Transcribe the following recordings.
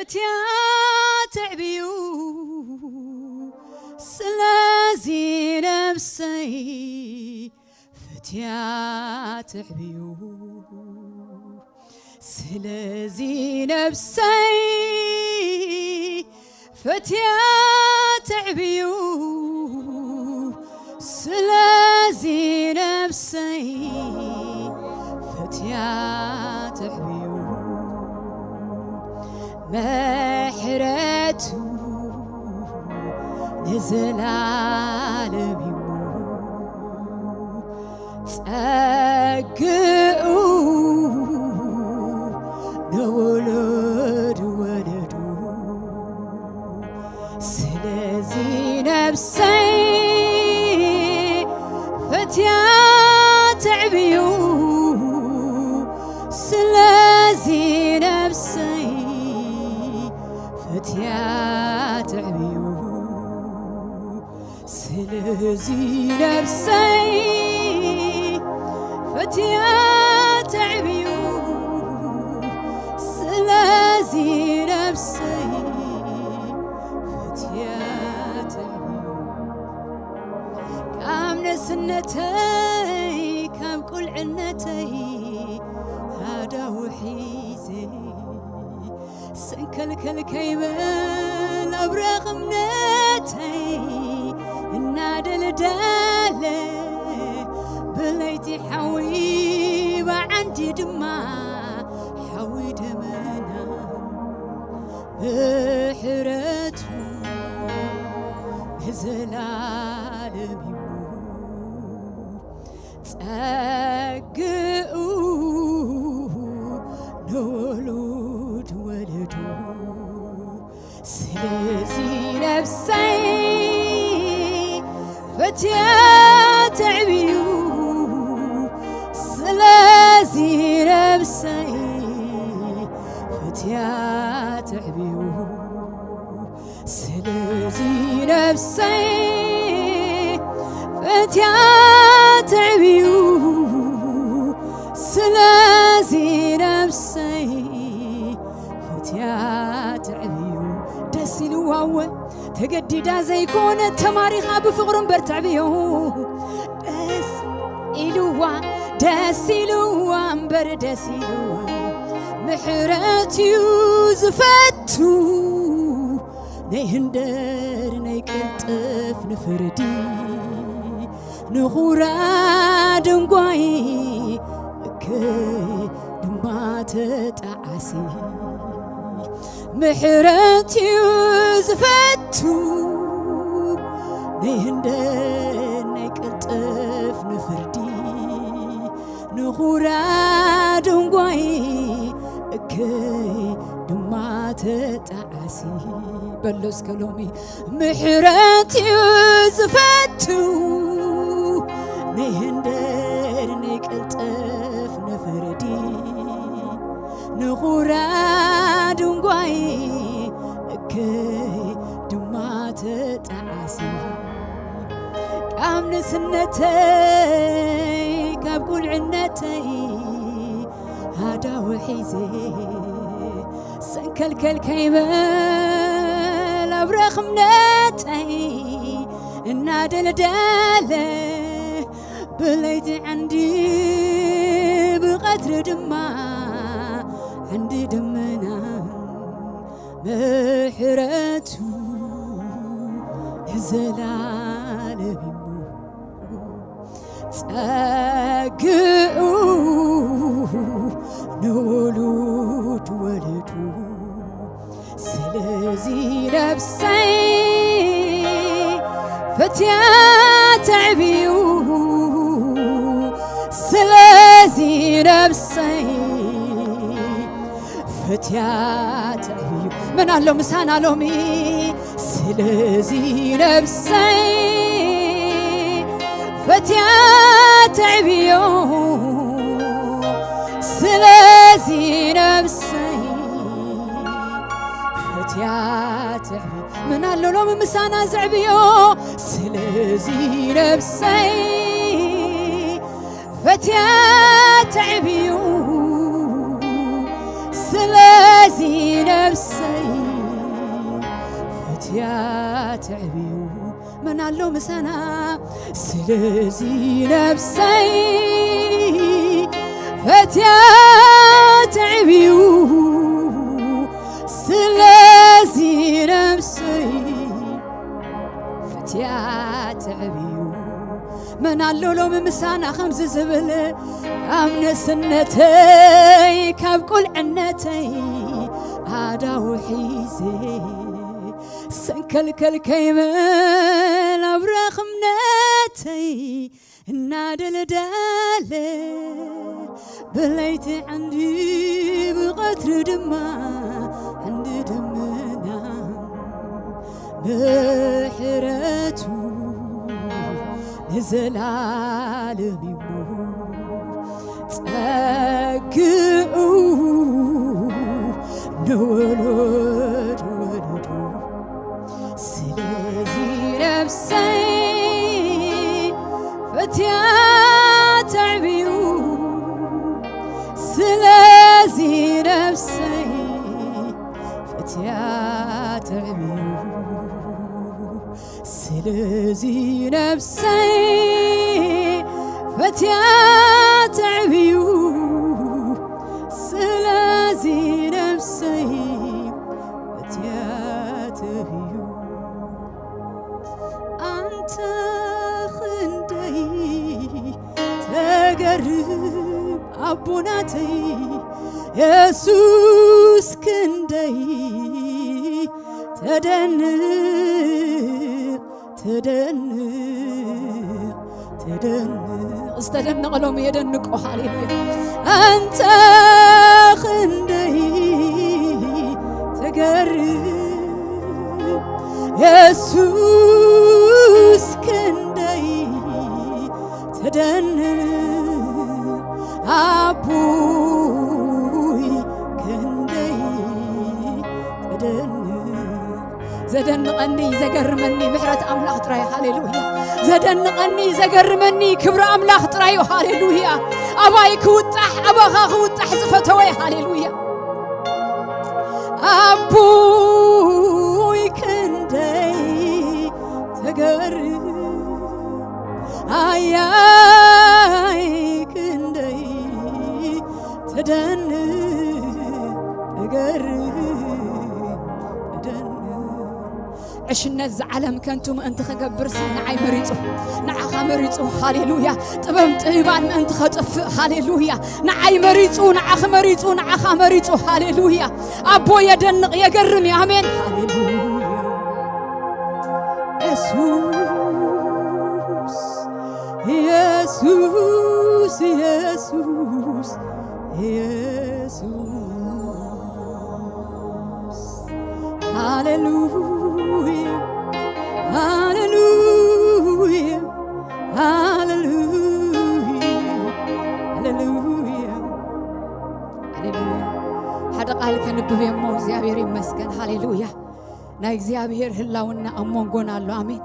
ፈትያ ትዕብዩ ስለዚ ነብሰይ ፈትያ ትዕብዩ ስለዚ ነብሰይ ፈትያ ትዕብዩ ስለዚ ነብሰይ ፈትያ ትዕብዩ ምሕረቱ ንዘላለም እዩ ጸግኡ ንውሉድ ወለዱ ስለዚ ነብሰይ ፈትያ ትዕብዩ ስለዚ ነብሰይ ፈትያ ትዕብዩ ስለዚ ነብሰይ ፈትያ ትዕብዩ ስለዚ ነብሰይ ፈትያ ትዕብዩ ካብ ነስነተይ ካብ ቁልዕነተይ ሃዳው ሒዘ ሰንከልከል ከይብል ኣብረኽ እምነተይ እናደልደለ ብለይቲ ሓዊ ብዓንዲ ድማ ሓዊ ደመና ምሕረቱ ንዘላለም እዩ ጸግኡ ንውሉድ ወለዱ ስለዚ ነብሰይ ፈትያ ትዕብዩ ስለዚ ነብሰይ ፈትያ ትዕብዩ ስለዚ ነብሰይ ፈትያ ትዕብዩ ስለዚ ነብሰይ ፈትያ ትዕብዩ ደስ ኢልዋ እወ ተገዲዳ ዘይኮነ ተማሪኻ ብፍቕሩ እምበር ትዕብዮ ደስ ኢልዋ ደስ ኢልዋ እምበር ደስ ኢልዋ ምሕረት እዩ ዝፈቱ ነይህንደር ነይቅልጥፍ ንፍርዲ ንኹራ ድንጓይ እከይ ድማ ተጣዓሲ ምሕረት እዩ ዝፈቱ ነይህንደር ነይቅልጥፍ ንፍርዲ ንኹራ ድንጓይ እከይ ድማ ተጣዓሲ በሎ እስከ ሎሚ ምሕረት እዩ ዝፈቱ ነይህንደር ነይቅልጥፍ ንፍርዲ ንኹራ ድንጓይ እከይ ድማ ተጣዓሲ ካብ ንስነተይ ካብ ቁልዕነተይ ሃዳው ሒዘ ሰንከልከል ከይበል ኣብረኽ እምነተይ እናደልደለ ብለይቲ ዓንዲ ብቐትሪ ድማ ዓንዲ ደመና ምሕረቱ ንዘላለም እዩ ጸግኡ ንውሉድ ወለዱ ስለዚ ነብሰይ ፈትያ ተዕብዩ ስለዚ ነብሰይ ፈትያ ተዕብዩ መን ኣሎ ምሳና ሎሚ ስለዚ ነብሰይ ፈትያ ተዕብዮ ስለዚ ነብሰይ ፈትያ ተዕብዮ መን ኣሎ ሎሚ ምሳና ዘዕብዮ ስለዚ ነብሰይ ፈትያ ተዕብዩ ስለዚ ነፍሰይ ፈትያ ትዕብዩ መን ኣሎ ምሳና? ስለዚ ነፍሰይ ፈትያ ትዕብዩ። ስለዚ ነፍሰይ ፈትያ ትዕብዩ። መን ኣሎ ሎሚ ምሳና ከምዚ ዝብል? ካብ ንእስነተይ ካብ ቁልዕነተይ ኣዳው ሒዘ ሰንከልከል ከይብል ኣብ ረኽምነተይ እናደልደለ ብለይቲ ዓንዲ ብቐትሪ ድማ ዓንዲ ደመና ምሕረቱ ንዘላለም እዩ ጸግኡ ንወለድ ወለዱ። ስለዚ ነፍሰይ ፈትያ ተዕብዩ። ስለዚ ነፍሰይ ፈትያ ተዕብዩ። ስለዚ ነፍሰይ ፈትያ ተዕብዩ። ስለዚ ነፍሰይ ፈትያ ተዕብዩ። ኣንተ ክንደይ ተገርም ኣቦናተይ የሱስ ክንደይ ተደንቕ ተደንቕ ተደንቕ ዝተደነቐ ሎም የደንቆ። ሃሌሉያ። ኣንተ ክንደይ ተገርም የሱስ ክንደይ ተደንቕ ኣቦይ ክንደይ ተደንቕ። ዘደንቐኒ ዘገርመኒ ምሕረት ኣምላኽ ጥራይ። ሃሌሉያ። ዘደንቐኒ ዘገርመኒ ክብሪ ኣምላኽ ጥራይ። ሃሌሉያ። ኣባይ ክውጣሕ ኣባኻ ክውጣሕ ዝፈተወ። ሃሌሉያ። ኣቦይ ክንደይ ተገርም ኣያይ ክንደይ ተደንቕ ተገርም ተደንቕ። ዕሽነት ዝዓለም ከንቱ ምእንቲ ኸገብርሲ ንዓይ መሪጹ፣ ንዓኻ መሪጹ። ሃሌሉያ። ጥበብ ጥበባን ምእንቲ ኸጥፍእ። ሃሌሉያ። ንዓይ መሪጹ፣ ንዓኺ መሪጹ፣ ንዓኻ መሪጹ። ሃሌሉያ። ኣቦ የደንቕ የገርም እዩ። ኣሜን። ሃሌሉያ። የሱስ የሱስ የሱስ የሱስ ሃሌሉያ ሃሌሉያ ሃሌሉያ ሃሌሉያ። ሓደ ቃል ከንብብ እሞ እግዚኣብሔር ይመስገን። ሃሌሉያ። ናይ እግዚኣብሔር ህላውና ኣብ መንጎና ኣሎ። ኣሜን።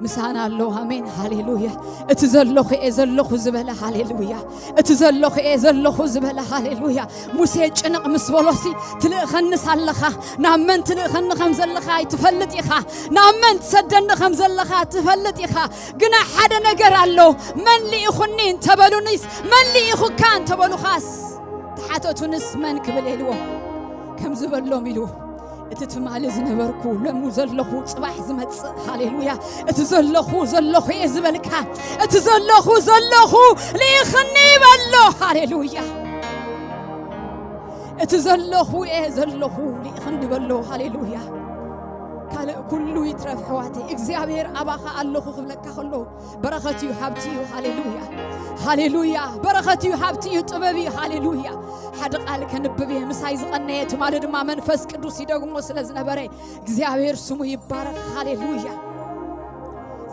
ምሳና ኣሎ። ኣሜን። ሃሌሉያ። እቲ ዘለኹ እየ ዘለኹ ዝበለ። ሃሌሉያ። እቲ ዘለኹ እየ ዘለኹ ዝበለ። ሃሌሉያ። ሙሴ ጭንቕ ምስ በሎሲ ትልእኸንስ ኣለኻ፣ ናብ መን ትልእኸኒ ከም ዘለኻ ኣይትፈልጥ ኢኻ፣ ናብ መን ትሰደኒ ከም ዘለኻ ትፈልጥ ኢኻ። ግና ሓደ ነገር ኣሎ፣ መን ልኢኹኒ እንተበሉኒስ፣ መን ልኢኹካ እንተበሉኻስ፣ ተሓተቱንስ መን ክብል ኢልዎም። ከም ዝበሎም ኢሉ እቲ ትማሊ ዝነበርኩ ለሙ ዘለኹ ጽባሕ ዝመጽእ። ሃሌሉያ። እቲ ዘለኹ ዘለኹ እየ ዝበልካ፣ እቲ ዘለኹ ዘለኹ ልኢኽኒ በሎ። ሃሌሉያ። እቲ ዘለኹ እየ ዘለኹ ልኢኽኒ በሎ። ሃሌሉያ። ካልእ ኩሉ ይትረፍ ኣሕዋተይ፣ እግዚኣብሔር ኣባኻ ኣለኹ ክብለካ ከሎ በረኸት እዩ፣ ሃብቲ እዩ። ሃሌሉያ። ሃሌሉያ። በረኸት እዩ፣ ሃብቲ እዩ፣ ጥበብ እዩ። ሃሌሉያ። ሓደ ቃል ከንብብ እየ። ምሳይ ዝቐነየ ትማሊ ድማ መንፈስ ቅዱስ ይደግሞ ስለ ዝነበረ እግዚኣብሔር ስሙ ይባረኽ። ሃሌሉያ።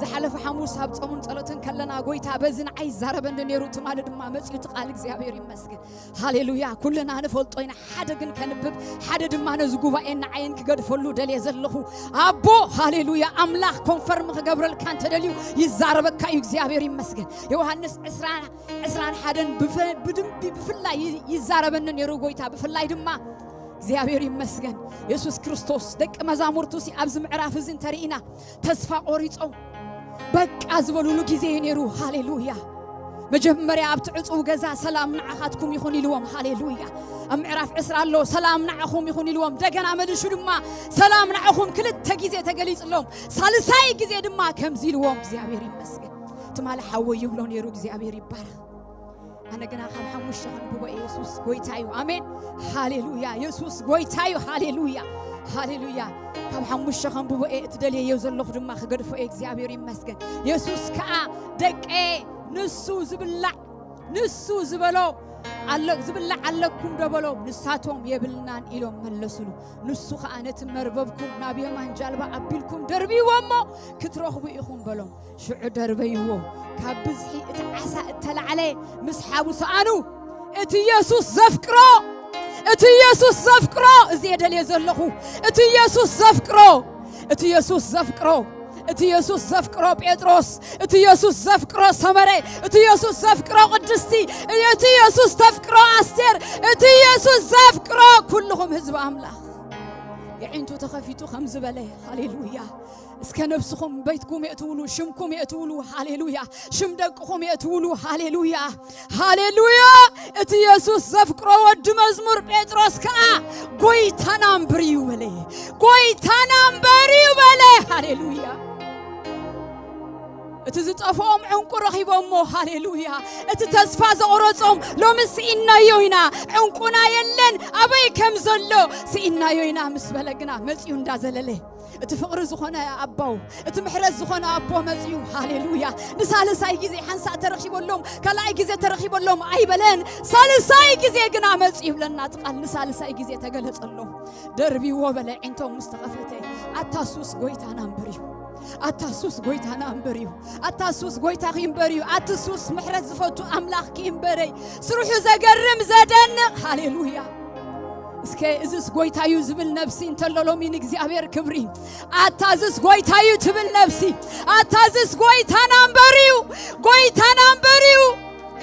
ዝሓለፈ ሓሙስ ኣብ ጾምን ጸሎትን ከለና ጎይታ በዚ ንዓይ ይዛረበኒ ነይሩ፣ ትማሊ ድማ መጺኡ እቲ ቃል። እግዚኣብሔር ይመስገን። ሃሌሉያ። ኩልና ንፈልጦ ኢና። ሓደ ግን ከንብብ፣ ሓደ ድማ ነዚ ጉባኤ ንዓይን ክገድፈሉ ደልየ ዘለኹ ኣቦ። ሃሌሉያ። ኣምላኽ ኮንፈርም ክገብረልካ እንተደልዩ ይዛረበካ እዩ። እግዚኣብሔር ይመስገን። ዮሃንስ ዕስራ ዕስራን ሓደን ብፍ-፣ ብድንቢ ብፍላይ ይ-፣ ይዛረበኒ ነይሩ ጎይታ። ብፍላይ ድማ እግዚኣብሔር ይመስገን። የሱስ ክርስቶስ ደቂ መዛሙርቱ ሲ ኣብዚ ምዕራፍ እዚ እንተርኢና ተስፋ ቆሪጾም በቃ ዝበሉሉ ግዜ እዩ ነይሩ። ሃሌሉያ። መጀመርያ ኣብቲ ዕጹው ገዛ ሰላም ንዓኻትኩም ይኹን ኢልዎም። ሃሌሉያ። ኣብ ምዕራፍ ዕስራ ኣሎ ሰላም ንዓኹም ይኹን ኢልዎም። ደገና መልሹ ድማ ሰላም ንዓኹም ክልተ ግዜ ተገሊጽሎም። ሳልሳይ ግዜ ድማ ከምዚ ኢልዎም። እግዚኣብሔር ይመስገን። ትማሊ ሓወይ ይብሎ ነይሩ። እግዚኣብሔር ይባረኽ። ኣነ ግና ካብ ሓሙሽተ ከንብቦ እየ። የሱስ ጎይታ እዩ። ኣሜን። ሃሌሉያ። የሱስ ጎይታ እዩ። ሃሌሉያ። ሃሌሉያ። ካብ ሓሙሽተ ከንብቦ እየ። እቲ ደልየዮ ዘለኹ ድማ ክገድፎ እየ። እግዚኣብሔር ይመስገን። የሱስ ከኣ ደቀ ንሱ ዝብላዕ ንሱ ዝበሎ ኣለ ዝብላዕ ኣለኩም ዶ በሎም። ንሳቶም የብልናን ኢሎም መለሱሉ። ንሱ ኸኣ ነቲ መርበብኩም ናብ የማን ጃልባ ኣቢልኩም ደርብይዎ እሞ ክትረኽቡ ኢኹም በሎም። ሽዑ ደርበይዎ። ካብ ብዝሒ እቲ ዓሳ እተላዕለ ምስ ሓቡ ሰኣኑ። እቲ የሱስ ዘፍቅሮ፣ እቲ የሱስ ዘፍቅሮ፣ እዚ እየ ደልየ ዘለኹ። እቲ የሱስ ዘፍቅሮ፣ እቲ የሱስ ዘፍቅሮ፣ እቲ የሱስ ዘፍቅሮ ጴጥሮስ፣ እቲ የሱስ ዘፍቅሮ ሰመረ፣ እቲ የሱስ ዘፍቅሮ ቅድስቲ፣ እቲ የሱስ ዘፍቅሮ ኣስቴር፣ እቲ የሱስ ዘፍቅሮ ኩልኹም ህዝቢ ኣምላኽ። የዒንቱ ተኸፊቱ ከም ዝበለ፣ ሃሌሉያ። እስከ ነብስኹም ቤትኩም የእትውሉ፣ ሽምኩም የእትውሉ፣ ሃሌሉያ። ሽም ደቅኹም የእትውሉ፣ ሃሌሉያ፣ ሃሌሉያ። እቲ የሱስ ዘፍቅሮ ወዲ መዝሙር ጴጥሮስ ከኣ ጎይታና እምበር እዩ በለ። ጎይታና እምበር እዩ በለ። ሃሌሉያ። እቲ ዝጠፍኦም ዕንቁ ረኺቦሞ፣ ሃሌሉያ። እቲ ተስፋ ዘቑረጾም ሎሚ ስኢናዮ ኢና፣ ዕንቁና የለን፣ ኣበይ ከም ዘሎ ስኢናዮ ኢና ምስ በለ ግና መጺኡ እንዳዘለለ፣ እቲ ፍቕሪ ዝኾነ ኣቦው፣ እቲ ምሕረት ዝኾነ ኣቦ መጺኡ፣ ሃሌሉያ። ንሳልሳይ ግዜ ሓንሳእ ተረኺበሎም፣ ካልኣይ ግዜ ተረኺበሎም ኣይበለን። ሳልሳይ ግዜ ግና መጺኡ ይብለና እቲ ቃል፣ ንሳልሳይ ግዜ ተገለጸሎም። ደርቢዎ በለ፣ ዒንቶም ምስ ተኸፈተ፣ ኣታ ሱስ ጎይታና እምበር እዩ። ኣታ ሱስ ጎይታና እምበር እዩ። ኣታ ሱስ ጎይታኺ እምበር እዩ። ኣቲ ሱስ ምሕረት ዝፈቱ ኣምላኽኪ እምበረይ። ስርሑ ዘገርም ዘደንቕ። ሃሌሉያ። እስከ እዝስ ጎይታ እዩ ዝብል ነፍሲ እንተሎ ሎሚ ንእግዚኣብሔር ክብሪ። ኣታ እዝስ ጎይታ እዩ ትብል ነፍሲ። ኣታ እዝስ ጎይታና እምበር እዩ። ጎይታና እምበር እዩ።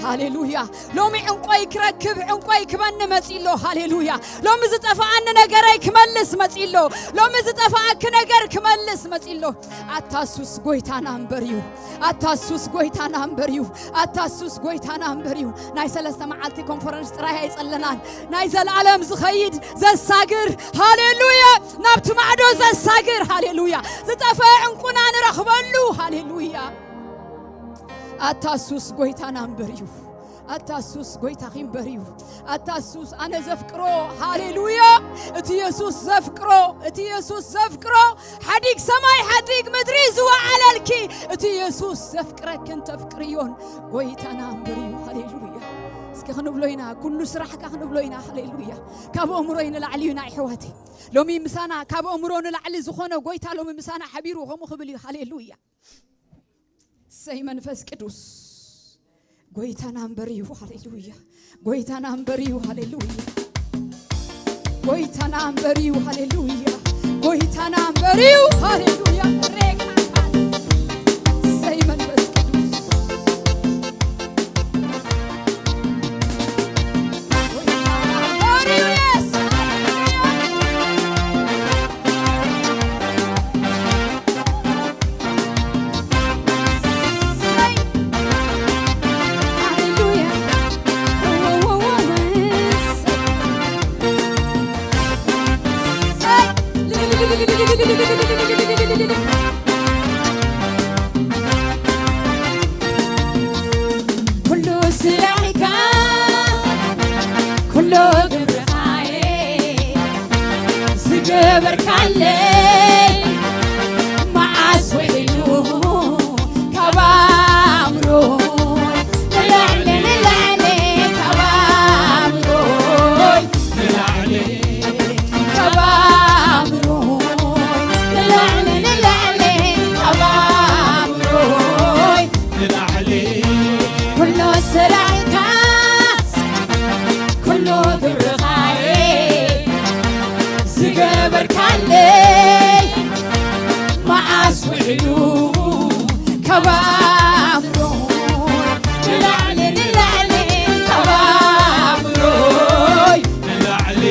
ሃሌሉያ። ሎሚ ዕንቆይ ክረክብ፣ ዕንቆይ ክበኒ መጺ ኣሎ። ሃሌሉያ። ሎሚ ዝጠፍኣኒ ነገረይ ክመልስ መጺ ኣሎ። ሎሚ ዝጠፍኣኪ ነገር ክመልስ መጺ ኣሎ። ኣታ ሱስ ጎይታና እምበር እዩ። ኣታ ሱስ ጎይታና እምበር እዩ። ኣታ ሱስ ጎይታና እምበር እዩ። ናይ ሰለስተ መዓልቲ ኮንፈረንስ ጥራይ ኣይጸለናን። ናይ ዘለኣለም ዝኸይድ ዘሳግር፣ ሃሌሉያ፣ ናብቲ ማዕዶ ዘሳግር፣ ሃሌሉያ፣ ዝጠፍአ ዕንቁና ንረኽበሉ፣ ሃሌሉያ። ኣታ ሱስ ጎይታና እምበር እዩ። ኣታ ሱስ ጎይታኺ እምበር እዩ። ኣታ ሱስ ኣነ ዘፍቅሮ፣ ሃሌሉያ። እቲ የሱስ ዘፍቅሮ፣ እቲ የሱስ ዘፍቅሮ፣ ሓዲግ ሰማይ ሓዲግ ምድሪ ዝወዓለልኪ፣ እቲ የሱስ ዘፍቅረክን ተፍቅርዮን ጎይታና እምበር እዩ። ሃሌሉያ። እስኪ ክንብሎ ኢና፣ ኩሉ ስራሕካ ክንብሎ ኢና። ሃሌሉያ። ካብ ኣእምሮይ ንላዕሊ እዩ ናይ ኣሕዋተይ። ሎሚ ምሳና ካብ ኣእምሮ ንላዕሊ ዝኾነ ጎይታ ሎሚ ምሳና ሓቢሩ ከምኡ ክብል እዩ። ሃሌሉያ። እሰይ መንፈስ ቅዱስ ጎይታና እምበር እዩ። ሃሌሉያ። ጎይታና እምበር እዩ። ሃሌሉያ። ጎይታና እምበር እዩ። ሃሌሉያ። ጎይታና እምበር እዩ። ሃሌሉያ። ሬቃ እሰይ መንፈስ ቅዱስ ጎይታና እምበር እዩ። የስ። ኩሉ ስራሕካ ኩሉ ግብርኻየ ዝገበርካለይ መዓስ ውዒሉ ካብ ኣእምሮ ንላዕሊ ንላዕሊ ካብ ኣእምሮ ንላዕሊ ካብ ኣእምሮ ንላዕሊ ንላዕሊ ካብ ኣእምሮ ንላዕሊ ኩሉ ስራሕካስ ኩሉ ግብርኻየ ዝገበርካለይ መዓስ ውዒሉ ካብ ኣእምሮ ንላዕሊ ንላዕሊ ካብ ኣእምሮይ ንላዕሊ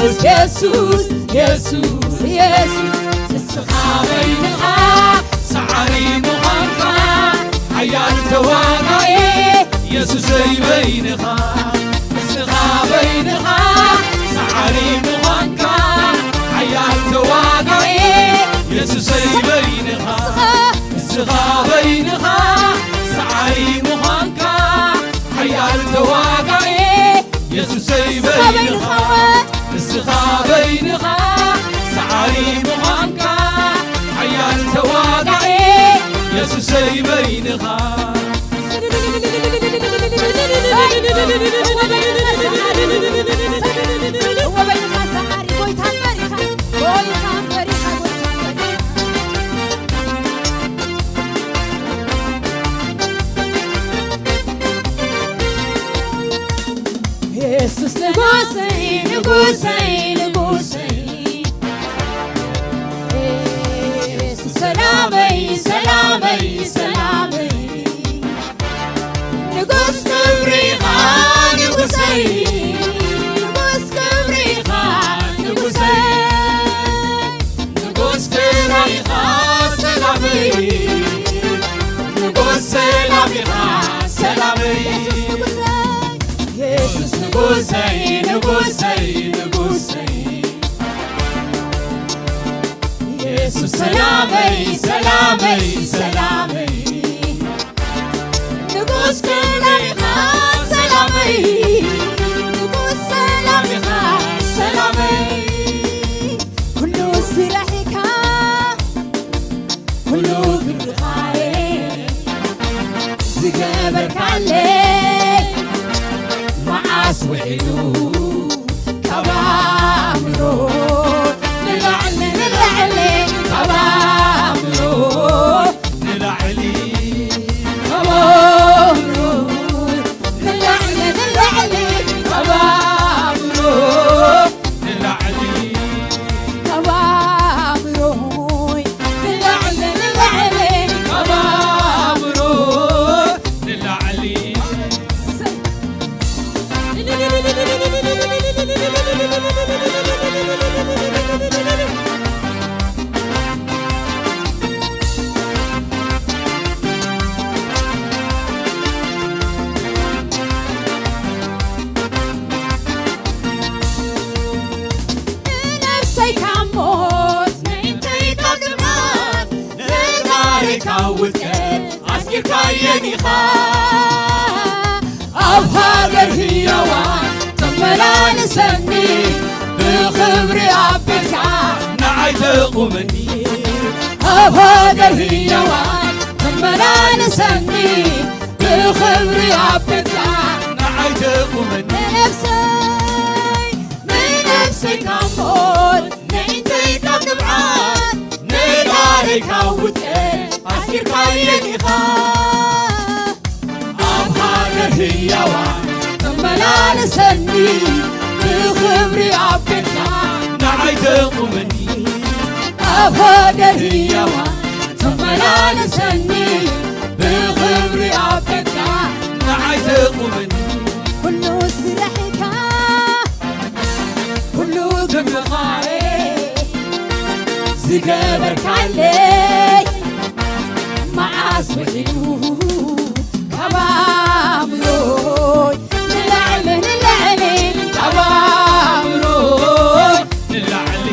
የሱስ፣ የሱስ፣ የሱስ፣ ንስኻ በይንኻ ሰዓሪ ምዃንካ፣ ሓያል ተዋጋኢ የሱሰይ በይንኻ፣ ንስኻ በይንኻ ሰዓሪ ምዃንካ፣ ሓያል ተዋጋኢ የሱሰይ በይንኻ፣ ንስኻ በይንኻ ሰዓሪ ምዃንካ፣ ሓያል ተዋጋኢ የሱሰይ በይንኻ፣ ንስኻ በይንኻ ሰዓሪ ምዃንካ፣ ሓያል ተዋጋኢ የሱሰይ በይንኻ። እወ በይንኻ ሰዓሪ፣ ጎይታ እምበር ኢኻ፣ ጎይታ እምበር ኢኻ፣ ጎይታ እምበር ኢኻ። የሱስ ንጉሰይ፣ ንጉሰይ፣ ንጉሰይ። የሱስ ሰላመይ፣ ሰላመይ፣ ሰላመይ። ንጉስ ክብሪ ኢኻ ንጉሰይ፣ ንጉስ ክብሪ ኢኻ ንጉሰይ። ንጉስ ክብሪ ኢኻ ሰላመይ፣ ንጉስ ሰላም ኢኻ ሰላመይ። የሱስ ንጉሰይ፣ ንጉሰይ፣ ንጉሰይ። የሱስ ሰላመይ፣ ሰላመይ፣ ሰላመይ። ንጉስ ክብሪ ኢኻ ሰላመይ፣ ንጉስ ሰላም ኢኻ ሰላመይ። ኩሉ ስራሒካ፣ ኩሉ ግብርኻየ ዝገበርካለይ መዓስ ውዒሉ ካብ ኣእምሮ ንላዕሊ፣ ንላዕሊ ካብ ኣእምሮ ንላዕሊ ካብ ኣእምሮ ንላዕሊ፣ ንላዕሊ ካብ ኣእምሮ ንላዕሊ ካብ ኣእምሮይ ንላዕሊ፣ ንላዕሊ ካብ ኣእምሮ ንላዕሊ። ንነፍሰይ ካብ ሞት፣ ነዒንተይ ካብ ግብዓት፣ ንእግረይ ካብ ውድቀት ኣስጊርካየን ኢኻ። ኣብ ሃገር ህያዋን ተመላልሰኒ፣ ብኽብሪ ኣብ ቤትካ ንዓይ ተቑመኒ። ኣብ ሃገር ህያዋን ተመላልሰኒ፣ ብኽብሪ ኣብ ቤትካ ንዓይ ተቑመኒ። ንነፍሰይ፣ ንነፍሰይ ካብ ሞት፣ ነዒንተይ ካብ ግብዓት፣ ንእግረይ ካብ ውድቀት ኣስጊርካየን ኢኻ። ኣብ ሃገር ህያዋን ተመላልሰኒ፣ ብኽብሪ ኣብ ቤትካ ንዓይ ተቑመኒ። ኣብ ሃገር ህያዋን ተመላልሰኒ፣ ብኽብሪ ኣብ ቤትካ ንዓይ ተቑመኒ። ኩሉ ስራሒካ፣ ኩሉ ግብርኻየ ዝገበርካለይ መዓስ ውዒሉ ካብ ኣእምሮይ ንላዕሊ፣ ንላዕሊ ካብ ኣእምሮይ ንላዕሊ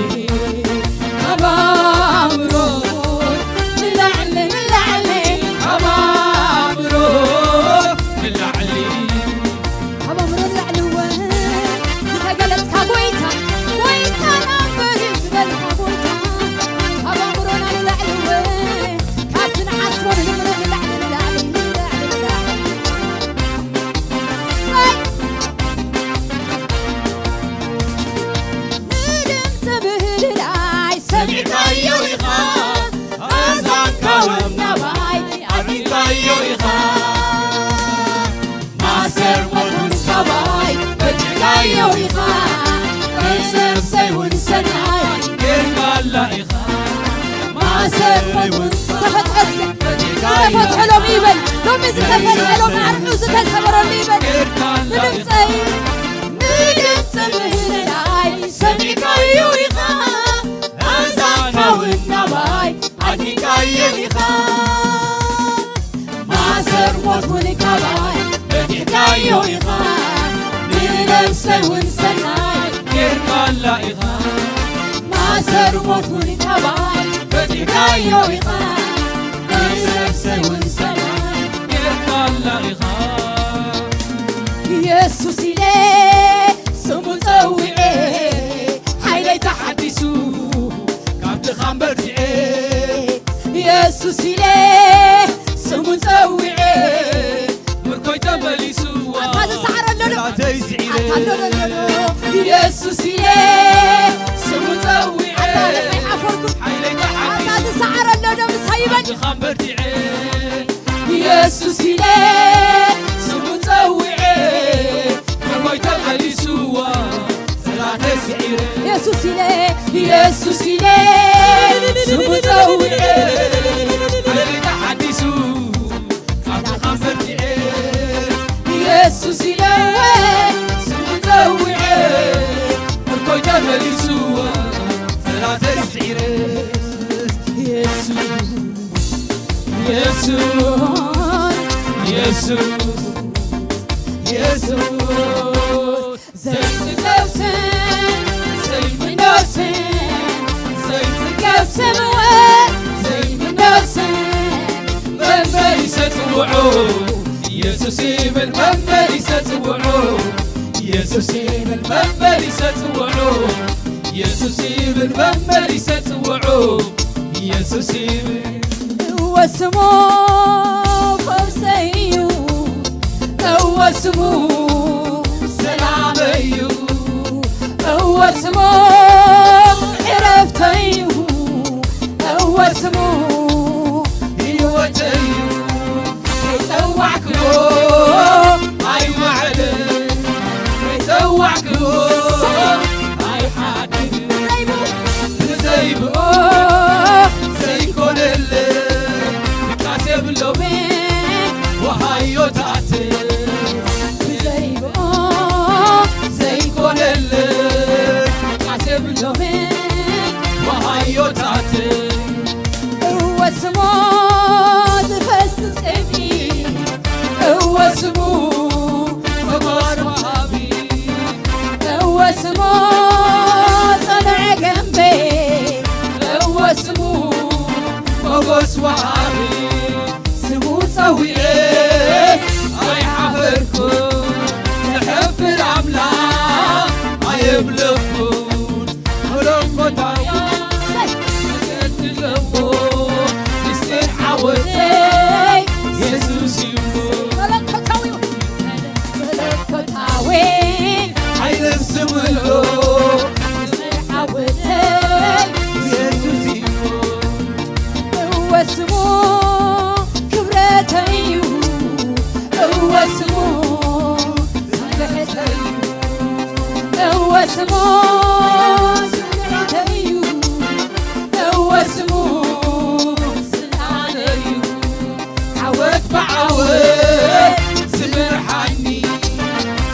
ካብ ኣእምሮይ ንላዕሊ፣ ንላዕሊ ካብ ኣእምሮይ ንላዕሊ ካብ ኣእምሮ ንላዕሊ እውን ዝተገለጽካ ጎይታ፣ ጎይታ ናበይ ዝበልካ ጎይታ፣ ካብ ኣእምሮና ንላዕሊ እውን፣ ካብቲ ንሓስቦ ንልምኖ ንላዕሊ፣ ንላዕሊ፣ ንላዕሊ፣ ንላዕሊ። እሰይ! ንድምፂ ምህልላይ ሰሚዕካዮ ኢኻ፣ ኣእዛንካ እውን ናባይ ኣድሚዕካዮ ኢኻ። ማእሰር ሞት እውን ካባይ ፈቲሕካዮ ኢኻ፣ ምስ ነፍሰይ እውን ሰናይ ጌርካላ ኢኻ። ማእሰር ሞት እውን ተፈትሐ እስከ፣ ፈቲሕካዮ ዝተፈትሐሎም ይበል፣ ሎሚ ዝተፈትሐሎም፣ ዓርሑ ዝተሰበረሉ ይበል። ጌርካላ ኢኻ። ንድምፀይ፣ ንድምፂ ምህልላይ ሰሚዕ ኢኻ ማሰር ሞት እውን ካባይ ፈቲሕካዮ ኢኻ ንነፍሰይ እውን ሰላም ጌርካላ ኢኻ። ኢየሱስ ኢለ ስሙ ጸዊዐ ሓይለይ ተሓዲሱ ካብ ድኻም በርቲዐ። ኢየሱስ ኢለ ስሙ ጸዊዐ ምርኮይ ተመሊሱ ኣታ ዝሰዓረ ኣሎ ዶ? ጠላተይ ስዒረ ኣታ ኣሎ ዶ? ኢየሱስ ኢለ ስሙ ጸዊዐ ኣታ ለፈይ ሓፈርኩ ሓይለይ ኣታ ተሓዲሱ ዝሰዓረ ኣሎ ዶ? ምሳይ ይበል ድኻም በርቲዐ። ኢየሱስ ኢለ ስሙ ጸዊዐ ምርኮይ ተመሊሱ ጠላተይ ስዒረ። ኢየሱስ ኢለ ኢየሱስ ኢለ ስሙ ጸዊዐ ሓይለይ ተሓዲሱ ካብ ድኻም በርቲዐ። ኢየሱስ ኢለ ስሙ ጸዊዐ ምርኮይ ተመሊሱ ጠላተይ ስዒረ። ኢየሱስ ኢየሱስ ኢየሱስ ኢየሱስ ዘይትገብስን ዘይምኖስን ዘይትገብስን ወ ዘይምኖስን መመሊሰ ጽውዑ ኢየሱስ ይብል መመሊሰ ጽውዑ ኢየሱስ ይብል መመሊሰ ጽውዑ ኢየሱስ ይብል መመሊሰ ጽውዑ ኢየሱስ ይብል እወ ስሙ ፈውሰይ እዩ እወ ስሙ ሰላመይ እዩ እወ ስሙ ዕረፍተይ እዩ እወ ስሙ ህይወተይ እዩ ከይጸዋዕክዎ ኣይማዕልን ከይጸዋዕክዎ ኣይሓድርን ብዘይብኡ ዘይኮነለይ ድቃስ የብሎምን ወሃዮታት ብዘይብኡ ዘይኮነለይ ድቃስ የብሎምን ወሃዮታት እወ ስሙ ዝፈስስ ቅብኢ እወ ስሙ ፈውስ ወሃቢ እወ ስሙ ጸንዐ ገንበ እወ ስሙ ፈውስ ወሃቢ ስሙ ጸዊዐ ኣይሓፈርኩን ዘሕፍር ኣምላኽ ኣየምለኽኩን መለኮታዊ መገዲ ኣለዎ ምስጢር ዓወተይ የሱስ እዩ መለኮታዊ መለኮታዊ ሓይልን ስም ኣሎ ምስጢር ዓወተይ የሱስ እዩ እወ ስሙ ክብረተይ እዩ እወ ስሙ ስምዕተይ እዩ እወ ስሙ ስምዕተይ እዩ እወ ስሙ ስልጣነይ እዩ ዓወት ብዓወት ዝመርሓኒ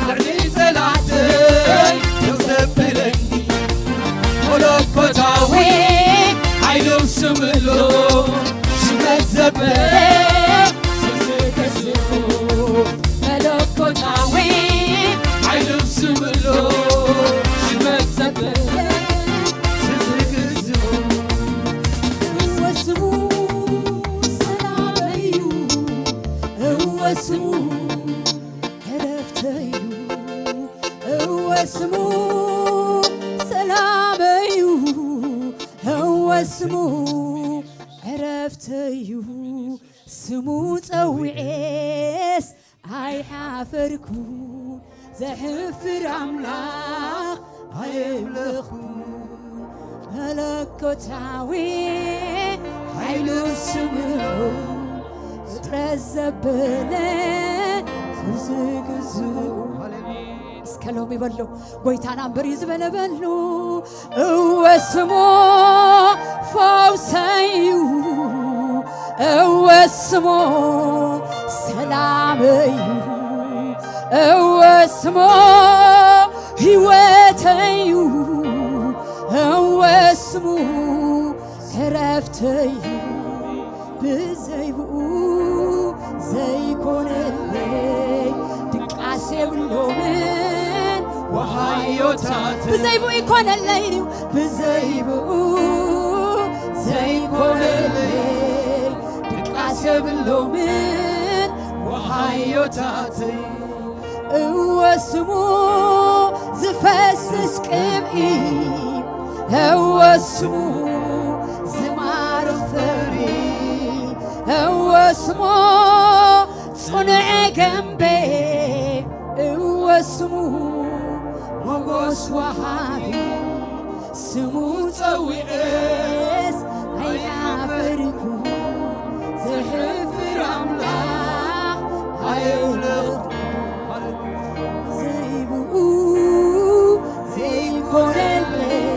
ልዕሊ ጸላእተይ ደው ዘብለኒ መለኮታዊ ሓይሉ ስም ኣሎ ሽመት ዘበለ ስዝክዝኡ መለኮታዊ ሓይሉ ስም ኣሎ ሽመት ዘበለ ስዝክዝኡ እወ ስሙ ሰላመይ እዩ እወ ስሙ ዕረፍተይ እዩ እወ ስሙ ሰላመይ እዩ እወ ስሙ ዕረፍተይ እዩ ስሙ ጸዊዔስ ኣይሓፈርኩን ዘሕፍር ኣምላኽ ኣየምለኽኩን መለኮታዊ ሓይሉ ስምዑ ፍጥረት ዘበለ ዝዝግዝኡ እስከ ሎሚ በሉ ጎይታና እምበር እዩ ዝበለ በሉ እወ ስሙ ፈውሰይ እዩ እወ ስሙ ሰላመይ እዩ እወ ስሙ ህይወተይ እዩ እወ ስሙ ዕረፍተይ እዩ ብዘይብኡ ዘይኮነለይ ድቃስ የብሎምን ወሃዮ ብዘይ ብኡ ይኮነለይ ድዩ? ብዘይ ብኡ ዘይኮነለይ ድቃስ የብሎምን ወሃዮታተይ። እወ ስሙ ዝፈስስ ቅብኢ፣ እወ ስሙ ዝማርኽ ፍሪ፣ እወ ስሙ ጽኑዕ ገንቤ፣ እወ ስሙ ሞጎስ ወሃቢ፣ ስሙ ጸዊዐስ ኣይሓፈርኩ፣ ዘሕፍር ኣምላኽ ኣየምለኽኩ። ዘይብኡ ዘይኮነለይ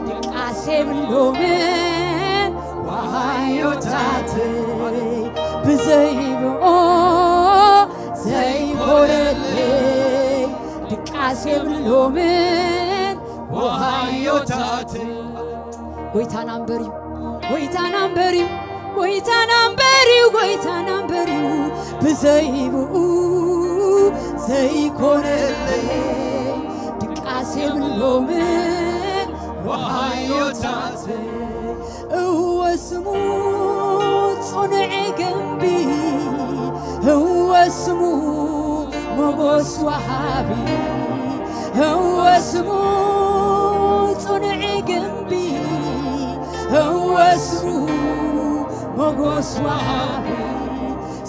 ድቃስ የብሎምን ወሃዮታተይ፣ ብዘይብኡ ዘይኮነለይ ድቃስ የብሎምን ወሃዮታተይ። ጎይታና እምበር እዩ፣ ጎይታና እምበር እዩ፣ ጎይታና እምበር እዩ፣ ጎይታና እምበር እዩ። ብዘይብኡ ዘይኮነለይ ድቃስ የብሎምን ወሃዮታተይ። እወ ስሙ ጽኑዕ ግንቢ፣ እወ ስሙ ሞጎስ ወሃቢ፣ እወ ስሙ ጽኑዕ ግንቢ፣ እወ ስሙ ሞጎስ ወሃቢ፣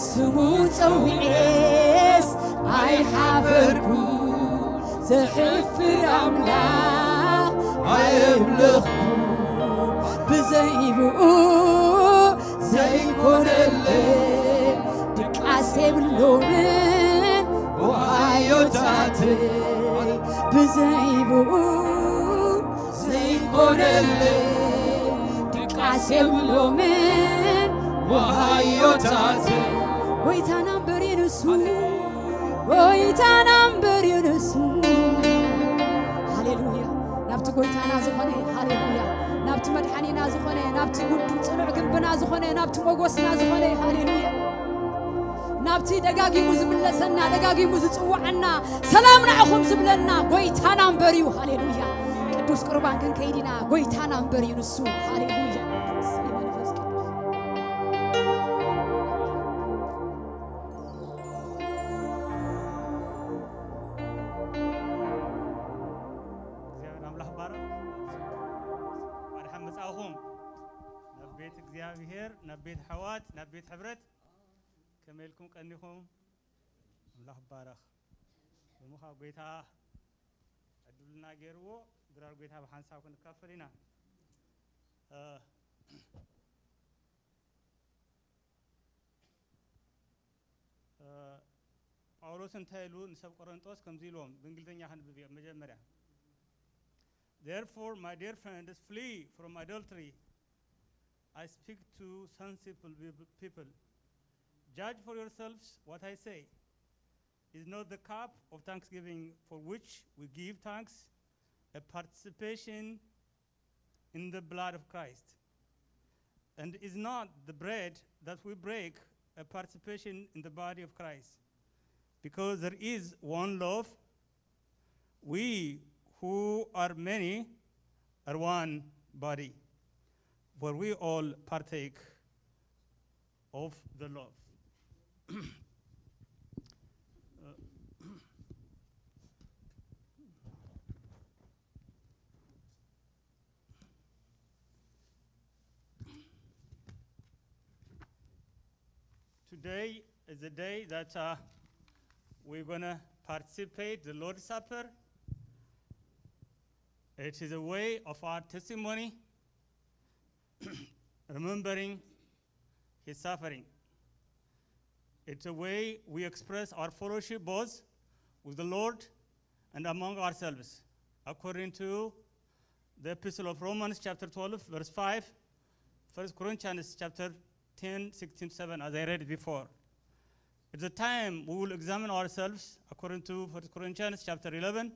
ስሙ ጸዊዔስ ኣይሓፈርኩ፣ ዘሕፍር ኣምላኽ ኣየምለኽኩ። ብዘይብኡ ዘይኮነለይ ድቃስ የብሎምን ወሃዮታተይ። ብዘይብኡ ዘይኮነለይ ድቃስ የብሎምን ወሃዮታተይ። ጎይታና እምበር እዩ ንሱ፣ ጎይታና እምበር እዩ ንሱ። ሃሌሉያ። ናብቲ ጎይታና ዝኾነ፣ ሃሌሉያ፣ ናብቲ መድሓኒና ዝኾነ፣ ናብቲ ጉድ ጽኑዕ ግንብና ዝኾነ፣ ናብቲ ሞጎስና ዝኾነ፣ ሃሌሉያ፣ ናብቲ ደጋጊሙ ዝምለሰና፣ ደጋጊሙ ዝጽውዓና፣ ሰላም ንዓኹም ዝብለና ጎይታና እምበር እዩ። ሃሌሉያ። ቅዱስ ቁርባን ክንከይድ ኢና። ጎይታና እምበር እዩ ንሱ። ሃሌሉያ። እሰይ መንፈስ ቅዱስ። እግዚኣብሔር ኣምላኽ ባረኽ። ኣድሓን መጻእኹም ናብ ቤት እግዚኣብሔር፣ ናብ ቤት ኣሕዋት፣ ናብ ቤት ሕብረት። ከመይ ኢልኩም ቀኒኹም? ኣምላኽ ባረኽ። ብምዃብ ጎይታ ዕድልና ገይርዎ፣ ድራር ጎይታ ብሓንሳብ ክንካፈል ኢና። እ፣ እ፣ ጳውሎስ እንታይ ኢሉ ንሰብ ቆሮንጦስ ከምዚ ኢልዎም፣ ብእንግሊዝኛ ከንብብ እየ መጀመርያ። Therefore, my dear friends, flee from adultery. I speak to sensible peop-, people. Judge for yourselves what I say. Is not the cup of thanksgiving for which we give thanks a participation in the blood of Christ? And is not the bread that we break a participation in the body of Christ? Because there is one loaf, we who are many are one body, for we all partake of the loaf. Uh, Today is the day that, uh, we're gonna participate the Lord's Supper. It is a way of our testimony, remembering his suffering. It's a way we express our fellowship both with the Lord and among ourselves, according to the Epistle of Romans chapter twelve, verse five, First Corinthians chapter ten, sixteen to seven, as I read before. At the time we will examine ourselves according to First Corinthians chapter eleven,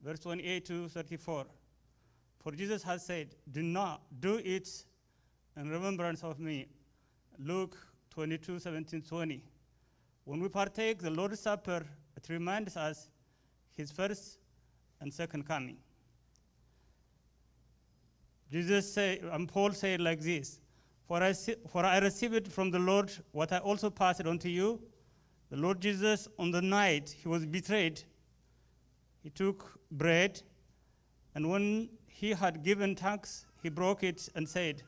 verse twenty-eight to thirty-four. For Jesus has said, "Do not do it in remembrance of me." Luke twenty-two, seventeen, twenty. When we partake the Lord's Supper, it reminds us his first and second coming. Jesus said, and Paul said like this, for I, for I received from the Lord what I also passed on to you. The Lord Jesus, on the night he was betrayed, he took bread, and when he had given thanks, he broke it and said,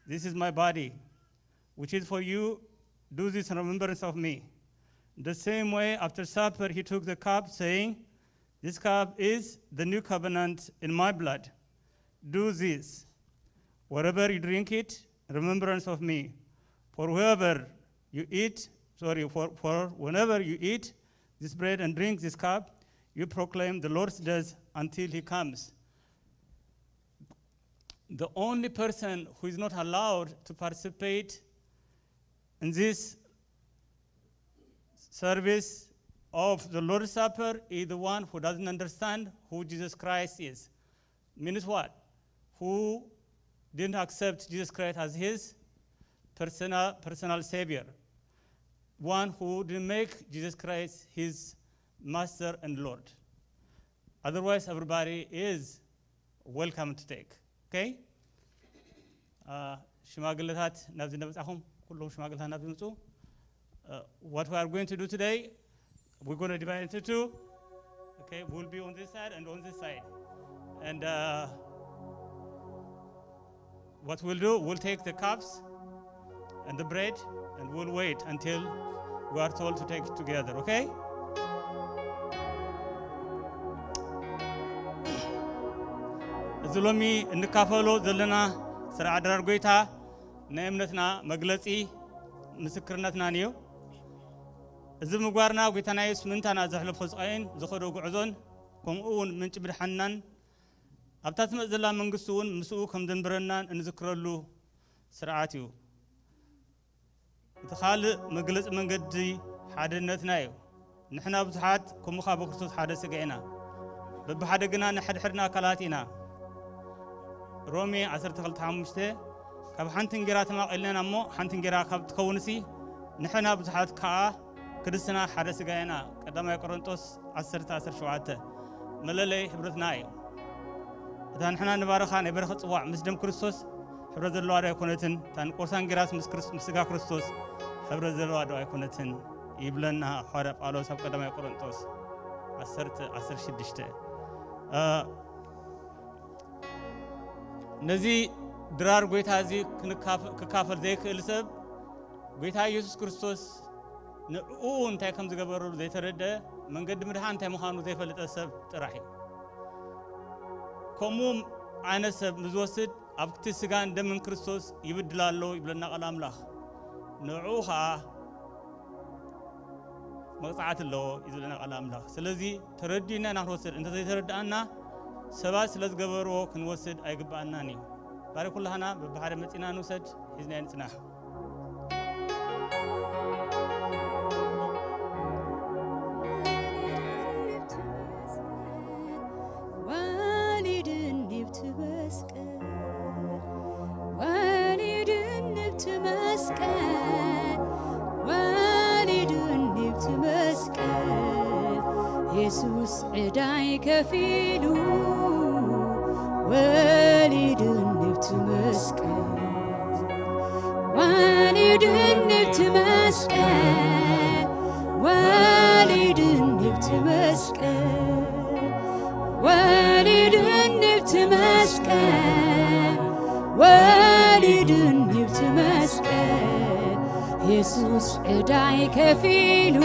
"This is my body, which is for you. Do this in remembrance of me." In the same way, after supper, he took the cup, saying, "This cup is the new covenant in my blood. Do this wherever you drink it in remembrance of me. For whoever you eat, sorry, for, for whenever you eat this bread and drink this cup, you proclaim the Lord's death until he comes." The only person who is not allowed to participate in this service of the Lord's Supper is the one who doesn't understand who Jesus Christ is. Means what? Who didn't accept Jesus Christ as his personal, personal savior. One who didn't make Jesus Christ his master and Lord. Otherwise, everybody is welcome to take. Okay? ሽማግለታት ናብዚ እናመጻኹም፣ ኩሎም ሽማግለታት ናብዚ ምጹ። What we are going to do today, we're going to divide into two. Okay, we'll be on this side and on this side. And uh, what we'll do, we'll take the cups and the bread, and we'll wait until we are told to take it together, okay? እዚ ሎሚ እንካፈሎ ዘለና ስርዓት ድራር ጎይታ ናይ እምነትና መግለጺ ምስክርነትናን እዩ። እዚ ምግባርና ጎይታና የሱስ ምእንታና ዘሕለፎ ስቓይን ዝኸዶ ጉዕዞን፣ ከምኡ እውን ምንጪ ምድሓንናን ኣብታ ትመጽእ ዘላ መንግስቱ እውን ምስኡ ከም ዘንብረናን እንዝክረሉ ስርዓት እዩ። እቲ ካልእ መግለጺ መንገዲ ሓድነትና እዩ። ንሕና ብዙሓት ከምኡ ኸኣ ብክርስቶስ ሓደ ስጋ ኢና፣ በብሓደ ግና ንሓድሕድና ኣካላት ኢና። ሮሜ ዓሰርተ ክልተ ሓሙሽተ ካብ ሓንቲ እንጌራ ተማቒልና ኢና እሞ ሓንቲ እንጌራ ካብ ትከውንሲ ንሕና ብዙሓት ከኣ ክርስትና ሓደ ስጋ ኢና። ቀዳማይ ቆሮንጦስ ዓሰርተ ዓሰርተ ሸውዓተ። መለለይ ሕብረትና እዩ። እታ ንሕና ንባረኻ ናይ በረኸት ጽዋዕ ምስ ደም ክርስቶስ ሕብረት ዘለዋ ዶ ኣይኮነትን? እታ ንቆርሳ እንጌራስ ምስ ክርስ-፣ ምስ ስጋ ክርስቶስ ሕብረት ዘለዋ ዶ ኣይኮነትን? ይብለና ሃዋርያ ጳውሎስ ኣብ ቀዳማይ ቆሮንጦስ ዓሰርተ ዓሰርተ ሽዱሽተ። እ፣ ነዚ ድራር ጎይታ እዚ ክንካፈ-፣ ክካፈል ዘይክእል ሰብ፣ ጎይታ ኢየሱስ ክርስቶስ ንዕኡ እንታይ ከም ዝገበረሉ ዘይተረድአ፣ መንገዲ ምድሓን እንታይ ምዃኑ ዘይፈለጠ ሰብ ጥራሕ እዩ። ከምኡ ዓይነት ሰብ ንዝወስድ፣ ኣብቲ ስጋን ደምን ክርስቶስ ይብድል ኣሎ ይብለና ቃል ኣምላኽ። ንዕኡ ኸኣ መቕጻዕቲ ኣለዎ እዩ ዝብለና ቃል ኣምላኽ። ስለዚ ተረዲእና ኢና ክንወስድ፣ እንተ ዘይተረድኣና ሰባት ስለ ዝገበርዎ ክንወስድ ኣይግብኣናን እዩ። ዛሬ ኩላህና በብሓደ መጺና ንውሰድ፣ ሒዝናዮ ንጽናሕ። ወሊድኒ ብቲ መስቀል፣ ወሊድኒ ብቲ መስቀል፣ ወሊድኒ ብቲ መስቀል፣ የሱስ ዕዳይ ከፊሉ፣ ወሊድኒ ብቲ መስቀል፣ ወሊድኒ ብቲ መስቀል፣ ወሊድኒ ብቲ መስቀል፣ ወሊድኒ ብቲ መስቀል፣ ወሊድኒ ብቲ መስቀል፣ የሱስ ዕዳይ ከፊሉ፣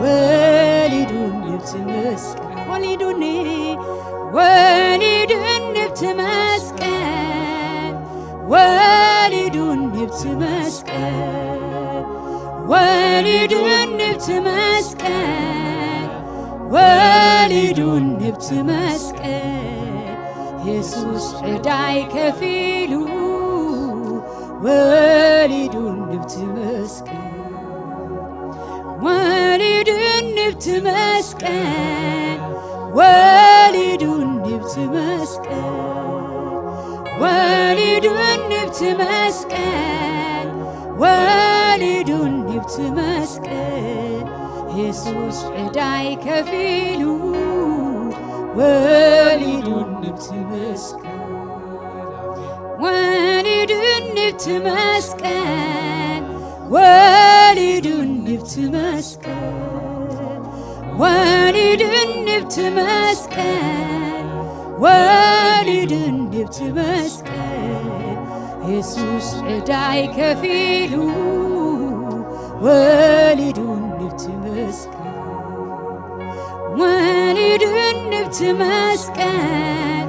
ወሊዱኒ ብቲ መስቀል፣ ወሊዱኒ፣ ወሊዱኒ ብቲ መስቀል፣ ወሊዱኒ ብቲ መስቀል፣ ወሊዱኒ ብቲ መስቀል፣ ወሊዱኒ ብቲ መስቀል፣ የሱስ ዕዳይ ከፊሉ፣ ወሊዱኒ ብቲ መስቀል፣ ወሊዱኒ ብቲ መስቀል፣ ወሊዱኒ ብቲ መስቀል፣ ወሊዱኒ ብቲ መስቀል፣ ወሊዱኒ ብቲ መስቀል፣ የሱስ ዕዳይ ከፊሉ፣ ወሊዱ ንብቲ መስቀል፣ ወሊዱ ንብቲ መስቀል፣ ወሊዱ ንብቲ መስቀል፣ ወሊዱ ንብቲ መስቀል፣ ወሊዱ ንብቲ መስቀል፣ የሱስ ዕዳይ ከፊሉ፣ ወሊዱ ንብቲ መስቀል፣ ወሊዱ ንብቲ መስቀል፣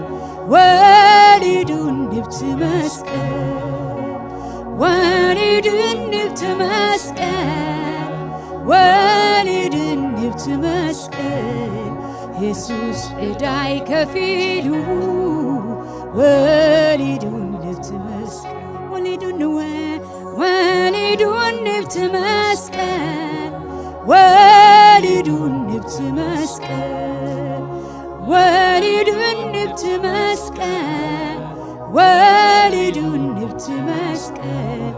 ወሊዱ ንብቲ መስቀል፣ ወሊዱ ንብቲ መስቀል፣ ወሊዱ ንብቲ መስቀል፣ የሱስ ዕዳይ ከፊሉ፣ ወሊዱ ንብቲ መስቀል፣ ወሊዱ ንወ-፣ ወሊዱ ንብቲ መስቀል፣ ወሊዱ ንብቲ መስቀል፣ ወሊዱ ንብቲ መስቀል፣ ወሊዱ ንብቲ መስቀል፣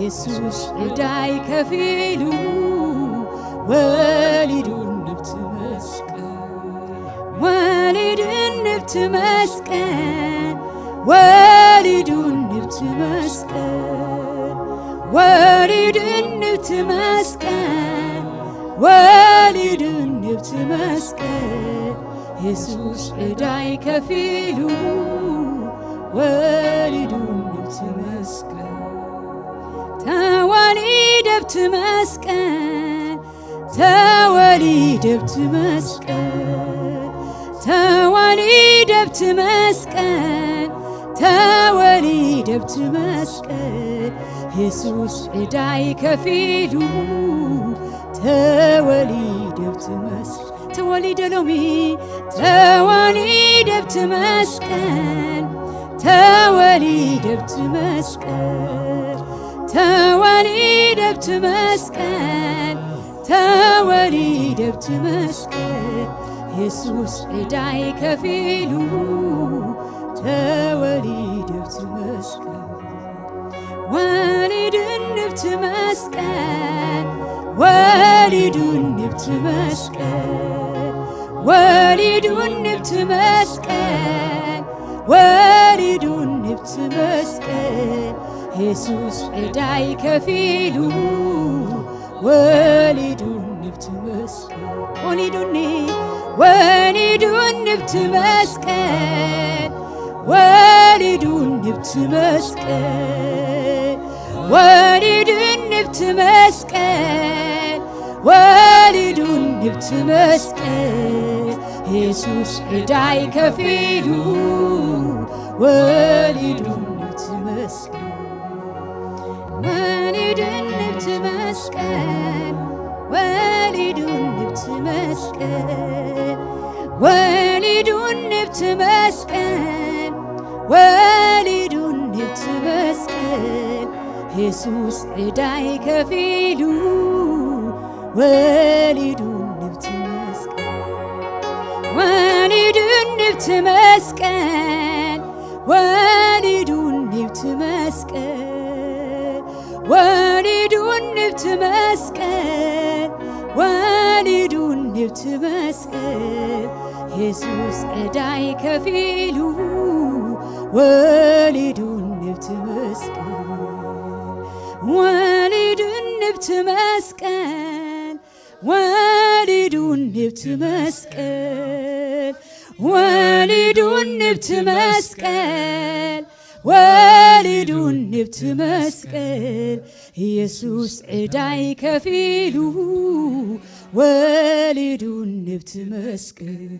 የሱስ ዕዳይ ከፊሉ፣ ወሊዱ ንብቲ መስቀል፣ ወሊዱ ንብቲ መስቀል፣ ወሊዱ ንብቲ መስቀል፣ ወሊዱ ንብቲ መስቀል፣ ወሊዱ ንብቲ መስቀል፣ የሱስ ዕዳይ ከፊሉ፣ ወሊዱ ንብቲ መስቀል፣ ተወሊደ ብቲ መስቀል፣ ተወሊደ ብቲ መስቀል፣ ተወሊደ ብቲ መስቀል፣ ተወሊደ ብቲ መስቀል፣ የሱስ ዕዳይ ከፊሉ፣ ተወሊደ ብቲ መስቀል፣ ተወሊደ ሎሚ፣ ተወሊደ ብቲ መስቀል፣ ተወሊደ ብቲ መስቀል፣ ተወሊደ ብቲ መስቀል፣ ተወሊደ ብቲ መስቀል፣ የሱስ ዕዳይ ከፊሉ፣ ተወሊደ ብቲ መስቀል፣ ወሊዱ ንብቲ መስቀል፣ ወሊዱ ንብቲ መስቀል፣ ወሊዱ ንብቲ መስቀል፣ ወሊዱ ንብቲ መስቀል፣ የሱስ ዕዳይ ከፊሉ፣ ወሊዱ ንብቲ መስቀል፣ ወሊዱኒ፣ ወሊዱ ንብቲ መስቀል፣ ወሊዱ ንብቲ መስቀል፣ ወሊዱ ንብቲ መስቀል፣ ወሊዱ ንብቲ መስቀል፣ የሱስ ዕዳይ ከፊሉ፣ ወሊዱ ንብቲ መስቀል፣ ወሊዱ ንብቲ መስቀል፣ ወሊዱ ንብቲ መስቀል፣ ወሊዱ ንብቲ መስቀል፣ ወሊዱ ንብቲ መስቀል፣ የሱስ ዕዳይ ከፊሉ፣ ወሊዱ ንብቲ መስቀል፣ ወሊዱ ንብቲ መስቀል፣ ወሊዱ ንብቲ መስቀል፣ ወሊዱ ንብቲ መስቀል፣ ወሊዱ ንብቲ መስቀል፣ የሱስ ዕዳይ ከፊሉ፣ ወሊዱ ንብቲ መስቀል፣ ወሊዱ ንብቲ መስቀል፣ ወሊዱ ንብቲ መስቀል፣ ወሊዱ ንብቲ መስቀል፣ ወሊዱ ንብቲ መስቀል፣ የሱስ ዕዳይ ከፊሉ፣ ወሊዱ ንብቲ መስቀል፣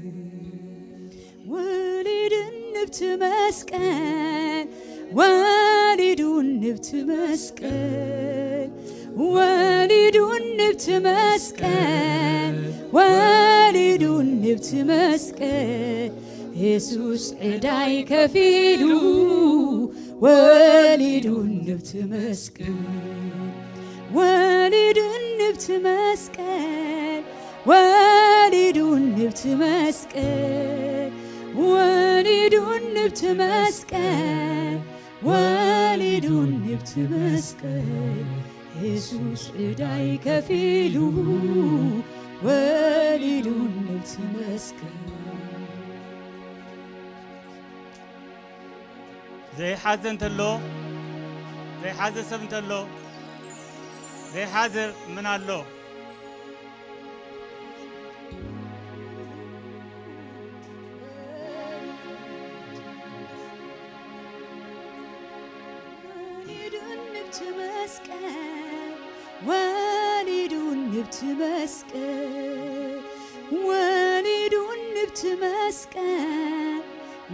ወሊዱ ንብቲ መስቀል፣ ወሊዱ ንብቲ መስቀል፣ ወሊዱ ንብቲ መስቀል፣ ወሊዱ ንብቲ መስቀል፣ የሱስ ዕዳይ ከፊሉ፣ ወሊዱ ንብቲ መስቀል፣ ወሊዱ ንብቲ መስቀል፣ ወሊዱ ንብቲ መስቀል፣ ወሊዱ ንብቲ መስቀል፣ ወሊዱ ንብቲ መስቀል፣ የሱስ ዕዳይ ከፊሉ፣ ወሊዱ ንብቲ መስቀል። ዘይሓዘ እንተሎ፣ ዘይሓዘ ሰብ እንተሎ፣ ዘይሓዘ ምን ኣሎ? ወሊዱ ንብቲ መስቀል፣ ወሊዱ ንብቲ መስቀል፣ ወሊዱ ንብቲ መስቀል፣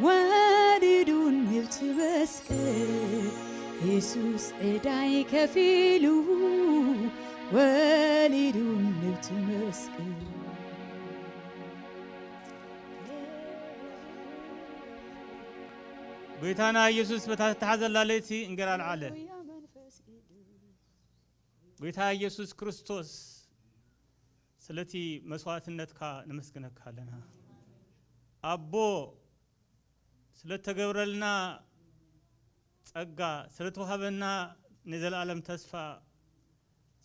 ወሊዱ ንብቲ መስቀል፣ የሱስ ዕዳይ ከፊሉ፣ ወሊዱ ንብቲ መስቀል። ጎይታና ኢየሱስ በታ ዝተሓዘላ ለይቲ እንጌራ ኣልዓለ። ጎይታ ኢየሱስ ክርስቶስ ስለቲ መስዋዕትነትካ ነመስግነካ ኣለና። ኣቦ ስለተገብረልና ጸጋ፣ ስለተዋህበና ናይ ዘለኣለም ተስፋ፣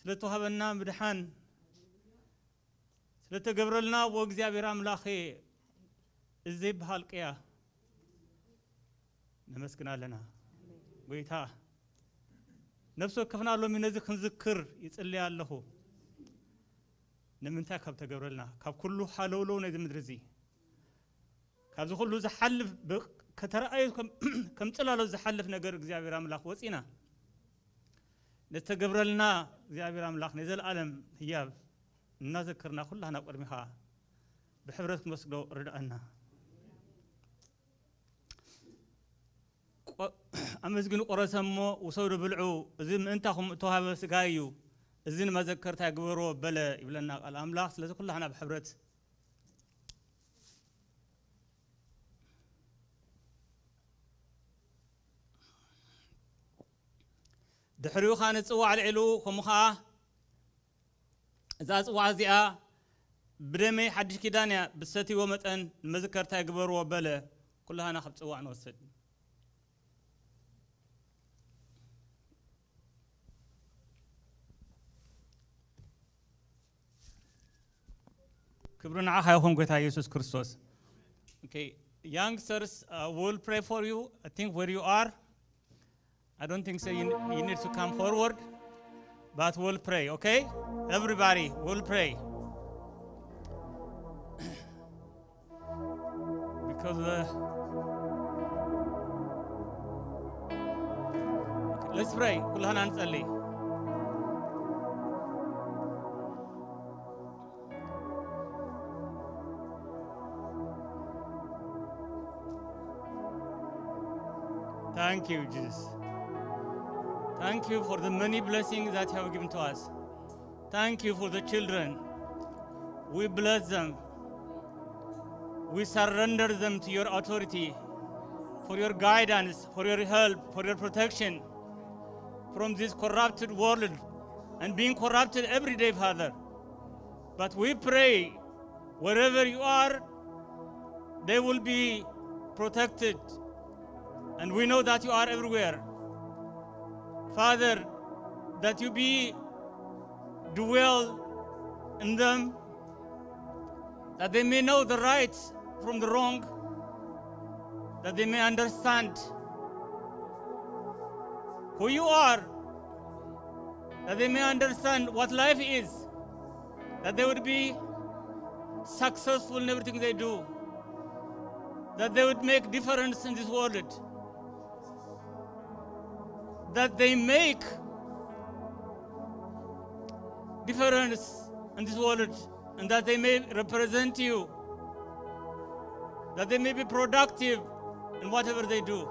ስለተዋህበና ምድሓን፣ ስለተገብረልና ኣቦ እግዚኣብሔር ኣምላኸ እዚ ዘይበሃል ቅያ ነመስግን ኣለና። ጎይታ ነፍሲ ወከፍና ሎሚ ነዚ ክንዝክር ይጽልይ ኣለኹ። ንምንታይ ካብ ተገብረልና ካብ ኩሉ ሃለውለው ነዚ ምድሪ እዚ ካብዚ ኩሉ ዝሓልፍ ብ- ከተረኣዩ ከም- ከም ጽላሎት ዝሓልፍ ነገር እግዚኣብሔር ኣምላኽ ወጺና ነተገብረልና እግዚኣብሔር ኣምላኽ ናይ ዘለኣለም ህያብ እናዘከርና ኩላህና ቅድሚኻ ብሕብረት ክንወስዶ ርድኣና። ቆ- ኣመስግኑ ቆረሰ እሞ ውሰዱ ብልዑ፣ እዚ ምእንታኹም እተዋህበ ስጋይ እዩ፣ እዚ ንመዘከርታ ግበርዎ በለ ይብለና ቃል ኣምላኽ። ስለዚ ኩላህና ብሕብረት ድሕሪኡ ኸኣ ንጽዋዕ ኣልዒሉ፣ ከምኡ ኸኣ እዛ ጽዋዕ እዚኣ ብደመይ ሓድሽ ኪዳን እያ፣ ብሰትይዎ መጠን ንመዝከርታይ ግበርዎ በለ። ኩላህና ካብ ጽዋዕ ንወስድ። ክብሪ ንዓኻ ይኹን ጎይታ ኢየሱስ ክርስቶስ። Okay, youngsters, uh, we'll pray for you. I think where you are, I don't think so you, you need to come forward, but we'll pray, okay? Everybody, we'll pray. Because uh, okay, let's pray. ኩላህና ንጸልይ። Thank you, Jesus. Thank you for the many blessings that you have given to us. Thank you for the children. We bless them. We surrender them to your authority, for your guidance, for your help, for your protection from this corrupted world and being corrupted every day, Father. But we pray, wherever you are, they will be protected. And we know that you are everywhere. Father, that you be dwell in them, that they may know the right from the wrong, that they may understand who you are, that they may understand what life is, that they would be successful in everything they do, that they would make difference in this world, that they make difference in this world, and that they may represent you, that they may be productive in whatever they do.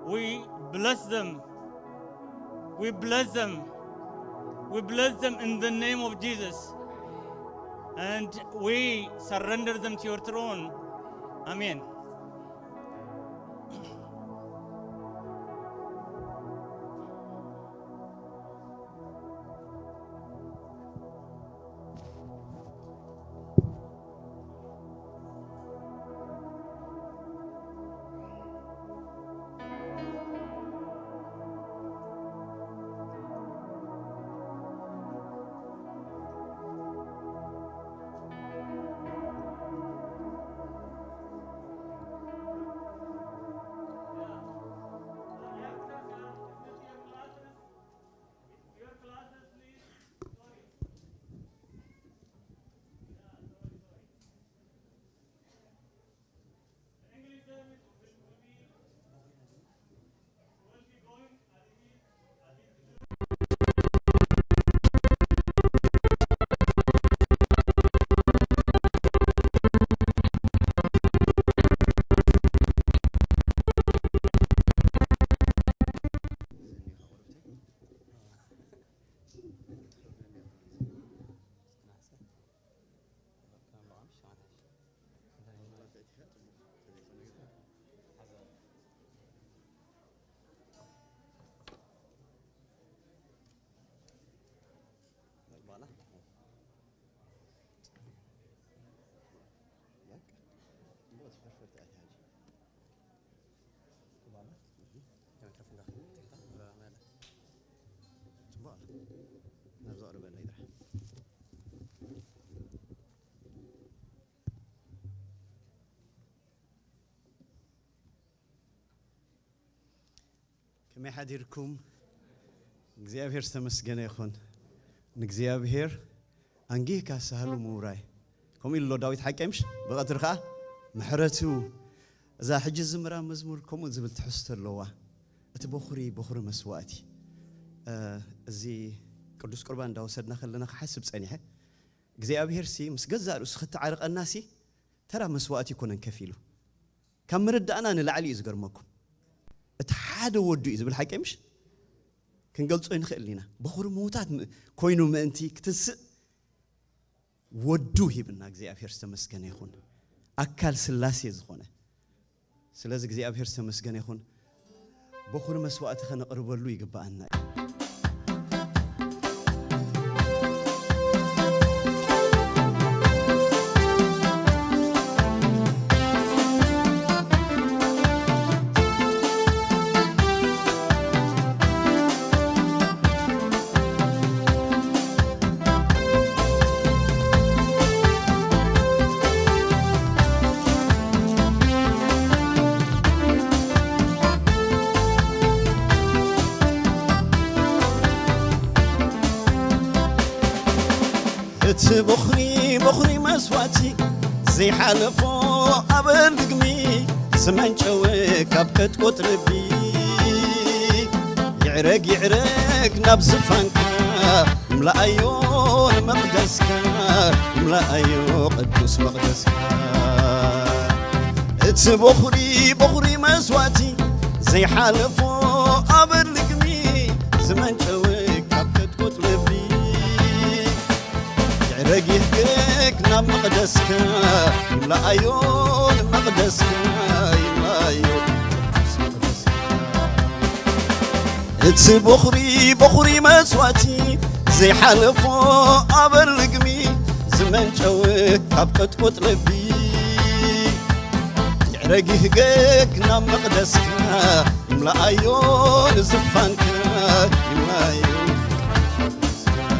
We bless them. We bless them. We bless them in the name of Jesus. And we surrender them to your throne. Amen. ናብዚ ኣቕርበለይ ጥራሕ። ከመይ ሓዲርኩም? እግዚኣብሔር ዝተመስገነ ይኹን። ንእግዚኣብሔር ኣንጊህካ ሳህሉ ምውራይ። ከምኡ ኢሉ ኣሎ ዳዊት ሓቀይ፣ ምሽ? ብቐትሪ ኸዓ ምሕረቱ። እዛ ሕጂ ዝምራ መዝሙር ከምኡ ዝብል ትሕዝቶ ኣለዋ። እቲ በኹሪ፣ በኹሪ መስዋእቲ። እ፣ እዚ ቅዱስ ቁርባን እንዳወሰድና ከለና ክሓስብ ጸኒሐ። እግዚኣብሔር ሲ ምስ ገዛእ ርእሱ ክተዓርቐና ሲ ተራ መስዋእቲ ኣይኮነን ከፊሉ። ካብ ምርዳእና ንላዕሊ እዩ ዝገርመኩም። እቲ ሓደ ወዱ እዩ ዝብል ሓቂ ምሽ? ክንገልጾ ይንኽእል ኢና። በኹሪ ምዉታት ም-፣ ኮይኑ ምእንቲ ክትንስእ ወዱ ሂብና። እግዚኣብሔር ዝተመስገነ ይኹን። ኣካል ስላሴ ዝኾነ። ስለዚ እግዚኣብሔር ዝተመስገነ ይኹን። በኹሪ መስዋእቲ ከነቕርበሉ ይግብኣና እዩ። እቲ በኹሪ፣ በኹሪ መስዋእቲ ዘይሓለፎ ኣበል ድግሚ ዝመንጨወ ካብ ቅጥቁጥ ልቢ። ይዕረግ፣ ይዕረግ ናብ ዝፋንካ፣ ይምልኣዮ ንመቕደስካ፣ ይምልኣዮ ቅዱስ መቕደስካ። እቲ በኹሪ፣ በኹሪ መስዋእቲ ዘይሓለፎ ኣበል ድግሚ ዝመንጨወ ካብ ቅጥቁጥ ልቢ። ይዕረግ ይህገግ ናብ መቕደስካ፣ ይምልኣዮ ንመቕደስካ፣ ይምልኣዮ ቅዱስ መቕደስካ። እቲ በኹሪ፣ በኹሪ መስዋእቲ ዘይሓለፎ ኣበል ድግሚ ዝመንጨወ ካብ ቅጥቁጥ ልቢ። ይዕረግ ይህገግ ናብ መቕደስካ፣ ይምልኣዮ ንዝፋንካ፣ ይምልኣዮ ንዝፋንካ።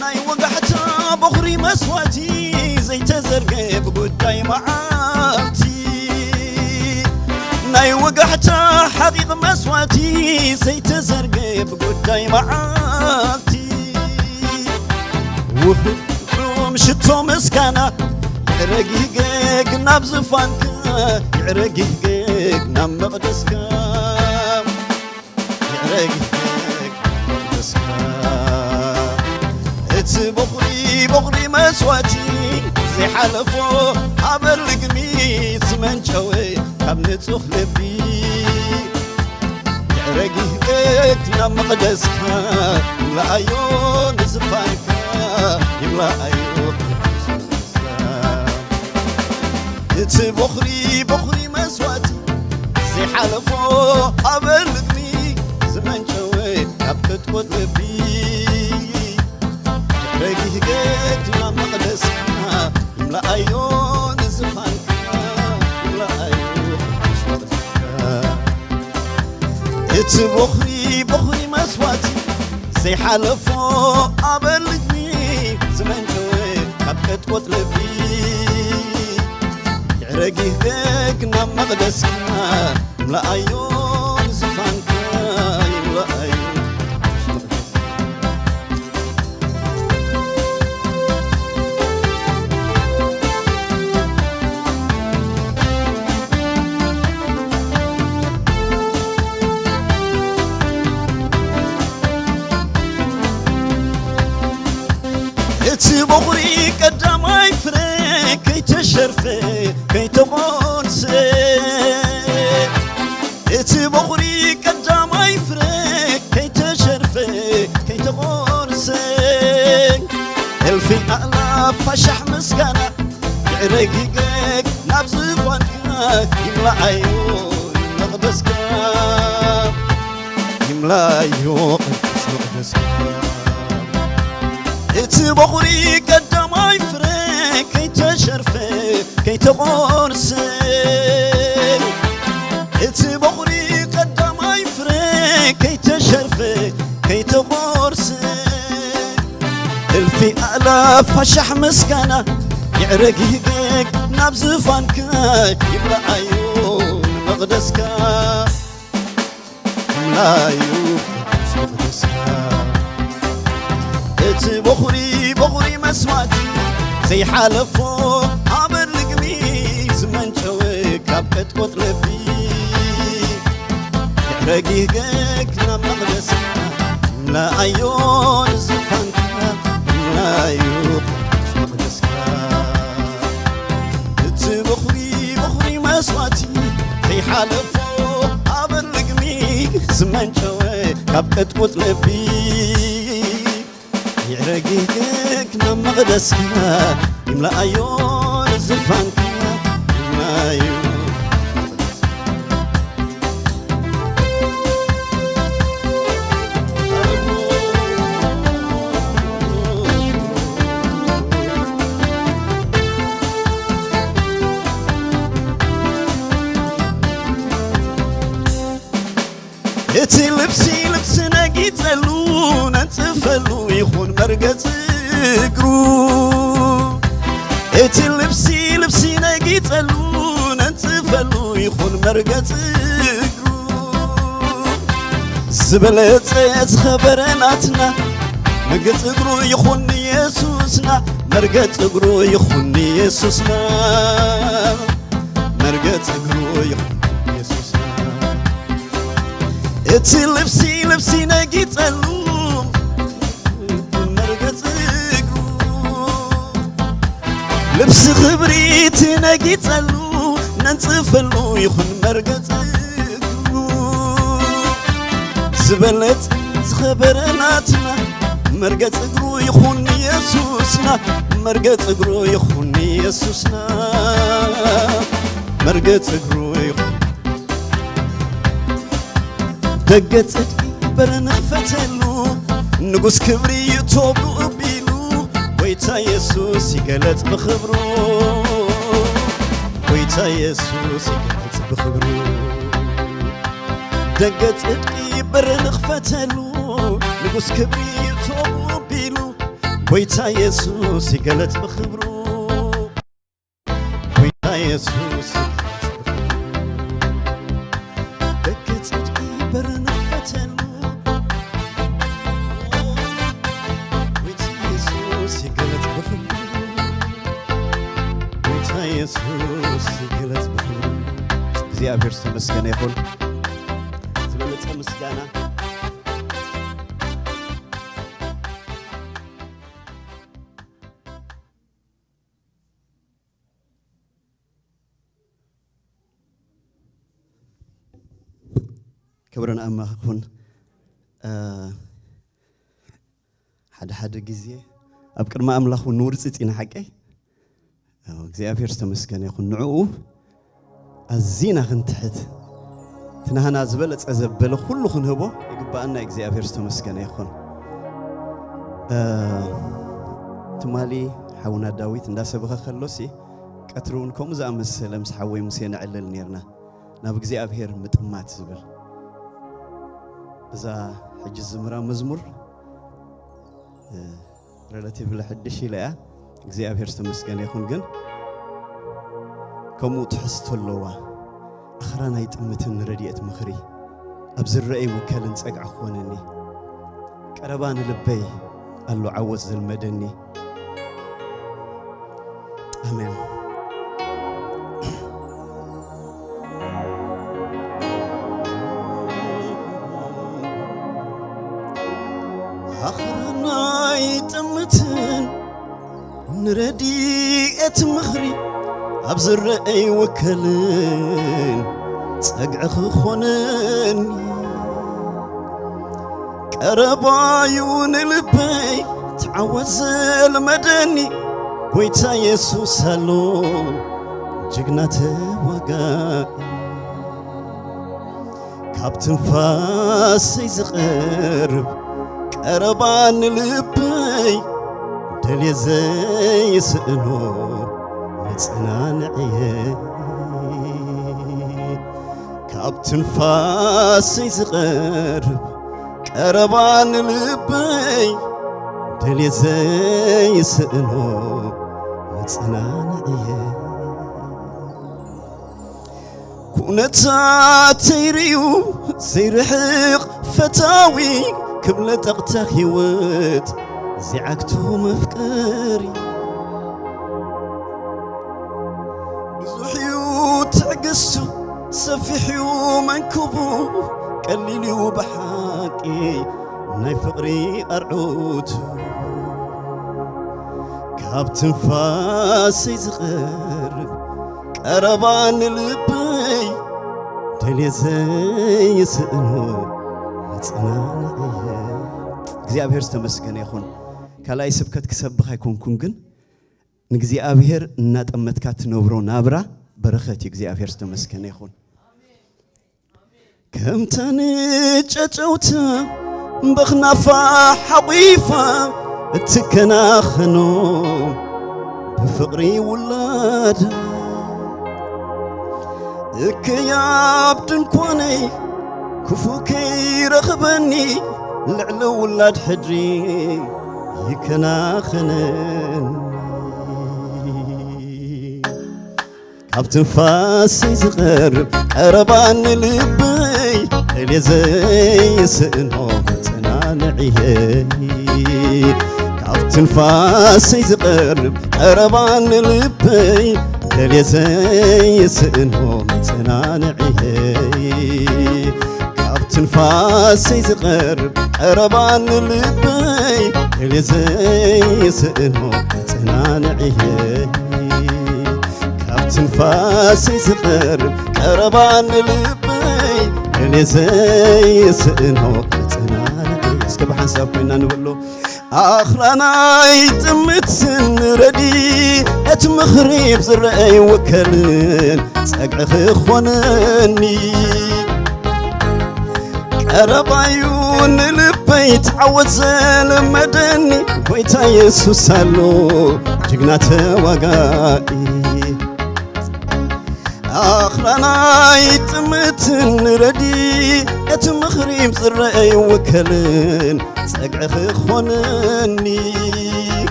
ናይ ወጋሕታ በኹሪ መስዋእቲ ዘይተዘርገ ብጉዳይ መዓልቲ። ናይ ወጋሕታ ሓቂቕ መስዋእቲ ዘይተዘርገ ብጉዳይ መዓልቲ። ውህብ ሽቶ ምስጋና ይዕረግ ይህገግ ናብ ዝፋንካ፣ ይዕረግ ይህገግ ናብ መቕደስካ። ይዕረግ ይህገግ መቕደስካ። እቲ በኹሪ፣ በኹሪ መስዋእቲ ዘይሓለፎ ኣበል ድግሚ ዝመንጨወ ካብ ንጹህ ልቢ። ይዕረግ ይህገግ ናብ መቕደስካ፣ ይምልኣዮ ንዝፋንካ፣ ይምልኣዮ ቅዱስ መቕደስካ። እቲ በኹሪ፣ በኹሪ መስዋእቲ ዘይሓለፎ ኣበል ድግሚ ዝመንጨወ ካብ ቅጥቁጥ ልቢ። ይዕረግ ይህገግ ናብ መቕደስካ፣ ይምልኣዮ ንዝፋንካ፣ ይምልኣዮ ቅዱስ መቕደስካ። እቲ በኹሪ፣ በኹሪ መስዋእቲ ዘይሓለፎ ኣበል ድግሚ ዝመንጨወ ካብ ቅጥቁጥ ልቢ። ይዕረግ ይህገግ ናብ መቕደስካ፣ ይምልኣዮ ንዝፋንካ፣ ይምልኣዮ። እቲ በኹሪ ቀዳማይ ፍረ ከይተሸርፈ ከይተቖርሰ፣ እቲ በኹሪ ቀዳማይ ፍረ ከይተሸርፈ ከይተቖርሰ፣ እልፊ ኣእላፍ ኣሻሕ ምስጋና ይዕረግ ይህገግ ናብ ዝፋንካ፣ ይምልኣዮ መቕደስካ። ላዩ ቅዱስ መቕደስካ። እቲ በኹሪ ቀዳማይ ፍረ ከይተሸርፈ ከይተቖርሰ፣ እቲ በኹሪ ቀዳማይ ፍረ ከይተሸርፈ ከይተቖርሰ፣ እልፊ ኣእላፍ ኣሻሕ ምስጋና ይዕረግ ይህገግ ናብ ዝፋንካ፣ ይብላዓዮ ንመቕደስካ። ላዩ ቅዱስ መቕደስካ። እቲ በኹሪ በኹሪ መስዋዕቲ ዘይሓለፎ ኣበር ልግሚ ዝመንጨወ ካብ ቀጥቆጥ ልቢ፣ ይዕረግ ይህገግ ናብ መቕደስካ። ላኣዮ ንዝፋንካ፣ ላዩ ቅዱስ መቕደስካ። እቲ በኹሪ በኹሪ መስዋዕቲ ዘይሓለፎ ኣበር ልግሚ ዝመንጨወ ካብ ቅጥቁጥ ልቢ፣ ይዕረግ ይህገግ ናብ መቕደስካ። ይምላኣዮ ንዝፋንካ፣ ይምላኣዮ። እቲ ልብሲ ልብሲ ነጊጸሉ ነንጽፈሉ ይኹን መርገጽ እግሩ። እቲ ልብሲ ልብሲ ነጊጸሉ ነንጽፈሉ ይኹን መርገጽ እግሩ። ዝበለጸ ዝኸበረ ናትና መርገጽ እግሩ ይኹን ኢየሱስና፣ መርገጽ እግሩ ይኹን ኢየሱስና፣ መርገጽ እግሩ ይኹን ኢየሱስና። እቲ ልብሲ ልብሲ ነጊጸሉ መርገጽ እግሩ፣ ልብሲ ክብሪ እቲ ነጊጸሉ ነንጽፈሉ ይኹን መርገጽ እግሩ። ዝበለጽ ዝኸበረ ናትና መርገጽ እግሩ ይኹን ኢየሱስና፣ መርገጽ እግሩ ይኹን ኢየሱስና፣ መርገጽ እግሩ ይኹን። ደገ ጽድቂ በር ንኽፈተሉ፣ ንጉስ ክብሪ ይእቶ ብኡ ኣቢሉ፣ ጎይታ የሱስ ይገለጽ ብኽብሩ፣ ጎይታ የሱስ ይገለጽ ብኽብሩ። ደገ ጽድቂ በር ንኽፈተሉ፣ ንጉስ ክብሪ ይእቶ ብኡ ኣቢሉ፣ ጎይታ የሱስ ይገለጽ ብኽብሩ። ጎይታ የሱስ ደገ ጽድቂ በር ንኽፈተሉ፣ ጎይታ የሱስ ይገለጽ ብኽብሩ፣ ጎይታ የሱስ ይገለጽ ብኽብሩ። እግዚኣብሔር ዝተመስገነ ይኹን። ዝበለጸ ምስጋና። ክብሪ ንኣምላኽ ይኹን። እ፣ ሓደ ሓደ ግዜ ኣብ ቅድሚ ኣምላኽ እውን ንውርጽጽ ኢና፣ ሓቀይ? ኣዎ፣ እግዚኣብሔር ዝተመስገነ ይኹን። ንዕኡ ኣዚና ክንትሕት፣ እቲ ናህና ዝበለጸ ዘበለ ኩሉ ክንህቦ ይግብኣና። እግዚኣብሔር ዝተመስገነ ይኹን። እ፣ ትማሊ ሓውና ዳዊት እንዳሰበኸ ከሎሲ፣ ቀትሪ እውን ከምኡ ዝኣመሰለ ምስ ሓወይ ሙሴ ነዕልል ኔርና፣ ናብ እግዚኣብሔር ምጥማት ዝብል። እዛ ሕጂ ዝምራ መዝሙር፣ እ፣ ሬላቲቭሊ ሕድሽ ኢለ እያ። እግዚኣብሔር ዝተመስገነ ይኹን። ግን ከምኡ ትሕዝቶ ኣለዋ። ኣኽራን ኣይጥምትን ንረድኤት ምኽሪ፣ ኣብ ዝረአ ይውከልን ጸግዒ ክኾነኒ። ቀረባ ንልበይ ኣሎ ዓወት ዘልመደኒ። ኣሜን። ኣኽራን ኣይጥምትን ንረድኤት ምኽሪ፣ ኣብ ዝረአ ይውከልን ጸግዒ ክኾነኒ። ቀረባዩ ንልበይ ተዓወት ዘልመደኒ፣ ጎይታ የሱስ ኣሎ ጅግና ተዋጋኢ። ካብ ትንፋሰይ ዝቐርብ ቀረባ ንልበይ ደልየ ዘይስእኖ መጸናንዕየ። ካብ ትንፋሰይ ዝቐርብ ቀረባ ንልበይ ደልየ ዘይስእኖ መጸናንዕየ። ኩነታተይ ርእዩ ዘይርሕቕ ፈታዊ ክብለ ጠቕታ ህይወት ዘይዓግቶ መፍቀሪ። ብዙሕ እዩ ትዕግስቱ ሰፊሕ እዩ መንክቡ ቀሊል እዩ ብሓቂ ናይ ፍቕሪ ኣርዑቱ። ካብ ትንፋሰይ ዝቐርብ ቀረባ ንልበይ ደልየ ዘይስእኖ መጽናንዕየ። እግዚኣብሔር ዝተመስገነ ይኹን። ካልኣይ ስብከት ክሰብኽ ኣይኮንኩን፣ ግን ንእግዚኣብሔር እናጠመትካ ትነብሮ ናብራ በረኸት እዩ። እግዚኣብሔር ዝተመስገነ ይኹን። ከምታ ንጨጨውታ በኽናፋ ሓቒፋ እትከናኸኖ ብፍቕሪ ውላዳ እከይ ኣብ ድንኳነይ ክፉእ ከይረኽበኒ ልዕሊ ውላድ ሕድሪ ይከናኸነኒ። ካብ ትንፋሰይ ዝቐርብ ቀረባ ንልበይ ደልየ ዘይስእኖ መጸናንዕየ። ካብ ትንፋሰይ ዝቐርብ ቀረባ ንልበይ ደልየ ዘይስእኖ መጸናንዕየ። ካብ ትንፋሰይ ዝቐርብ ቀረባ ንልበይ ደልየ ዘይስእኖ መጸናንዕየ። ካብ ትንፋሰይ ዝቐርብ ቀረባ ንልበይ ደልየ ዘይስእኖ መጸናንዕየ። እስከ ብሓንሳብ ኮይና ንበሎ። ኣኽራናይ ጥምትን ረድኤት ምኽሪ ብዝረአይ ወከልን ጸግዒ ክኾነኒ። ቀረባዩ ንልበይ ተዓወት ዘለመደኒ ጎይታ የሱስ ኣሎ ጅግና ተዋጋኢ። ኣኽራናይ ጥምትን ረድኤት ምኽሪ ብዝረአይ ወከልን ጸግዒ ክኾነኒ።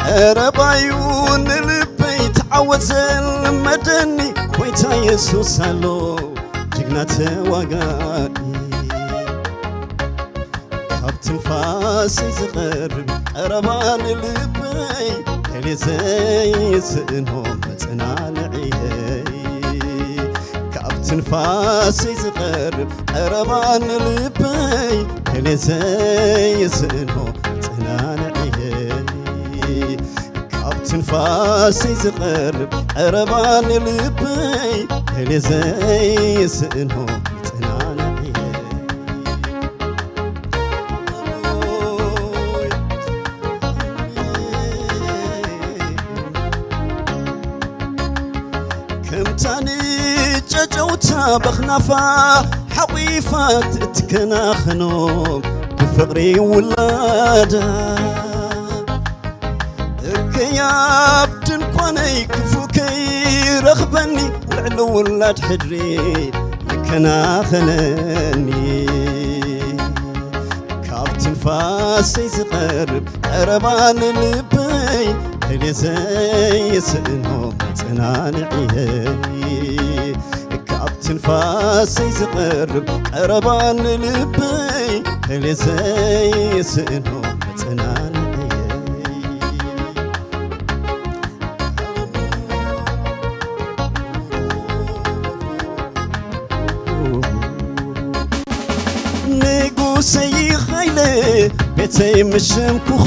ቀረባዩ ንልበይ ተዓወት ዘልመደኒ ጎይታ የሱስ ኣሎ ጅግና ተዋጋኢ። ካብ ትንፋሰይ ዝቐርብ ቀረባ ንልበይ ደልየ ዘይስእኖ መጽናንዕየይ። ካብ ትንፋሰይ ዝቐርብ ቀረባ ንልበይ ደልየ ዘይስእኖ መጽናንዕየይ። ካብ ትንፋሰይ ዝቐርብ ቀረባ ንልበይ ደልየ ዘይስእኖ መጽናንዕየይ። ከምታ ንጨጨውታ በኽናፋ ሓቒፋ እትከናኸኖም ብፍቕሪ ውላዳ እከይ ኣብ ድንኳነይ ክፉእ ከይረኽበኒ ልዕሊ ውላድ ሕድሪ ይከናኸነኒ። ካብ ትንፋሰይ ዝቐርብ ቀረባ ንልበይ ደልየ ዘይስእኖ መጽናንዕየይ። ካብ ትንፋሰይ ዝቐርብ ቀረባ ንልበይ ደልየ ዘይስእኖ መጽናንዕየይ። ንጉሰይ ኻይለ ቤተይ ምሸምኩኻ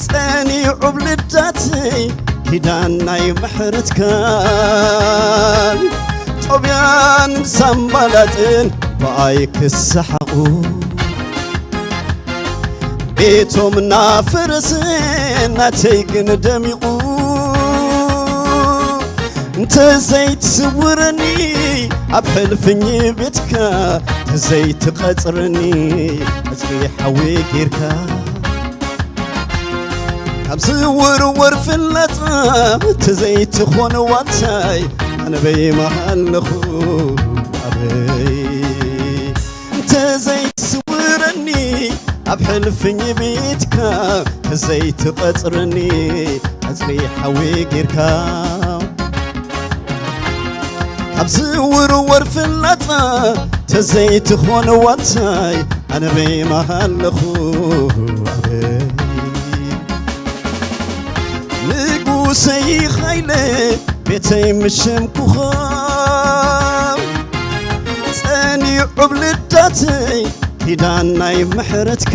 ጸኒዑ ብልዳተይ ኪዳን ናይ ምሕረትካ ጦብያን ሳምባላጥን ብኣይ ክሰሓቑ ቤቶም እናፈረሰ ናተይ ግን ደሚቑ እንተዘይትስውረኒ ኣብ ሕልፍኝ ቤትካ፣ እንተዘይትቐጽረኒ ቀጽሪ ሓዊ ጌርካ፣ ካብ ዝውርወር ፍላጻ እንተዘይትኾን ዋልታይ፣ ኣነበይ መሃለኹ ኣበይ። እንተዘይትስውረኒ ኣብ ሕልፍኝ ቤትካ፣ እንተዘይትቐጽረኒ ቀጽሪ ሓዊ ጌርካ፣ ካብ ዝውርወር ፍላጻ ተዘይትኾን ዋልታይ፣ ኣነበይ መሃለኹ ኣበይ። ንጉሰይ ኻይለ ቤተይ ምሽምኩኻ፣ ጸኒዑ ብልዳተይ ኪዳን ናይ ምሕረትካ፣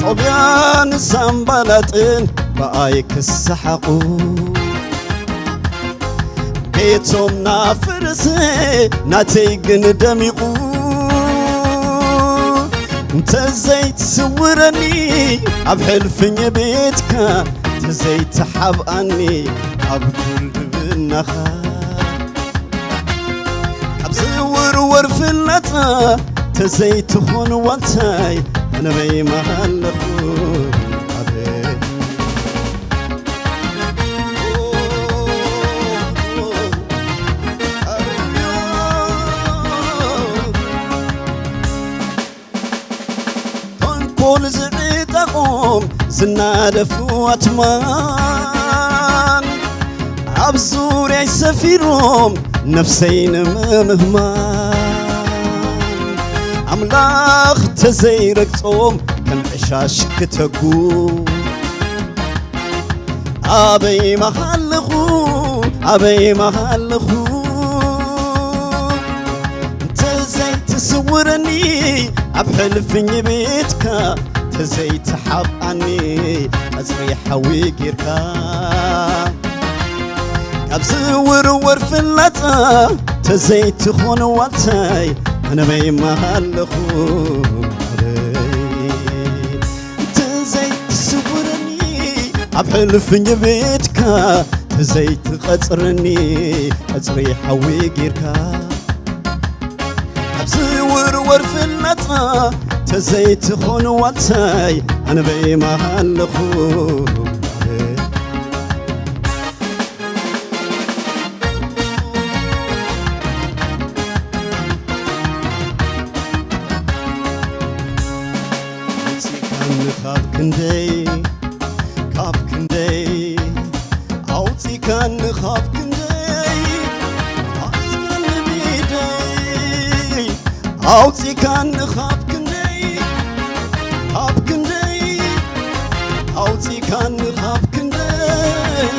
ጦብያን ሳምባላጥን ብኣይ ክሰሓቑ፣ ቤቶም ናፈረሰ ናተይ ግን ደሚቑ። እንተዘይትስውረኒ ኣብ ሕልፍኝ ቤትካ፣ እንተዘይትሓብኣኒ ኣብ ጉልድብናኻ፣ ካብ ዝውርወር ፍላጻ ተዘይትኾን ዋልታይ፣ ኣነበይ መሃለኹ ኣበይ። ተንኮል ዝዕጠቖም ዝናደፉ ኣትማን፣ ኣብ ዙርያይ ሰፊሮም ነፍሰይ ንምምህማን፣ ኣምላኽ ተዘይረግጾም ከም ዕሻሽ ክተጉ፣ ኣበይ መሃለኹ ኣበይ መሃለኹ፣ እንተዘይትስውረኒ ኣብ ሕልፍኝ ቤትካ፣ ተዘይትሓብኣኒ ቀጽሪ ሓዊ ጌርካ፣ ካብ ዝውርወር ፍላጻ ተዘይትኾን ዋልታይ፣ ኣነበይ መሃለኹ ኣበይ። እንተዘይትስውረኒ ኣብ ሕልፍኝ ቤትካ፣ ተዘይትቐጽረኒ ቀጽሪ ሓዊ ጌርካ፣ ኣብ ዝውርወር ፍላጻ ተዘይትኾን ዋልታይ፣ ኣነበይ መሃለኹ ኣበይ። ኣውጺካኒ ካብ ክንደይ፣ ካብ ክንደይ፣ ኣውጺካኒ ካብ ክንደይ፣ ኣውጺካኒ ብኢደይ፣ ኣውጺካኒ ካብ ክንደይ፣ ካብ ክንደይ፣ ኣውጺካኒ ካብ ክንደይ፣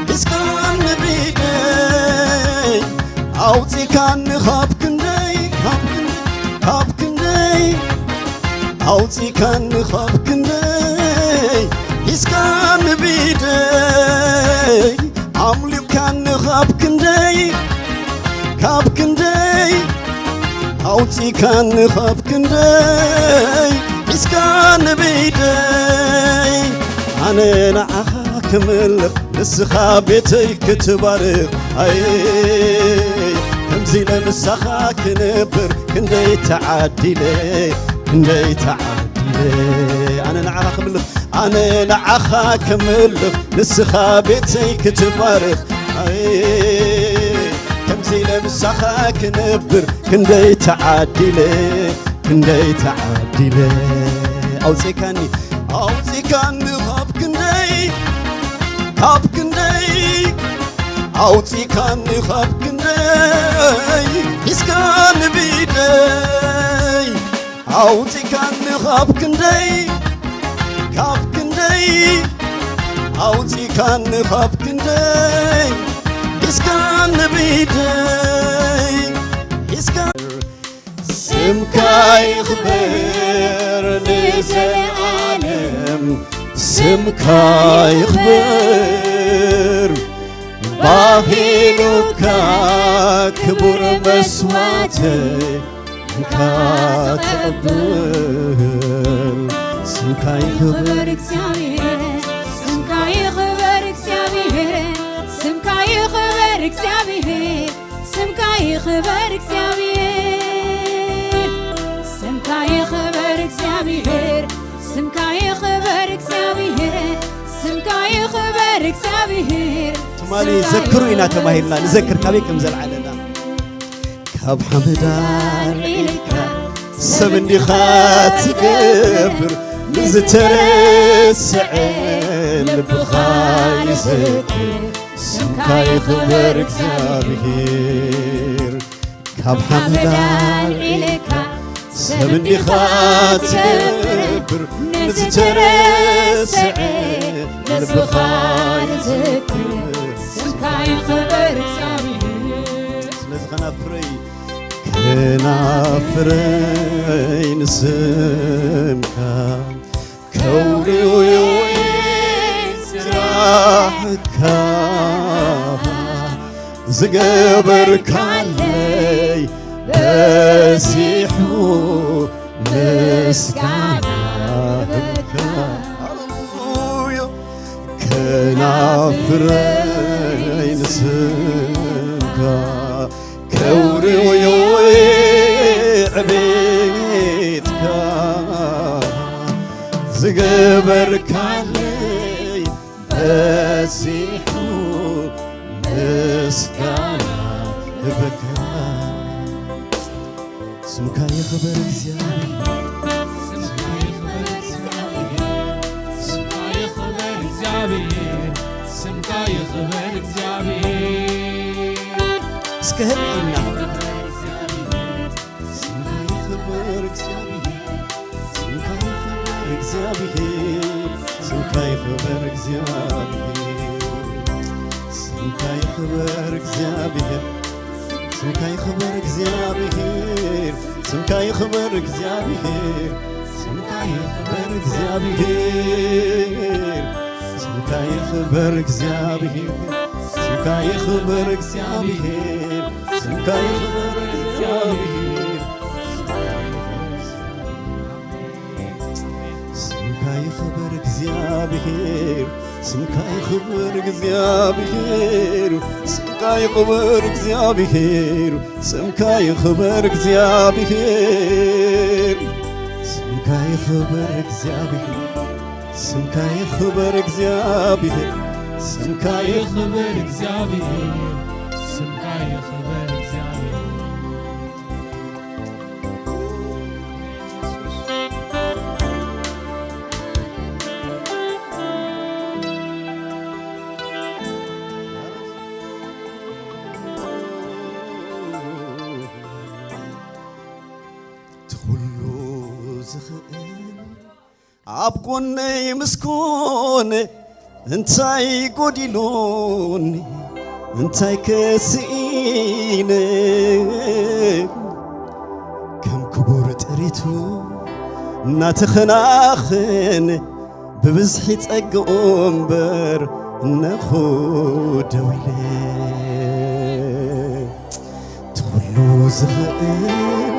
ሒዝካኒ ብኢደይ፣ ኣውጺካኒ ካብ ክንደይ፣ ካብ ክንደይ፣ ካብ ክንደይ፣ ኣውጺካኒ ካብ ክንደይ፣ ሒዝካኒ ብኢደይ፣ ኣምሊጥካኒ ካብ ክንደይ፣ ካብ ክንደይ፣ ኣውጺካኒ ካብ ክንደይ፣ ሒዝካኒ ብኢደይ፣ ኣነ ንዓኻ ክምልኽ ንስኻ ቤተይ ክትባርኽ፣ ኣይ፣ ከምዚ ኢለ ምሳኻ ክነብር ክንደይ ተዓዲለ፣ ክንደይ ተዓዲለ። ኣነ ንዓኻ ክምልኽ፣ ኣነ ንዓኻ ክምልኽ ንስኻ ቤተይ ክትባርኽ፣ ኣይ፣ ከምዚ ኢለ ምሳኻ ክነብር ክንደይ ተዓዲለ፣ ክንደይ ተዓዲለ። ኣውጺካኒ፣ ኣውጺካኒ ካብ ክንደይ፣ ካብ ክንደይ፣ ኣውጺካኒ ካብ ክንደይ፣ ሒዝካኒ ብኢደይ፣ ኣውጺካኒ ካብ ክንደይ፣ ካብ ክንደይ፣ ኣውጺካኒ ካብ ክንደይ፣ ሒዝካኒ ብኢደይ፣ ሒዝካ ስምካ ይኽበር ንዘለዓለም፣ ስምካ ይኽበር ባህሉካ ክቡር መስዋዕተይ እንካ ተቐብል። ስምካ ይኽበር ይኽበር እግዚኣብሔር፣ ስምካ ይኽበር እግዚኣብሔር፣ ስምካ ይኽበር እግዚኣብሔር፣ ስምካ ይኽበር እግዚኣብሔር፣ ስምካ ይኽበር እግዚኣብሔር፣ ስምካ ይኽበር እግዚኣብሔር። ትማሊ ዘክሩ ኢና ተባሂልና ንዘክር ካበይ ከም ዘልዓለና። ካብ ሓመድ ኣልዒልካ ሰብ እንዲኻ ትገብር፣ ንዝተረስዐ ልብኻ ይዘክር። ስምካ ይኽበር እግዚኣብሔር፣ ካብ ሓመድ ኣልዒልካ ሰብ እንዲኻ ትገብር፣ ንዝተረስዐ ልብኻ ይዘክር። ስምካ ይኽበር እግዚኣብሔር። ስለዚ ከናፍረይ ከናፍረይ ንስምካ ከውርዮ ስራሕካ ዝገበርካለይ በዚሑ ምስጋና። ሃሌሉያ። ከናፍረይ ንስምካ ከውርዮ ዕቤትካ ዝገበርካለይ በዚሑ ምስጋና እበካ። ስምካ ይኽበር እግዚኣብሔር፣ ስምካ ይኽበር እግዚኣብሔር፣ ስምካ ይኽበር እግዚኣብሔር፣ ስምካ ይኽበር እግዚኣብሔር። እስከ ህድእ ኢልና። ስምካ ይኽበር እግዚኣብሔር፣ ስምካ ይኽበር እግዚኣብሔር፣ ስምካ ይኽበር እግዚኣብሔር፣ ስምካ ይኽበር እግዚኣብሔር፣ ስምካ ይኽበር እግዚኣብሔር፣ ስምካ ይኽበር እግዚኣብሔር፣ ስምካ ይኽበር እግዚኣብሔር፣ ስምካ ይኽበር እግዚኣብሔር፣ ስምካ ይኽበር እግዚኣብሔር፣ ስምካ ይኽበር እግዚኣብሔር። ስምካ ይኽበር እግዚኣብሔር፣ ስምካ ይኽበር እግዚኣብሔር፣ ስምካ ይኽበር እግዚኣብሔር፣ ስምካ ይኽበር እግዚኣብሔር፣ ስምካ ይኽበር እግዚኣብሔር፣ ስምካ ይኽበር እግዚኣብሔር፣ ስምካ ይኽበር እግዚኣብሔር፣ ስምካ ይኽበር እግዚኣብሔር። እቲ ኩሉ ዝኽእል ኣብ ጎነይ ምስ ኮነ እንታይ ጎዲሉኒ እንታይ ከስኢነ ከም ክቡር ጥሪቱ እናተኸናኸነ ብብዝሒ ጸግኡ እምበር እነኹ ደው ኢለ እቲ ኩሉ ዝኽእል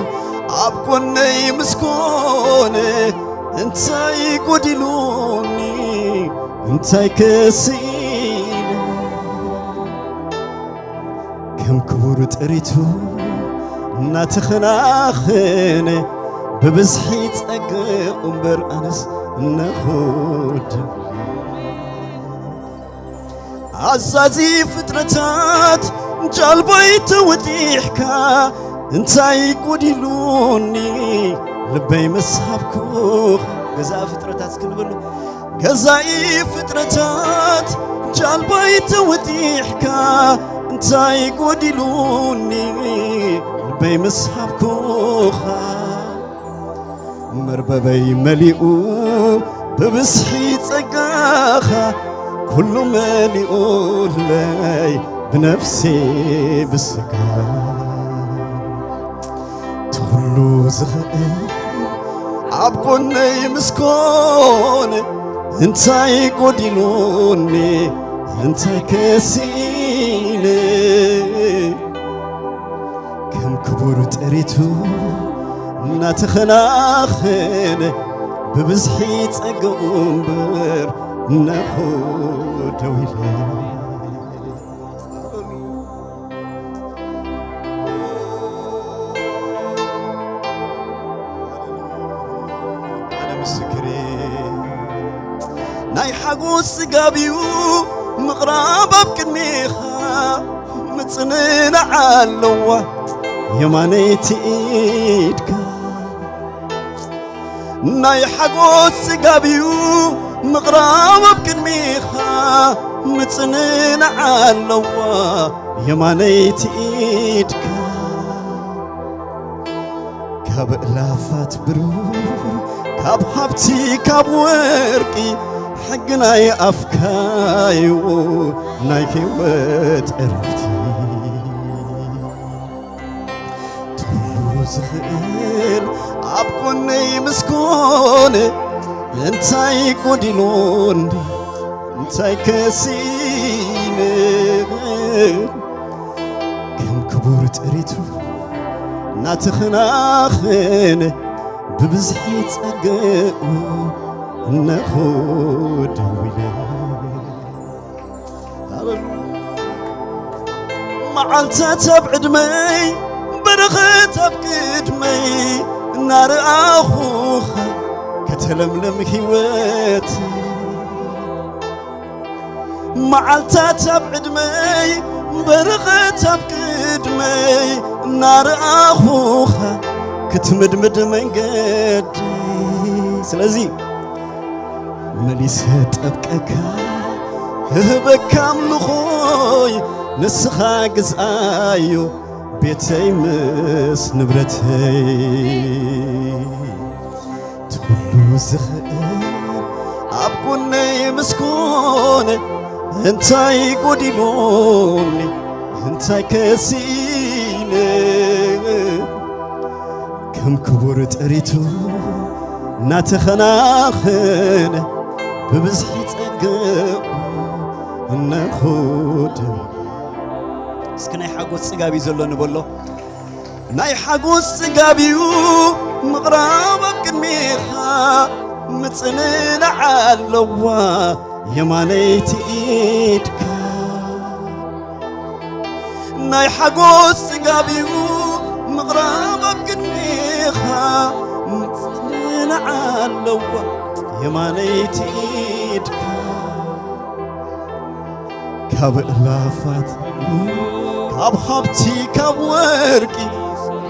ኣብ ጎነይ ምስ ኮነ እንታይ ጎዲሉኒ እንታይ ከስኢነ ከም ክቡር ጥሪቱ እናተኸናኸነ ብብዝሒ ጸግኡ እምበር ኣነስ እነኹ ደው ኣዛዚ ፍጥረታት ጃልባይ ተወጢሕካ እንታይ ጎዲሉኒ ልበይ መሳብኩኻ ገዛ ፍጥረታት ክንበሉ ገዛኢ ፍጥረታት ጃልባይ ተወጢሕካ እንታይ ጎዲሉኒ ልበይ መሳብኩኻ መርበበይ መሊኡ ብብዝሒ ጸጋኻ ኩሉ መሊኡለይ ብነፍሲ ብስጋ እቲ ኩሉ ዝኽእል ኣብ ጎነይ ምስ ኮነ እንታይ ጎዲሉኒ እንታይ ከሲነ ከም ክቡር ጥሪቱ እናተኸናኸነ ብብዝሒ ጸግኡ እምበር እነኹ ደው ኢለ ስጋብ እዩ ምቕራብ ኣብ ቅድሜኻ ምጽንናዕ ኣለዋ የማነይቲ ኢድካ። ናይ ሓጎስ ስጋብ እዩ ምቕራብ ኣብ ቅድሜኻ ምጽንናዕ ኣለዋ የማነይቲ ኢድካ። ካብ እላፋት ብሩር ካብ ሃብቲ ካብ ወርቂ ሕጊ ናይ ኣፍካዩ ናይ ህይወት ዕረፍቲ። ትኹሉ ዝኽእል ኣብ ጎነይ ምስ ኮነ እንታይ ጎዲሉኒ እንታይ ከሲነ ከም ክቡር ጥሪቱ እናተኸናኸነ ብብዝሒ ጸገኡ እነሆ ደው ኢለ። ሃሌሉያ። መዓልታት ኣብ ዕድመይ በረኸት ኣብ ቅድመይ እናረኣኹኻ ከተለምለም ህይወት መዓልታት ኣብ ዕድመይ በረኸት ኣብ ቅድመይ እናረኣኹኻ ክትምድምድ መንገዲ ስለዚ መሊሰ ጠብቀካ ህህበካ ኣምልኾይ ንስኻ ግዝኣዮ ቤተይ ምስ ንብረተይ ትኹሉ ዝኽእል ኣብ ጎነይ ምስ ኮነ እንታይ ጎዲሉኒ እንታይ ከሲነ ከም ክቡር ጥሪቱ እናተኸናኸነ ብብዝሒ ጸገኡ እነኹድ እስኪ ናይ ሓጎስ ጽጋብ እዩ ዘሎ ንበሎ ናይ ሓጎስ ጽጋብ እዩ ምቕራብ ኣብ ቅድሜኻ ምጽንናዕ ኣለዋ የማነይቲ ኢድካ ናይ ሓጎስ ጽጋብ እዩ ምቕራብ ኣብ ቅድሜኻ ምጽንናዕ ኣለዋ የማነይቲ ኢድካ ካብ እላፋት ካብ ሃብቲ ካብ ወርቂ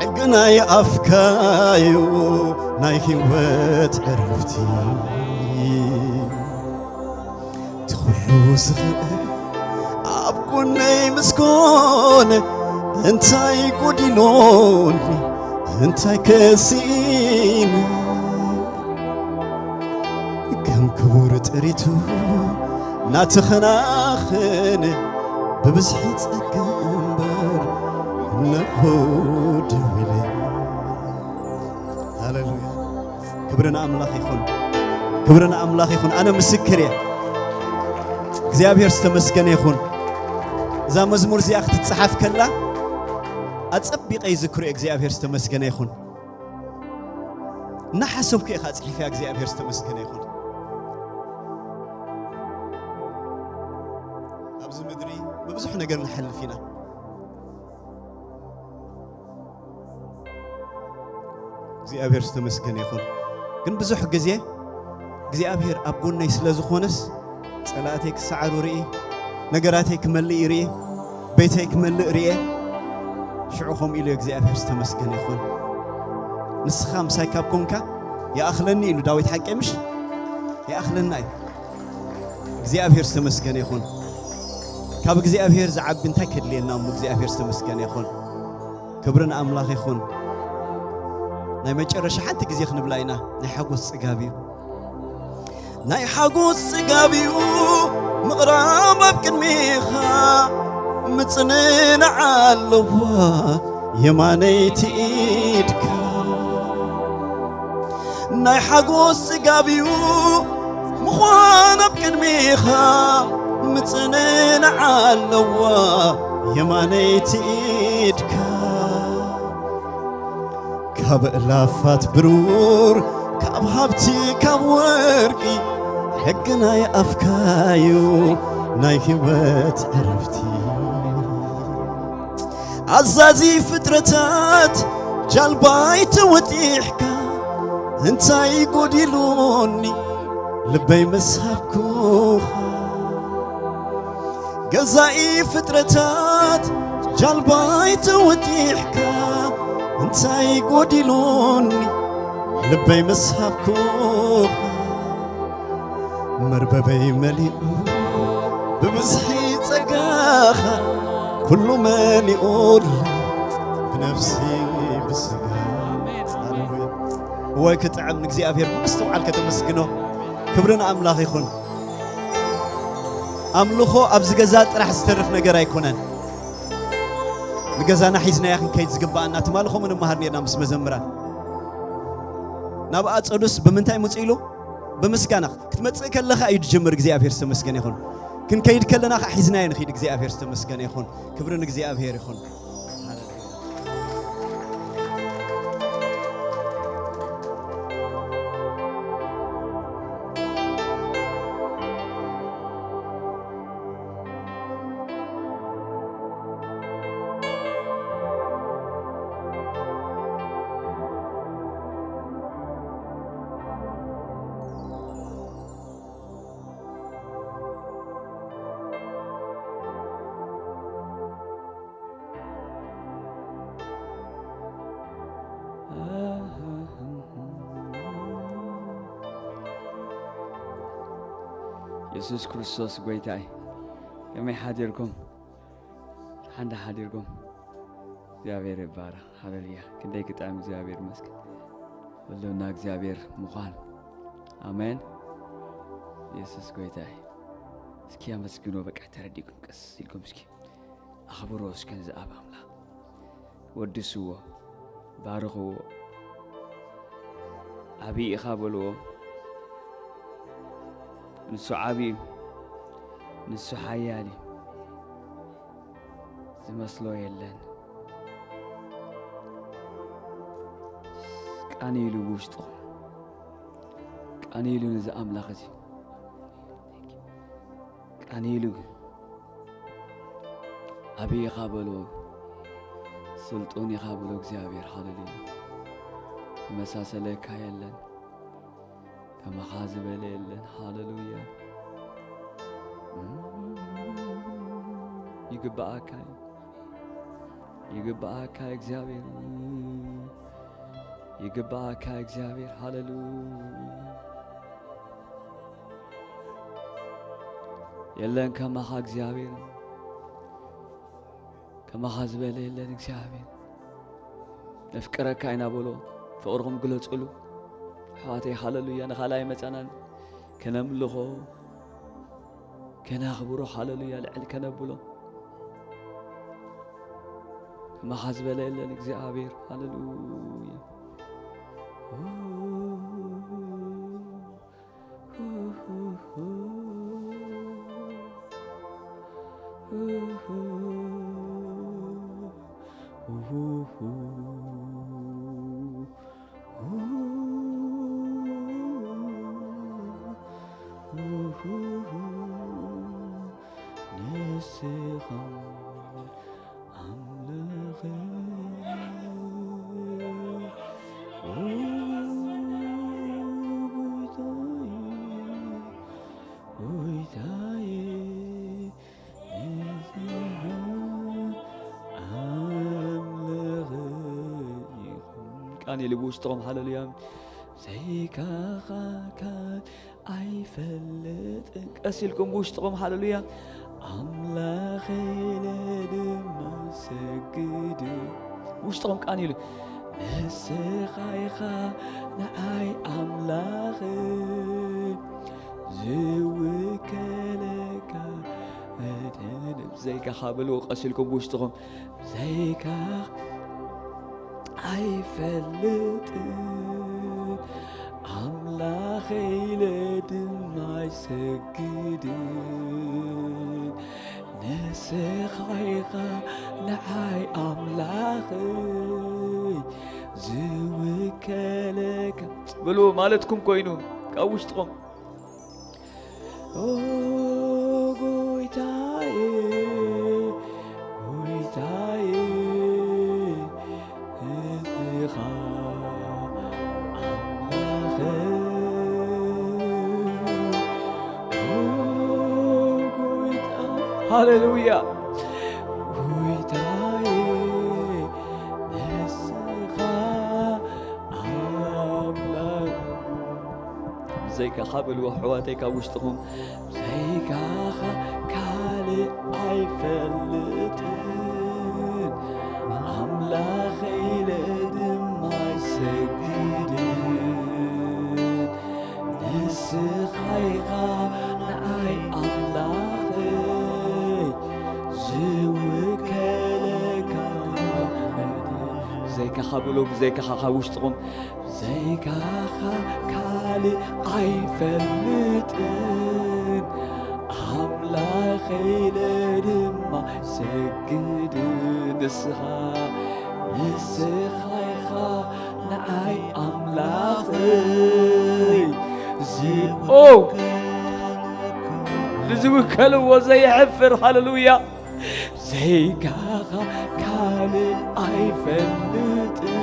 ሕጊ ናይ ኣፍካዩ ናይ ህይወት ዕረፍቲ ትኹሉ ዝኽእል ኣብ ጎነይ ምስ ኮነ እንታይ ጎዲሎኒ እንታይ ከሲኒ ከም ክቡር ጥሪቱ እናተኸናኸነ ብብዝሒ ጸጋ እምበር እነሆ ደው ኢለ። ሃሌሉያ። ክብሪ ንኣምላኽ ይኹን። ክብሪ ንኣምላኽ ይኹን። ኣነ ምስክር እየ። እግዚኣብሔር ዝተመስገነ ይኹን። እዛ መዝሙር እዚኣ ክትጸሓፍ ከላ ኣጸቢቐ ይዝክሮ እየ። እግዚኣብሔር ዝተመስገነ ይኹን። እናሓሰብኩ እየ ጽሒፍያ እግዚኣብሔር ዝተመስገነ ይኹን። ኣብዚ ምድሪ ብብዙሕ ነገር ንሓልፍ ኢና። እግዚኣብሔር ዝተመስገነ ይኹን። ግን ብዙሕ ግዜ እግዚኣብሔር ኣብ ጎነይ ስለ ዝኾነስ ጸላእተይ ክሰዓሩ ርኢ፣ ነገራተይ ክመልእ ይርኢ፣ ቤተይ ክመልእ ርኤ። ሽዑ ከምኡ ኢሉ እግዚኣብሔር ዝተመስገነ ይኹን። ንስኻ ምሳይ ካብ ኮንካ ይኣኽለኒ ኢሉ ዳዊት ሓቂ ምሽ? ይኣኽለና እዩ። እግዚኣብሔር ዝተመስገነ ይኹን። ካብ እግዚኣብሔር ዝዓቢ እንታይ ከድልየና እሞ እግዚኣብሔር ዝተመስገነ ይኹን። ክብሪ ንኣምላኽ ይኹን። ናይ መጨረሻ ሓንቲ ግዜ ክንብላ ኢና። ናይ ሓጎስ ጽጋብ እዩ። ናይ ሓጎስ ጽጋብ እዩ ምቕራብ ኣብ ቅድሜኻ ምጽንናዕ ኣለዋ የማነይቲ ኢድካ ናይ ሓጎስ ጽጋብ እዩ ምዃን ኣብ ቅድሜኻ ምጽንናዕ ኣለዋ የማነይቲ ኢድካ ካብ እላፋት ብሩር ካብ ሃብቲ ካብ ወርቂ ሕጊ ናይ ኣፍካዩ ናይ ህይወት ዕረፍቲ ኣዛዚ ፍጥረታት ጃልባይ ተወጢሕካ እንታይ ጎዲሉኒ ልበይ ምስ ሃብኩኻ ገዛኢ ፍጥረታት ጃልባይ ተወጢሕካ እንታይ ጎዲሉኒ ልበይ ምስ ሃብኩኻ መርበበይ መሊኡ ብብዝሒ ጸጋኻ ኩሉ መሊኡለይ ብነፍሲ ብስጋ። ሃሌሉያ። ወይ ክጥዕም ንእግዚኣብሔር ብምስትውዓል ከተመስግኖ ክብሪ ንኣምላኽ ይኹን። ኣምልኾ ኣብዚ ገዛ ጥራሕ ዝተርፍ ነገር ኣይኮነን። ንገዛና ሒዝናያ ክንከይድ ዝግብኣና ትማሊ ከምኡ ንመሃር ነርና ምስ መዘምራን። ናብ ኣጸዱስ ብምንታይ ምጹ ኢሉ? ብምስጋና። ክትመጽእ ከለኻ እዩ ዝጅምር። እግዚኣብሔር ዝተመስገነ ይኹን። ክንከይድ ከለና ከዓ ሒዝናዮ ንኺድ። እግዚኣብሔር ዝተመስገነ ይኹን። ክብሪ ንእግዚኣብሔር ይኹን። ሃሌሉያ። የሱስ ክርስቶስ ጐይታይ፣ ከመይ ሓዲርኩም? ሓንዳ ሓዲርኩም? እግዚኣብሔር ይባረኽ። ሃሌሉያ። ክንደይ ክጥዕም እግዚኣብሔር ይመስገን። ህልውና እግዚኣብሔር ምዃን። ኣሜን። የሱስ ጐይታይ። እስኪ ኣመስግኖ፣ በቃ ተረዲእኩም ቀስ ኢልኩም እስኪ ኣኽብሮ እስከ ነዚ ኣብ ኣምላኽ። ወድስዎ፣ ባርኽዎ። ዓብዪ ኢኻ በልዎ። ንሱ ዓብዪ እዩ። ንሱ ሓያል እዩ። ዝመስሎ የለን። ቃንይሉ ብውሽጥኹም። ቃንይሉ ነዚ ኣምላኽ እዚ። ቃንይሉ። ዓብዪ ኢኻ በሎ። ስልጡን ኢኻ በሎ እግዚኣብሔር። ሃሌሉያ። ዝመሳሰለካ የለን። ከማኻ ዝበለ የለን። ሃሌሉያ። ይግብኣካ እዩ። ይግብኣካ እግዚኣብሔር። ይግብኣካ እግዚኣብሔር። ሃሌሉያ። የለን ከማኻ እግዚኣብሔር። ከማኻ ዝበለ የለን እግዚኣብሔር። ነፍቅረካ ኢና በሎ። ፍቕርኹም ግለጹሉ። ኣሕዋተይ፣ ሃሌሉያ። ንኻልኣይ መጻናን ከነምልኾ፣ ከነኽብሮ፣ ሃሌሉያ፣ ልዕል ከነብሎ። ከማኻ ዝበለ የለን እግዚኣብሔር። ሃሌሉያ። ንስኻ ኣምላኽ፣ ኦ ጎይታዬ፣ ጎይታዬ፣ ንስኻ ኣምላኽ ኢኻ። ቃንይሉ ብውሽጥኹም። ሃሌሉያ። ዘይካኻ ካል ኣይፈልጥን። ቀስ ኢልኩም ብውሽጥኹም። ሃሌሉያ። ኣምላኽ ኢለ ድማ ሰግድ። ውሽጥኹም ቃንይሉ። ንስኻ ኢኻ ንዓይ ኣምላኽ ዝውከለካ። ዘይካኻ በልዎ ቀስ ኢልኩም ብውሽጥኹም። ዘይካ ኣይፈልጥን፣ ኣምላኸ ኢለ ድማ ኣይሰግድን። ንስኻ ኢኻ ንዓይ ኣምላኸይ ዝውከለካ። በልዎ ማለትኩም ኮይኑ ካብ ውሽጥኹም። ኦ ጎይታዬ፣ ጎይታዬ፣ ንስኻ ኣምላኸይ። ኦ ጎይታ፣ ሃሌሉያ። ጎይታዬ፣ ንስኻ ኣምላኽ። ብዘይካኻ በልዎ ኣሕዋተይ ካብ ውሽጥኹም። ብዘይካኻ ካልእ ኣይፈልጥን፣ ኣምላኸይ ኢለ ድማ ኣይሰግድን። ንስኻ ኢኻ ንዓይ ኣምላኸይ ዝውከለካ። ብዘይካኻ በልዎ፣ ብዘይካኻ ካብ ውሽጥኹም። ብዘይካኻ ካልእ ኣይፈልጥን፣ ኣምላኸይ ኢለ ድማ ሰግድ። ንስኻ፣ ንስኻ ኢኻ ንዓይ ኣምላኸይ። ዚ-፣ ኦ፣ ንዝውከልዎ ዘየሕፍር፣ ሃሌሉያ። ዘይካኻ ካልእ ኣይፈልጥን፣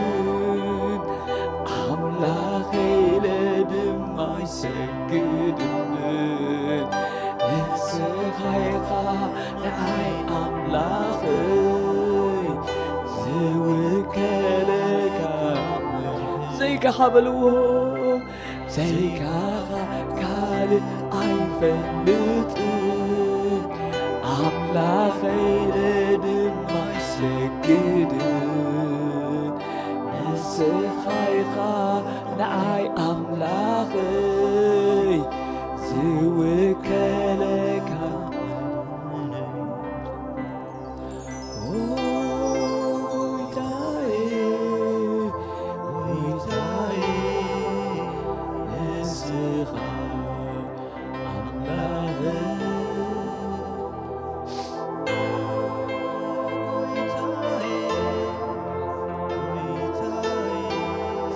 ኣምላኸይ ኢለ ድማ ኣይሰግድን። ንስኻ ኢኻ ንዓይ ኣምላኸይ ዝውከለካ። ዘይካኻ በልዎ። ዘይካኻ ካልእ ኣይፈልጥን፣ ኣምላኸይ ኢለ ድማ ኣይሰግድን። ንስኻ ኢኻ ንዓይ ኣምላኸይ ዝውከለካ።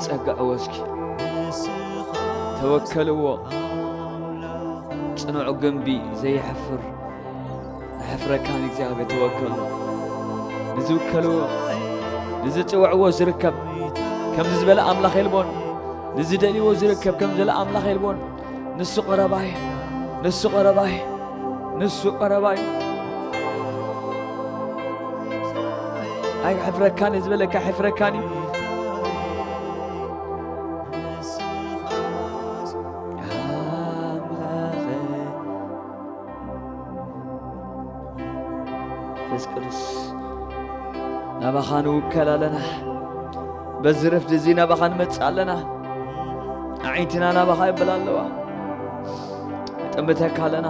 ጸግዕዎ እስኪ፣ ተወከልዎ። ጽኑዕ ግንቢ ዘይሕፍር፣ ንሕፍረካን እግዚኣብሔር ተወከሎ። ንዝውከልዎ፣ ንዝጽውዕዎ ዝርከብ ከምዚ ዝበለ ኣምላኽ የልቦን። ንዝደልይዎ ዝርከብ ከምዚ ዝበለ ኣምላኽ የልቦን። ንሱ ቀረባይ፣ ንሱ ቀረባይ፣ ንሱ ቀረባይ። ኣይሕፍረካን ዝበለካ ኣይሕፍረካን እዩ። ኣምላኸ መንፈስ ቅዱስ፣ ናባኻ ንውከል ኣለና። በዚ ረፍዲ እዚ ናባኻ ንመጽእ ኣለና። ኣዒንትና ናባኻ ይበላ ኣለዋ። ንጥምተካ ኣለና።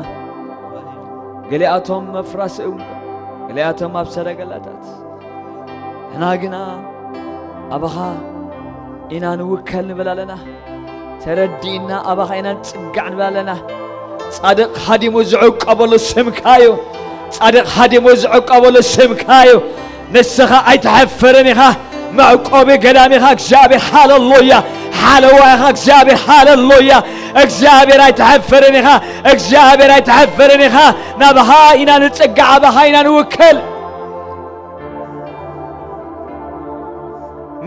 ገሊኣቶም መፍራስ እዮም፣ ገሊኣቶም ኣብ ሰረገላታት። ንሕና ግና ኣባኻ ኢና ንውከል ንብል ኣለና። ተረዲእና ኣባኻ ኢና ንጽጋዕ ንብል ኣለና። ጻድቕ ሃዲሙ ዝዕቀበሉ ስምካ እዩ። ጻድቕ ሃዲሙ ዝዕቀበሉ ስምካ እዩ። ንስኻ ኣይትሓፍርን ኢኻ። መዕቆቢ ገዳም ኢኻ እግዚኣብሔር፣ ሃለሉያ። ሓለዋ ኢኻ እግዚኣብሔር፣ ሃለሉያ። እግዚኣብሔር ኣይትሓፍርን ኢኻ። እግዚኣብሔር ኣይትሓፍርን ኢኻ። ናባኻ ኢና ንጽጋዕ፣ ኣባኻ ኢና ንውከል።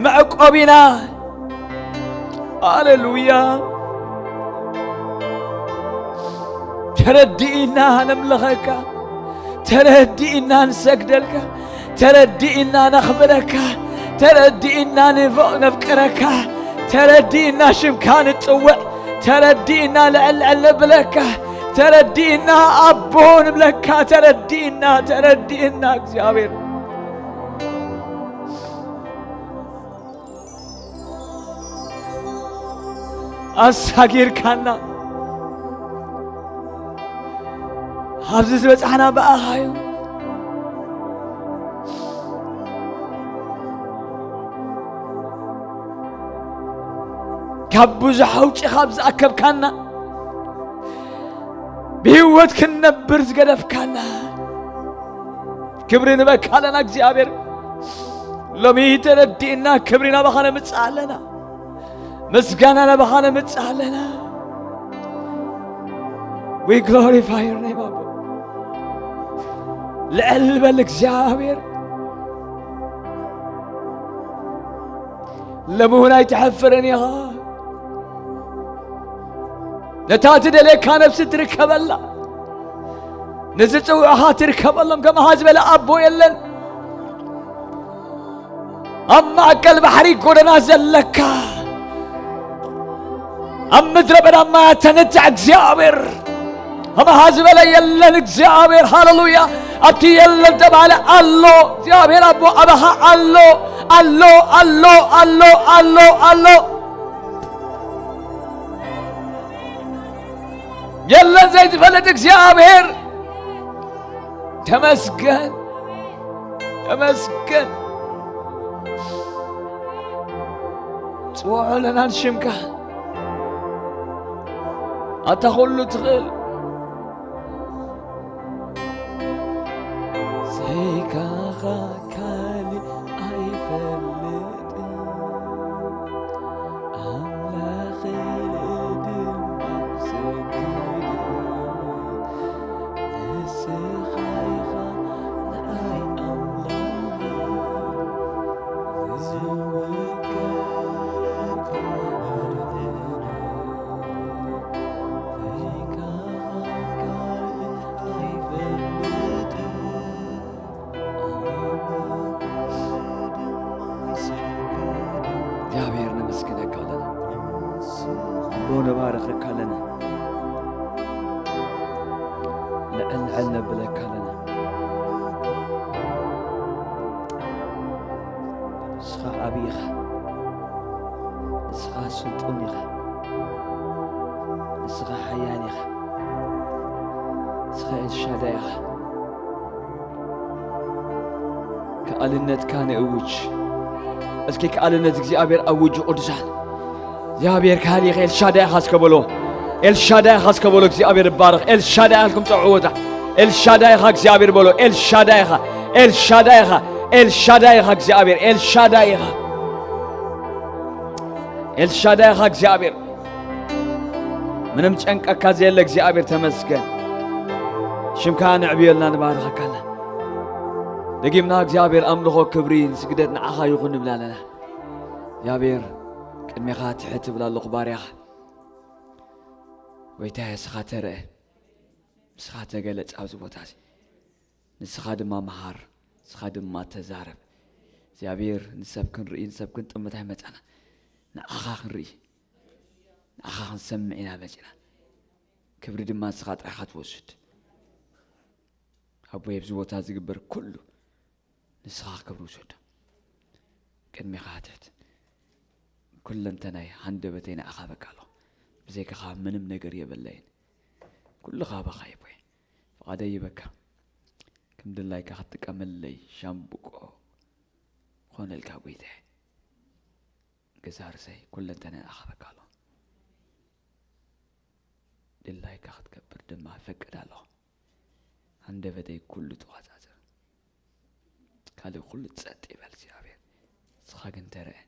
መዕቆቢና። ሃሌሉያ። ተረዲእና ነምልኸካ፣ ተረዲእና ንሰግደልካ፣ ተረዲእና ነኽብረካ፣ ተረዲእና ንፎ-፣ ነፍቅረካ፣ ተረዲእና ሽምካ ንጽውዕ፣ ተረዲእና ልዕል ልዕል ነብለካ፣ ተረዲእና ኣቦ ንብለካ፣ ተረዲእና፣ ተረዲእና እግዚኣብሔር። ኣሳጊርካና። ኣብዚ ዝበጻሕና ብኣኻ እዩ። ካብ ብዙሕ ኣውጺኻ ኣብ ዝኣከብካና፣ ብህይወት ክንነብር ዝገደፍካና፣ ክብሪ ንበካ ኣለና እግዚኣብሔር። ሎሚ ተረዲእና ክብሪ ናባኻ ነምጽእ ኣለና። ምስጋና ናባኻ ነምጽእ ኣለና። We glorify your name, ኣቦ። ልዕል በል እግዚኣብሔር። ሎሚ እውን ኣይትሐፍርን ኢኻ። ነታ ትደልየካ ነፍሲ ትርከበላ። ንዝጽውዑኻ ትርከበሎም ከማኻ ዝበለ ኣቦ የለን። ኣብ ማእከል ባሕሪ ጎደና ዘለካ፣ ኣብ ምድረ በዳ ማያት ተንትዕ እግዚኣብሔር ከማኻ ዝበለ የለን። እግዚኣብሔር ሃሌሉያ። ኣብቲ የለን ተባለ ኣሎ። እግዚኣብሔር ኣቦ ኣባኻ ኣሎ፣ ኣሎ፣ ኣሎ፣ ኣሎ፣ ኣሎ፣ ኣሎ። የለን ዘይትፈልጥ እግዚኣብሔር። ተመስገን፣ ተመስገን። ጽውዖ ለና ንሽምካ፣ ኣታ ኩሉ ትኽእል። ዘይካኻ ካልእ ኣይፈልጥን፣ ኣምላኸይ ድማ ሰግድ። ንስኻ ኢኻ ንዓይ ኣምላኽ፣ ዝወከልካ ኣድሕኖ። ዘይካኻ ካልእ ኣይፈልጥን። እግዚኣብሔር ነመስግነካ ኣለና። ኣቦ ነባርኸካ ኣለና። ልዕል ልዕል ነብለካ ኣለና። ንስኻ ዓብዪ ኢኻ። ንስኻ ስልጡን ኢኻ። ንስኻ ሓያል ኢኻ። ንስኻ ኤልሻዳይ ኢኻ። ከኣልነትካ ንእውጅ። እስኪ ከኣልነት እግዚኣብሔር ኣውጁ ቅዱሳን። እግዚኣብሔር ካህሊ ኢኻ፣ ኤልሻዳይ ኢኻ እስከ በሎ። ኤልሻዳይ ኢኻ እስከ በሎ። እግዚኣብሔር ይባረኽ። ኤልሻዳይ ኢልኩም ጸውዕዎ እታ። ኤልሻዳይ ኢኻ እግዚኣብሔር በሎ። ኤልሻዳይ ኢኻ። ኤልሻዳይ ኢኻ። ኤልሻዳይ ኢኻ እግዚኣብሔር። ኤልሻዳይ ኢኻ። ኤልሻዳይ ኢኻ እግዚኣብሔር። ምንም ጨንቀካ ዘየለ እግዚኣብሔር ተመስገን። ሽምካ ንዕብየልና ንባርኸካና። ደጊምና እግዚኣብሔር ኣምልኾ ክብሪ ንስግደት ንዓኻ ይኹን ንብል ኣለና። እግዚኣብሔር ቅድሜኻ ትሕት እብል ኣለኹ ባርያኻ። ጎይታየ ንስኻ ተረአ። ንስኻ ተገለጽ ኣብዚ ቦታ እዚ። ንስኻ ድማ መሃር። ንስኻ ድማ ተዛረብ። እግዚኣብሔር ንሰብ ክንርኢ ንሰብ ክንጥምት ኣይመጻና። ንዓኻ ክንርኢ። ንዓኻ ክንሰምዕ ኢና መጺና። ክብሪ ድማ ንስኻ ጥራይኻ ትወስድ። ኣቦይ ኣብዚ ቦታ ዝግበር ኩሉ ንስኻ ክብሪ ውሰዶ። ቅድሜኻ ትሕት። ኩለንተናይ ሃንደበተይ ንዓኻ በቃ ኣለኹ። ብዘይካኻ ምንም ነገር የበለይን። ኩሉ ካባኻ ይቦይ። ፍቓደይ ይበካ። ከም ድላይካ ክትጥቀመለይ ሻምብቆ ኾነልካ ጎይታየ። ገዛ ርእሰይ ኩለንተናይ ንዓኻ በቃ ኣለኹ። ድላይካ ክትገብር ድማ እፈቅድ ኣለኹ። ሃንደበተይ ኩሉ ተቖጻጸር። ካልእ ኩሉ ጸጥ ይበል እግዚኣብሔር። ንስኻ ግን ተረአ።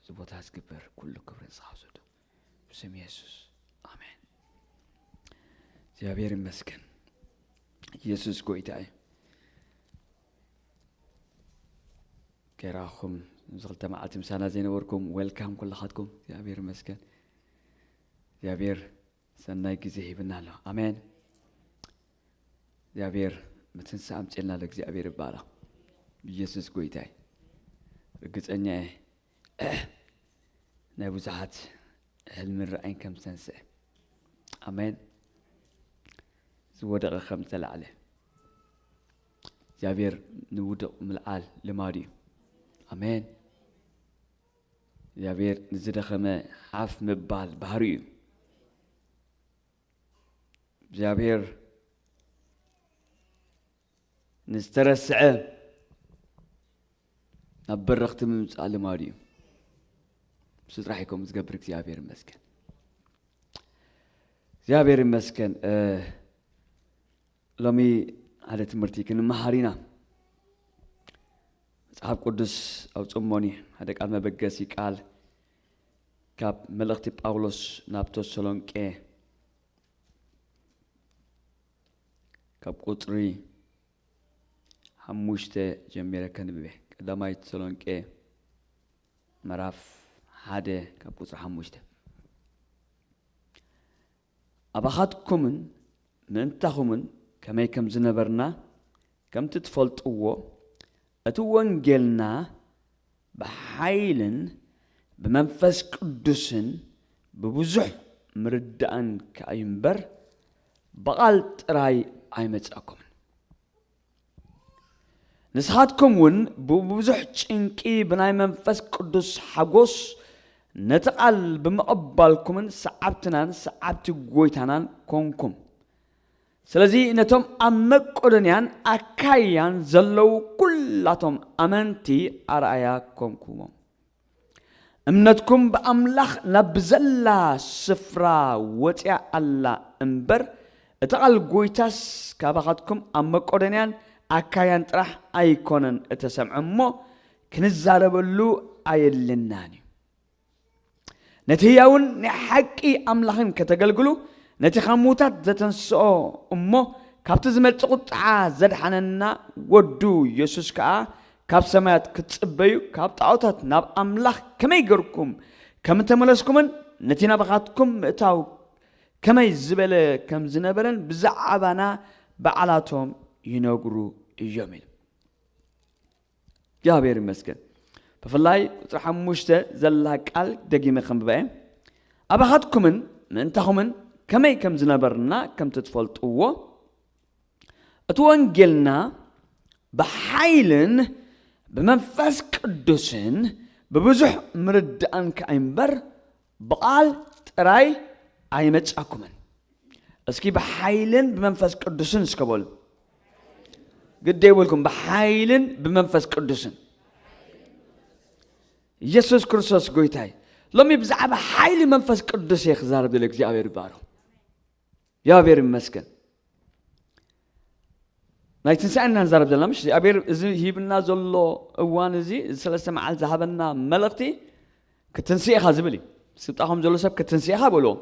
እዚ ቦታ ዝግበር ኩሉ ክብሪ ንስኻ ውሰዶ። ብስም የሱስ። ኣሜን። እግዚኣብሔር ይመስገን። የሱስ ጎይታ እዩ። ጌራኹም እዚ ክልተ መዓልቲ ምሳና ዘይነበርኩም፣ ዌልካም ኩላኻትኩም። እግዚኣብሔር ይመስገን። እግዚኣብሔር ሰናይ ግዜ ሂብና ኣሎ። ኣሜን። እግዚኣብሔር ምትንሳእ ኣምፅልና ኣሎ። እግዚኣብሔር ይባረኽ። ኢየሱስ ጎይታ እዩ። ርግፀኛ እየ ናይ ብዙሓት ህልምን ራእይን ከም ዝተንስአ። ኣሜን። ዝወደቐ ከም ዝተላዕለ። እግዚኣብሔር ንውዱቕ ምልዓል ልማዱ እዩ። ኣሜን። እግዚኣብሔር ንዝደኸመ ሓፍ ምባል ባህሪኡ እዩ። እግዚኣብሔር ንዝተረስዐ ናብ በረኽቲ ምምፃእ ልማዱ እዩ። ንሱ ጥራሕ እዩ ከምኡ ዝገብር። እግዚኣብሔር ይመስገን። እግዚኣብሔር ይመስገን። እ፣ ሎሚ ሓደ ትምህርቲ ክንመሃር ኢና። መጽሓፍ ቅዱስ ኣብ ጽሞኒ ሓደ ቃል መበገሲ ቃል ካብ መልእኽቲ ጳውሎስ ናብ ተሰሎንቄ ካብ ቁጽሪ ሓሙሽተ ጀሚረ ከንብብ እየ። ቀዳማይ ተሰሎንቄ ምዕራፍ ሓደ ካብ ቁጽሪ ሓሙሽተ። ኣባኻትኩምን ምእንታኹምን ከመይ ከም ዝነበርና ከምቲ ትፈልጥዎ፣ እቲ ወንጌልና ብሓይልን ብመንፈስ ቅዱስን ብብዙሕ ምርዳእን ከኣዩ እምበር፣ ብቓል ጥራይ ኣይመጻእኩምን። ንስኻትኩም እውን ብብዙሕ ጭንቂ ብናይ መንፈስ ቅዱስ ሓጎስ ነቲ ቃል ብምቕባልኩምን ሰዓብትናን ሰዓብቲ ጎይታናን ኮንኩም። ስለዚ ነቶም ኣብ መቄዶንያን ኣካይያን ዘለዉ ኩላቶም ኣመንቲ ኣርኣያ ኮንኩዎም። እምነትኩም ብኣምላኽ ናብ ብዘላ ስፍራ ወጽያ ኣላ እምበር፣ እቲ ቓል ጐይታስ ካባኻትኩም ኣብ መቄዶንያን ኣካያን ጥራሕ ኣይኮነን እተሰምዐ እሞ፣ ክንዛረበሉ ኣየድልናን እዩ። ነቲ ህያውን ናይ ሓቂ ኣምላኽን ከተገልግሉ፣ ነቲ ካብ ምዉታት ዘተንስኦ እሞ ካብቲ ዝመጽእ ቁጥዓ ዘድሓነና ወዱ የሱስ ከኣ ካብ ሰማያት ክትጽበዩ፣ ካብ ጣዖታት ናብ ኣምላኽ ከመይ ገርኩም ከም እተመለስኩምን ነቲ ናባኻትኩም ምእታው ከመይ ዝበለ ከም ዝነበረን ብዛዕባና ባዕላቶም ይነግሩ እዮም ኢሉ። እግዚኣብሔር ይመስገን። ብፍላይ ቁጽሪ ሓሙሽተ ዘላ ቃል ደጊመ ከንብባ እየ። ኣባኻትኩምን ምእንታኹምን ከመይ ከም ዝነበርና ከምቲ ትፈልጥዎ፣ እቲ ወንጌልና ብሓይልን ብመንፈስ ቅዱስን ብብዙሕ ምርዳእን ከኣ እምበር፣ ብቓል ጥራይ ኣይመጻኩምን። እስኪ ብሓይልን ብመንፈስ ቅዱስን እስከ በሉ። ግድ የብልኩም፣ ብሓይልን ብመንፈስ ቅዱስን። ኢየሱስ ክርስቶስ ጎይታይ። ሎሚ ብዛዕባ ሓይሊ መንፈስ ቅዱስ እየ ክዛረብ ደለ። እግዚኣብሔር ይባረኽ። እግዚኣብሔር ይመስገን። ናይ ትንሳኤ ኢና ንዛረብ ዘለና፣ ምሽ እግዚኣብሔር እዚ ሂብና ዘሎ እዋን እዚ፣ እዚ ሰለስተ መዓልቲ ዝሃበና መልእኽቲ ክትንስእ ኢኻ ዝብል እዩ። ስልጣኹም ዘሎ ሰብ ክትንስእ ኢኻ በልዎ።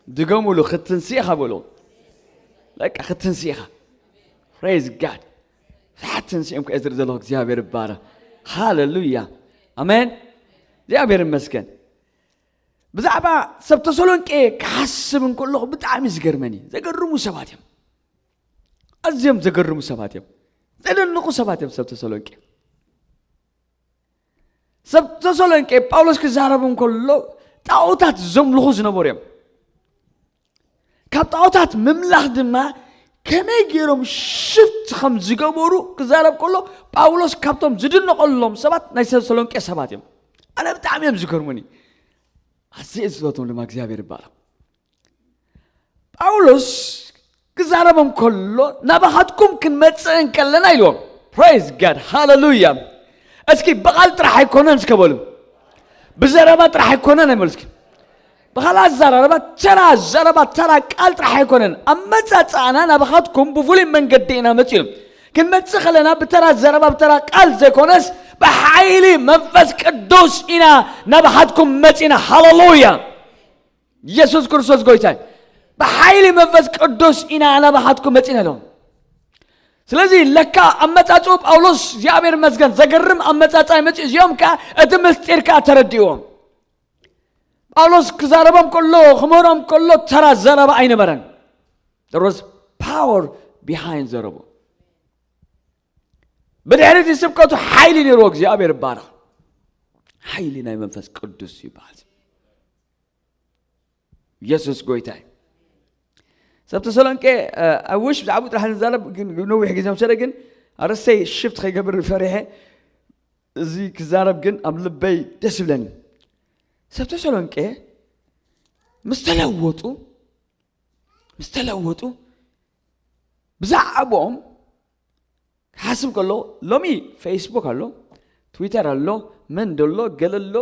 ድገሙሉ፣ ክትንስእ ኢኻ በልዎ። በቃ ክትንስእ ኢኻ። Praise God። ብዙሓት ትንስኦም ከእዝር ዘለኹ እግዚኣብሔር ይባረኽ። ሃሌሉያ። ኣሜን። እግዚኣብሔር ይመስገን። ብዛዕባ ሰብ ተሰሎንቄ ክሓስብ እንከለኹ ብጣዕሚ ዝገርመኒ፣ ዘገርሙ ሰባት እዮም። ኣዝዮም ዘገርሙ ሰባት እዮም። ዘደንቑ ሰባት እዮም ሰብ ተሰሎንቄ። ሰብ ተሰሎንቄ ጳውሎስ ክዛረብ እንከሎ ጣዖታት ዘምልኹ ዝነበሩ እዮም። ካብ ጣዖታት ምምላኽ ድማ ከመይ ገይሮም ሽፍት ከም ዝገበሩ ክዛረብ ከሎ ጳውሎስ ካብቶም ዝድነቐሎም ሰባት ናይ ተሰሎንቄ ሰባት እዮም። ኣነ ብጣዕሚ እዮም ዝገርሙኒ። ኣዝየ ዝፈትዎም ድማ እግዚኣብሔር ይባረኽ። ጳውሎስ ክዛረቦም ከሎ ናባኻትኩም ክንመጽእ እንከለና ኢልዎም። Praise God። ሃሌሉያ። እስኪ ብቓል ጥራሕ ኣይኮነን እስከ በሉ። ብዘረባ ጥራሕ ኣይኮነን ኣይበሉ እስኪ። ብኻልእ ኣዘራረባ ተራ ዘረባ ተራ ቃል ጥራሕ ኣይኮነን። ኣመጻጽኣና ናባኻትኩም ብፍሉይ መንገዲ ኢና መጺኡ። ክንመጽእ ከለና ብተራ ዘረባ ብተራ ቃል ዘይኮነስ ብሓይሊ መንፈስ ቅዱስ ኢና ናባኻትኩም መጺና። ሃሌሉያ። ኢየሱስ ክርስቶስ ጎይታይ። ብሓይሊ መንፈስ ቅዱስ ኢና ናባኻትኩም መጺና ኢሎም። ስለዚ ለካ ኣመጻጽኡ ጳውሎስ እግዚኣብሔር ይመስገን ዘገርም ኣመጻጽኣ ይመጽእ። እዚኦም ከኣ እቲ ምስጢር ከኣ ተረዲእዎም። ጳውሎስ ክዛረቦም ከሎ ክምህሮም ከሎ ተራ ዘረባ ኣይነበረን። There was power behind ዘረቡ። ብድሕሪ እቲ ስብከቱ ሓይሊ ነይርዎ። እግዚኣብሔር ይባረኽ። ሓይሊ ናይ መንፈስ ቅዱስ ይበሃል። ኢየሱስ ጎይታይ። ሰብ ተሰሎንቄ ኣውሽ ብዛዕባኡ ጥራሕ ንዛረብ ግን ነዊሕ ግዜ ምሰደ ግን ኣረስተይ ሽፍት ከይገብር ፈሪሐ። እዚ ክዛረብ ግን ኣብ ልበይ ደስ ይብለኒ። ሰብ ተሰሎንቄ ምስ ተለወጡ ምስ ተለወጡ ብዛዕባኦም ክሓስብ ከሎ ሎሚ ፌስቡክ ኣሎ፣ ትዊተር ኣሎ፣ መን ደሎ ገለ ኣሎ።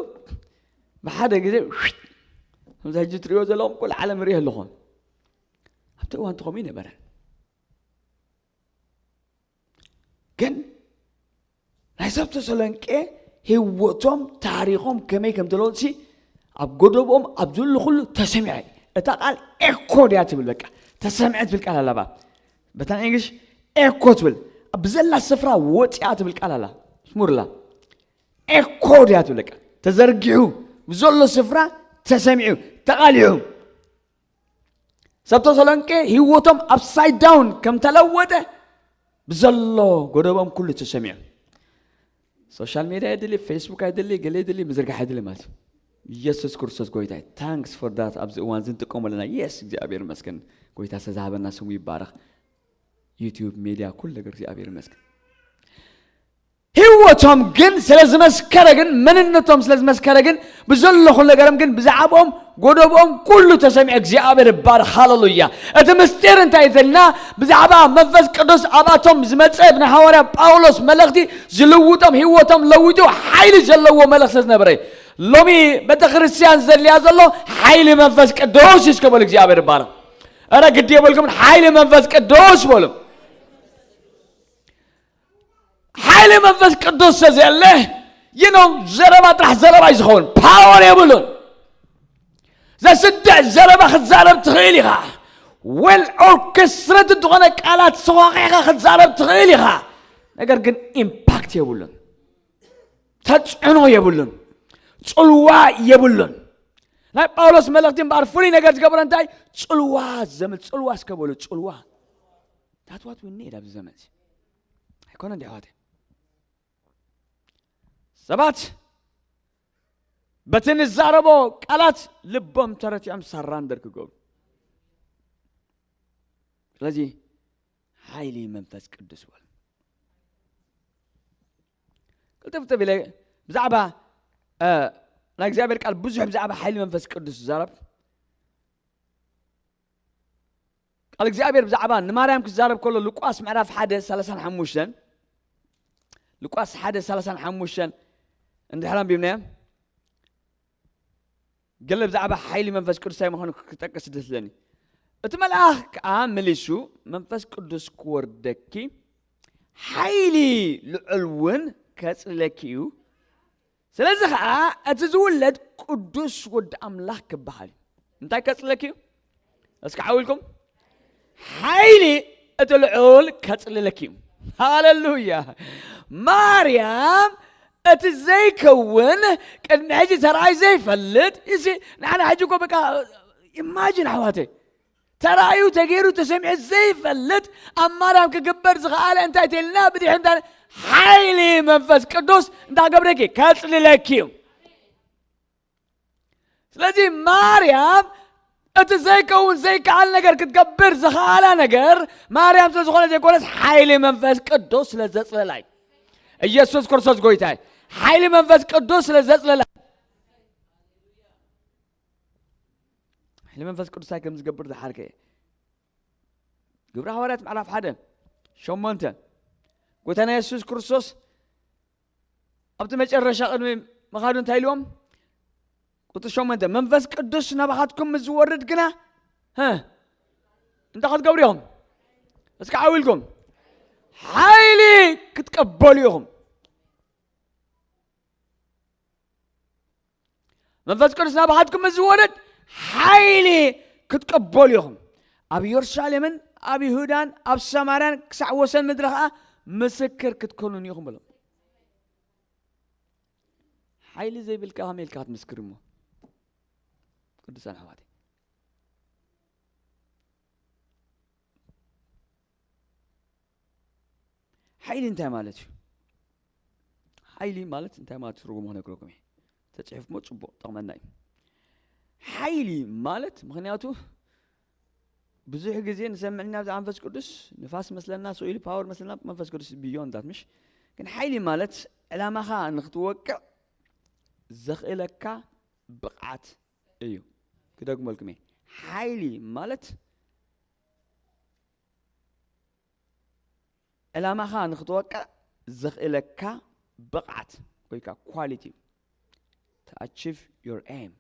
ብሓደ ግዜ ከምዚ ሕጂ ትሪኦ ዘለኹም ኩሉ ዓለም ሪኦ ኣለኹም። ኣብቲ እዋን ተኸምኡ ይነበረን። ግን ናይ ሰብ ተሰሎንቄ ህይወቶም ታሪኾም ከመይ ከም ተለወጥሲ ኣብ ጎደቦኦም ኣብ ዘሎ ኩሉ ተሰሚዐ። እታ ቃል ኤኮ ድያ ትብል፣ በቃ ተሰምዐ ትብል ቃል ኣለባ። በታ እንግሊሽ ኤኮ ትብል፣ ኣብ ብዘላ ስፍራ ወፂኣ ትብል ቃል ኣላ። ስሙርላ ኤኮ ድያ ትብል፣ በቃ ተዘርጊሑ ብዘሎ ስፍራ ተሰሚዑ ተቓሊዑ። ሰብ ተሰሎንቄ ህይወቶም ኣፕሳይድ ዳውን ከም ተለወጠ ብዘሎ ጎደቦም ኩሉ ተሰሚዑ። ሶሻል ሜድያ የድሊ፣ ፌስቡክ የድሊ፣ ገለ የድሊ፣ ምዝርጋሕ የድሊ ማለት እዩ። ኢየሱስ ክርስቶስ ጎይታ እዩ። ታንክስ ፎር ዳት። ኣብዚ እዋን እዚ ንጥቀመሉ ኣለና። የስ እግዚኣብሔር ይመስገን። ጎይታ ዝተዛሃበና ስሙ ይባረኽ። ዩቲዩብ ሜድያ ኩሉ ነገር እግዚኣብሔር ይመስገን። ህይወቶም ግን ስለ ዝመስከረ ግን መንነቶም ስለ ዝመስከረ ግን ብዘሎ ኩሉ ነገሮም ግን ብዛዕባኦም ጎደቦኦም ኩሉ ተሰሚዑ እግዚኣብሔር ይባረኽ። ሃሌሉያ። እቲ ምስጢር እንታይ ተልና? ብዛዕባ መንፈስ ቅዱስ ኣብኣቶም ዝመፀ ብናይ ሃዋርያ ጳውሎስ መልእኽቲ ዝልውጦም ህይወቶም ለዊጡ ሓይሊ ዘለዎ መልእኽቲ ዝነበረ እዩ። ሎሚ ቤተ ክርስቲያን ዘድልያ ዘሎ ሓይሊ መንፈስ ቅዱስ እዩ። እስከ በሉ እግዚኣብሔር ይባረኽ። ኧረ ግዲ የብልኩም ሓይሊ መንፈስ ቅዱስ በሉ። ሓይሊ መንፈስ ቅዱስ ስለዘየለ ይኖ ዘረባ ጥራሕ ዘረባ እዩ ዝኸውን። ፓወር የብሉን። ዘስድዕ ዘረባ ክትዛረብ ትኽእል ኢኻ። ዌል ኦርኬስትሬትድ ዝኾነ ቃላት ሰዋቂዕካ ክትዛረብ ትኽእል ኢኻ። ነገር ግን ኢምፓክት የብሉን። ተፅዕኖ የብሉን። ፅልዋ የብሉን። ናይ ጳውሎስ መልእኽቲ እምበኣር ፍሉይ ነገር ዝገብሮ እንታይ? ፅልዋ ዘምል ፅልዋ እስከ በሉ ፅልዋ። That's what we need ኣብዚ ዘመን እዚ። ኣይኮነ እንዲ ኣሕዋተይ? ሰባት በቲ ንዛረቦ ቃላት ልቦም ተረቲዖም ሰራንደር ክገብሩ። ስለዚ ሓይሊ መንፈስ ቅዱስ በሉ። ቅልጥፍጥፍ ኢለ ብዛዕባ ናይ እግዚኣብሔር ቃል ብዙሕ ብዛዕባ ሓይሊ መንፈስ ቅዱስ ዝዛረብ ቃል እግዚኣብሔር ብዛዕባ ንማርያም ክዛረብ ከሎ ሉቃስ ምዕራፍ ሓደ ሰላሳን ሓሙሽተን ሉቃስ ሓደ ሰላሳን ሓሙሽተን እንድሕር ኣንቢብናዮ ገለ ብዛዕባ ሓይሊ መንፈስ ቅዱስ እንታይ ምዃኑ ክጠቅስ ደስ ዝለኒ። እቲ መልኣኽ ከዓ መሊሱ መንፈስ ቅዱስ ክወርደኪ ሓይሊ ልዑል እውን ከጽልለኪ እዩ። ስለዚ ከዓ እቲ ዝውለድ ቅዱስ ወዲ ኣምላኽ ክበሃል እዩ። እንታይ ከጽልለኪ እዩ? እስኪ ሓዊልኩም ሓይሊ እቲ ልዑል ከጽልለኪ እዩ። ሃሌሉያ። ማርያም እቲ ዘይከውን ቅድሚ ሕጂ ተራእይ ዘይፈልጥ እዚ ንዓና ሕጂ እኮ በቃ ኢማጂን ኣሕዋተይ ተራእዩ ተገይሩ ተሰሚዑ ዘይፈልጥ ኣብ ማርያም ክግበር ዝኸኣለ እንታይ ተልና ብድሕሪ እንታይ ሓይሊ መንፈስ ቅዱስ እንታይ ገብረኪ ከጽልለኪ እዩ። ስለዚ ማርያም እቲ ዘይከውን ዘይከኣል ነገር ክትገብር ዝኸኣላ ነገር ማርያም ስለ ዝኾነ ዘይኮነስ ሓይሊ መንፈስ ቅዱስ ስለ ዘጽለላ እዩ። ኢየሱስ ክርስቶስ ጎይታ እዩ። ሓይሊ መንፈስ ቅዱስ ስለ ዘጽለላ ሓይሊ መንፈስ ቅዱስ እንታይ ከም ዝገብር ዝሓርከ ግብሪ ሃዋርያት ምዕራፍ ሓደ ሸሞንተ ጎይታና የሱስ ክርስቶስ ኣብቲ መጨረሻ ቅድሚ ምኻዱ እንታይ ኢልዎም? ቁፅሪ ሸሞንተ መንፈስ ቅዱስ ናባኻትኩም ምስ ዝወርድ ግና እንታይ ክትገብሩ ኢኹም? እስኪ ዓው ኢልኩም ሓይሊ ክትቀበሉ ኢኹም። መንፈስ ቅዱስ ናባኻትኩም ምስ ዝወርድ ሓይሊ ክትቀበሉ ኢኹም። ኣብ ኢየሩሳሌምን ኣብ ይሁዳን ኣብ ሰማርያን ክሳዕ ወሰን ምድሪ ኸዓ ምስክር ክትኮኑን ኢኹም በሎም። ሓይሊ ዘይብልካ ከመይ ኢልካ ክትምስክር እሞ? ቅዱሳን ኣሕዋተይ ሓይሊ እንታይ ማለት እዩ? ሓይሊ ማለት እንታይ ማለት ትርጉሙ ክነግረኩም እየ። ተፅሒፍሞ ፅቡቕ ጠቕመና እዩ። ሓይሊ ማለት ምክንያቱ ብዙሕ ግዜ ንሰምዕና ብዛዕባ መንፈስ ቅዱስ ንፋስ መስለና ስኢሉ ፓወር መስለና መንፈስ ቅዱስ ብዮን ዳት ምሽ ግን ሓይሊ ማለት ዕላማኻ ንክትወቅዕ ዘኽእለካ ብቕዓት እዩ። ክደግመልኩም እየ። ሓይሊ ማለት ዕላማኻ ንክትወቅዕ ዘኽእለካ ብቕዓት ወይ ከዓ ኳሊቲ to achieve your aim።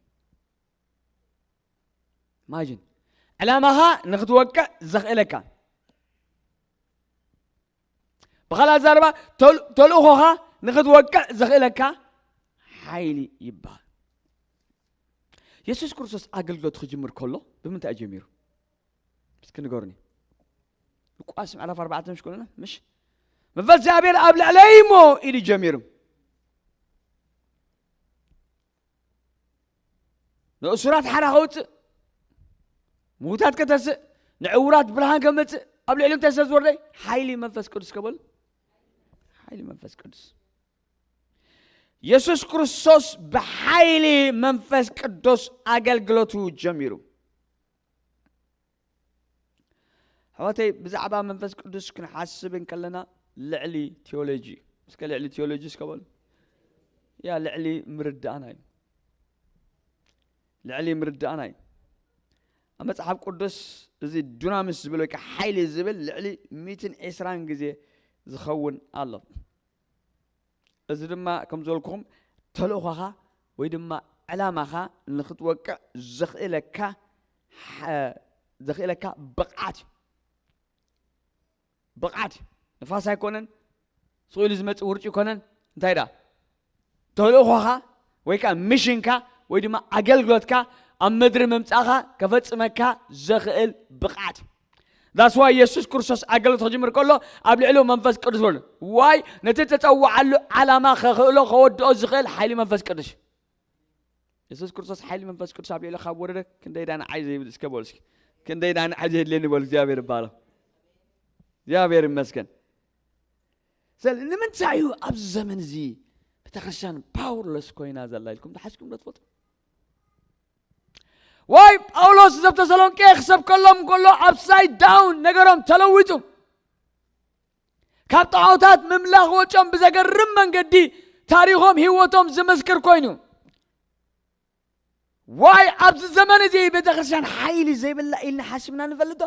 ኢማጂን ዕላማኻ ንክትወቅዕ ዘኽእለካ ብኻልእ ኣዛርባ ተልእኾኻ ንክትወቅዕ ዘኽእለካ ሓይሊ ይበሃል። የሱስ ክርስቶስ ኣገልግሎት ክጅምር ከሎ ብምንታይ እዩ ጀሚሩ? እስኪ ንገሩኒ። ሉቃስ ምዕራፍ ኣርባዕተ ምሽ ኮለና ምሽ መንፈስ እግዚኣብሔር ኣብ ልዕለይ እሞ ኢሉ ጀሚሩ። ንእሱራት ሓራ ከውፅእ ምዉታት ከተስእ፣ ንዕውራት ብርሃን ከመጽእ፣ ኣብ ልዕሊ እንታይ ስለ ዝወርደ? ሓይሊ መንፈስ ቅዱስ ከበሉ። ሓይሊ መንፈስ ቅዱስ። የሱስ ክርስቶስ ብሓይሊ መንፈስ ቅዱስ ኣገልግሎቱ ጀሚሩ። ኣሕዋተይ፣ ብዛዕባ መንፈስ ቅዱስ ክንሓስብ እንከለና፣ ልዕሊ ቴዎሎጂ፣ እስከ ልዕሊ ቴዎሎጂ እስከ በሉ። ያ ልዕሊ ምርዳእና እዩ። ልዕሊ ምርዳእና እዩ። ኣብ መጽሓፍ ቅዱስ እዚ ዱናሚስ ዝብል ወይ ከዓ ሓይሊ ዝብል ልዕሊ ሚእትን ዕስራን ግዜ ዝኸውን ኣሎ። እዚ ድማ ከም ዝበልኩኹም ተልእኾኻ ወይ ድማ ዕላማኻ ንኽትወቅዕ ዘኽእለካ፣ ዘኽእለካ ብቕዓት እዩ። ብቕዓት እዩ። ንፋስ ኣይኮነን፣ ስቕ ኢሉ ዝመጽእ ውርጭ ኣይኮነን። እንታይ ደኣ? ተልእኾኻ ወይ ከዓ ሚሽንካ ወይ ድማ ኣገልግሎትካ ኣብ ምድሪ ምምጻእኻ ከፈጽመካ ዘኽእል ብቕዓት እዩ። ዳስዋ የሱስ ክርስቶስ ኣገልግሎት ክጅምር ከሎ ኣብ ልዕሊኡ መንፈስ ቅዱስ ወርዱ። ዋይ? ነቲ ተጸዋዓሉ ዓላማ ከኽእሎ ከወድኦ ዝኽእል ሓይሊ መንፈስ ቅዱስ እዩ። የሱስ ክርስቶስ ሓይሊ መንፈስ ቅዱስ ኣብ ልዕሊ ካብ ወረደ ክንደይ ዳና ዓይ ዘይብል እስከ በሉ እስኪ። ክንደይ ዳና ዓይ ዘየድልየኒ በሉ። እግዚኣብሔር ይባረኽ። እግዚኣብሔር ይመስገን። ስለ ንምንታይ እዩ ኣብዚ ዘመን እዚ ቤተክርስትያን ፓወርለስ ኮይና ዘላ ኢልኩም ተሓስኩም ዶ ትፈልጡ? ዋይ? ጳውሎስ ዘብ ተሰሎንቄ ክሰብከሎም ከሎ ኣፕሳይድ ዳውን ነገሮም ተለዊጡ፣ ካብ ጣዖታት ምምላኽ ወጮም ብዘገርም መንገዲ ታሪኾም ህይወቶም ዝምስክር ኮይኑ። ዋይ? ኣብዚ ዘመን እዚ ቤተክርስትያን ሓይሊ ዘይብላ ኢልና ሓስብና ንፈልጥ ዶ?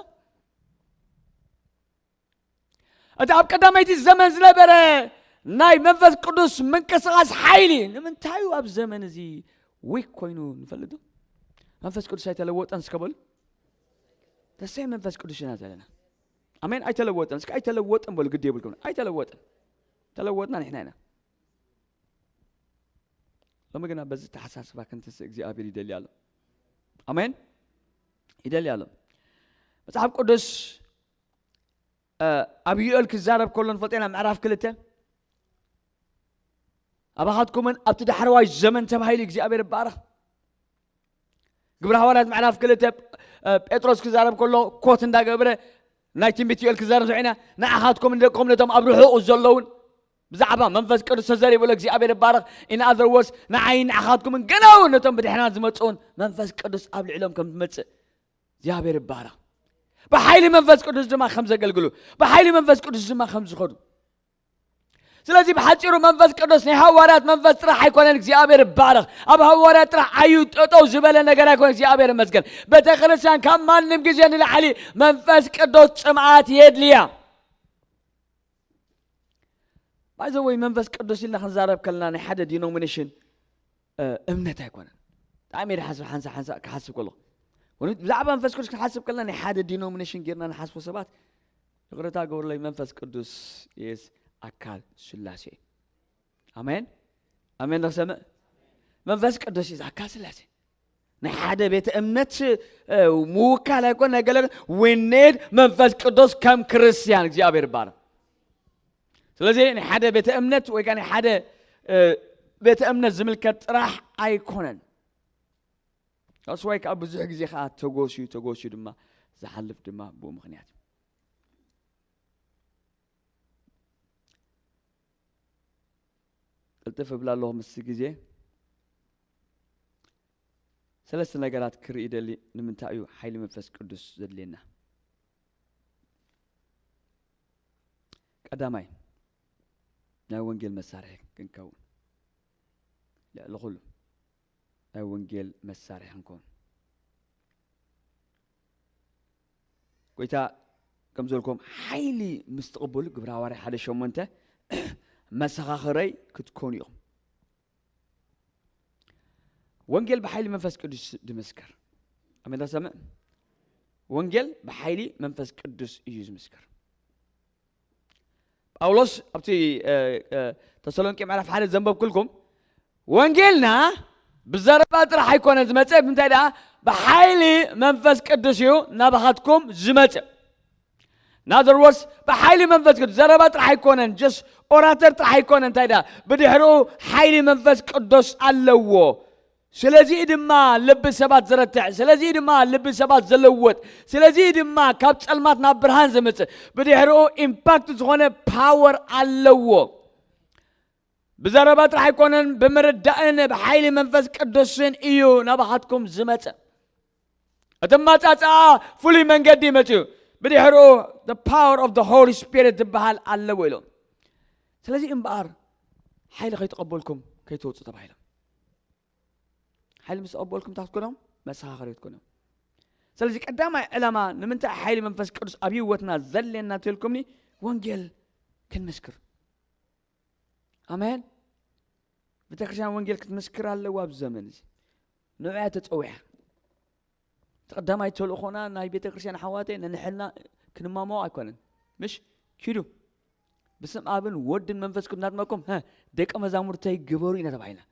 እቲ ኣብ ቀዳመይቲ ዘመን ዝነበረ ናይ መንፈስ ቅዱስ ምንቅስቃስ ሓይሊ ንምንታይ እዩ ኣብ ዘመን እዚ ዊክ ኮይኑ ንፈልጥ ዶ? መንፈስ ቅዱስ ኣይተለወጠን እስከ በሉ። ተሰይ መንፈስ ቅዱስ ኢና ዘለና። ኣሜን። ኣይተለወጠን እስከ ኣይተለወጠን በሉ። ግዲ የብልኩም። ኣይተለወጠን። ተለወጥና ንሕና ኢና። ሎሚ ግና በዚ ተሓሳስባ ክንትስእ እግዚኣብሔር ይደሊ ኣሎ። ኣሜን። ይደሊ ኣሎ። መጽሓፍ ቅዱስ ኣብ ዮኤል ክዛረብ ከሎ ንፈልጦ ኢና። ምዕራፍ ክልተ ኣባኻትኩምን ኣብቲ ዳሕረዋይ ዘመን ተባሂሉ እግዚኣብሔር ይባረኽ። ግብረ ሃዋርያት ምዕራፍ ክልተ ጴጥሮስ ክዛረብ ከሎ ኮት እንዳገብረ ናይ ትንቢት ዮኤል ክዛረብ ሰሚዕና። ንዓኻትኩም ንደቅኹም ነቶም ኣብ ርሑቕ ዘለውን ብዛዕባ መንፈስ ቅዱስ ተዘሪቡ እግዚኣብሔር ይባረኽ። In other words ንዓይ ንዓኻትኩምን ገና እውን ነቶም ብድሕና ዝመፅኡን መንፈስ ቅዱስ ኣብ ልዕሎም ከም ዝመፅእ እግዚኣብሔር ይባረኽ። ብሓይሊ መንፈስ ቅዱስ ድማ ከም ዘገልግሉ፣ ብሓይሊ መንፈስ ቅዱስ ድማ ከም ዝኸዱ። ስለዚ ብሓፂሩ መንፈስ ቅዱስ ናይ ሃዋርያት መንፈስ ጥራሕ ኣይኮነን። እግዚኣብሔር ይባረኽ። ኣብ ሃዋርያት ጥራሕ ዓዩ ጠጠው ዝበለ ነገር ኣይኮነን። እግዚኣብሔር ይመስገን። ቤተክርስትያን ካብ ማንም ግዜ ንላዕሊ መንፈስ ቅዱስ ፅምኣት የድልያ። ባይዘወይ መንፈስ ቅዱስ ኢልና ክንዛረብ ከለና ናይ ሓደ ዲኖሚኔሽን እምነት ኣይኮነን። ብጣዕሚ እየ ዝሓስብ ሓንሳ ሓንሳ ክሓስብ ከለኹ። ወይም ብዛዕባ መንፈስ ቅዱስ ክንሓስብ ከለና ናይ ሓደ ዲኖሚኔሽን ጌርና ንሓስቦ ሰባት፣ ይቕረታ ግበሩለይ፣ መንፈስ ቅዱስ የስ ኣካል ስላሴ። ኣሜን ኣሜን። ንክሰምዕ መንፈስ ቅዱስ የስ ኣካል ስላሴ ናይ ሓደ ቤተ እምነት ምውካል ኣይኮን ናይ ገለ። We need መንፈስ ቅዱስ ከም ክርስቲያን። እግዚኣብሔር ይባረክ። ስለዚ ናይ ሓደ ቤተ እምነት ወይ ከዓ ናይ ሓደ ቤተ እምነት ዝምልከት ጥራሕ ኣይኮነን። ኣስዋይ ከዓ ብዙሕ ግዜ ከዓ ተጎስዩ ተጎስዩ ድማ ዝሓልፍ ድማ ብኡ ምክንያት እዩ። ቅልጥፍ እብላ ኣለኹ ምስ ግዜ ሰለስተ ነገራት ክርኢ ደሊ። ንምንታይ እዩ ሓይሊ መንፈስ ቅዱስ ዘድልየና? ቀዳማይ ናይ ወንጌል መሳርሒ ክንከውን፣ ልዕሊ ኩሉ ናይ ወንጌል መሳርሒ ክንከውን። ጎይታ ከም ዝበልኩም ሓይሊ ምስ ትቕበሉ፣ ግብረ ሃዋርያ ሓደ ሸሞንተ መሰኻኽረይ ክትኮኑ ኢኹም። ወንጌል ብሓይሊ መንፈስ ቅዱስ ድምስከር። ኣሜን። ተሰምዕ። ወንጌል ብሓይሊ መንፈስ ቅዱስ እዩ ዝምስከር። ጳውሎስ ኣብቲ ተሰሎንቄ ምዕራፍ ሓደ ዘንበብኩልኩም ወንጌልና ብዘረባ ጥራሕ ኣይኮነ ዝመፀ። ብምንታይ ደኣ? ብሓይሊ መንፈስ ቅዱስ እዩ ናባኻትኩም ዝመፀ። ናዘርወስ ብሓይሊ መንፈስ ቅዱስ ዘረባ ጥራሕ ኣይኮነን፣ ጀስ ኦራተር ጥራሕ ኣይኮነን። እንታይ ደኣ? ብድሕሪኡ ሓይሊ መንፈስ ቅዱስ ኣለዎ። ስለዚ ድማ ልቢ ሰባት ዘረትዕ፣ ስለዚ ድማ ልቢ ሰባት ዘለወጥ፣ ስለዚ ድማ ካብ ጸልማት ናብ ብርሃን ዘምጽእ፣ ብድሕሪኡ ኢምፓክት ዝኾነ ፓወር ኣለዎ። ብዘረባ ጥራሕ ኣይኮነን፣ ብምርዳእን ብሓይሊ መንፈስ ቅዱስን እዩ ናባኻትኩም ዝመጽእ። እቲ ማጻጻኣ ፍሉይ መንገዲ መጽኡ። ብድሕሪኡ the power of the Holy Spirit ዝበሃል ኣለዎ ኢሎም። ስለዚ እምበኣር ሓይሊ ከይተቐበልኩም ከይትወፁ ተባሂሎም። ሓይሊ ምስ ተቐበልኩም እንታይ ክትኮኖም? መሰኻኸሪ ክትኮኖም። ስለዚ ቀዳማይ ዕላማ ንምንታይ ሓይሊ መንፈስ ቅዱስ ኣብ ህይወትና ዘድልየና እንተልኩምኒ፣ ወንጌል ክንምስክር። ኣሜን። ቤተክርስትያን ወንጌል ክትምስክር ኣለዋ ኣብዚ ዘመን እዚ። ንዑ እያ ተጸዊዓ። እቲ ቀዳማይ ተልእኾና ናይ ቤተክርስትያን ኣሕዋተይ ነንሕልና ክንማማው ኣይኮነን። ምሽ ኪዱ ብስም ኣብን ወድን መንፈስ ቅዱስ እናጥመቅኩም፣ ሀ፣ ደቀ መዛሙርተይ ግበሩ ኢና ተባሂልና።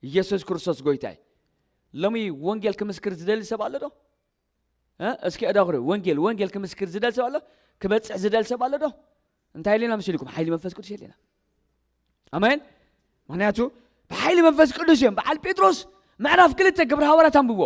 ኢየሱስ ክርስቶስ ጎይታ እዩ። ሎሚ ወንጌል ክምስክር ዝደሊ ሰብ ኣሎ ዶ? እ? እስኪ ኣዳኹሪ፣ ወንጌል፣ ወንጌል ክምስክር ዝደል ሰብ ኣሎ? ክበጽሕ ዝደል ሰብ ኣሎ ዶ? እንታይ ኢልና መሲልኩም? ሓይሊ መንፈስ ቅዱስ የለና። ኣሜን። ምክንያቱ ብሓይሊ መንፈስ ቅዱስ እዮም። በዓል ጴጥሮስ ምዕራፍ ክልተ ግብረ ሃዋርያት ኣንብቦ።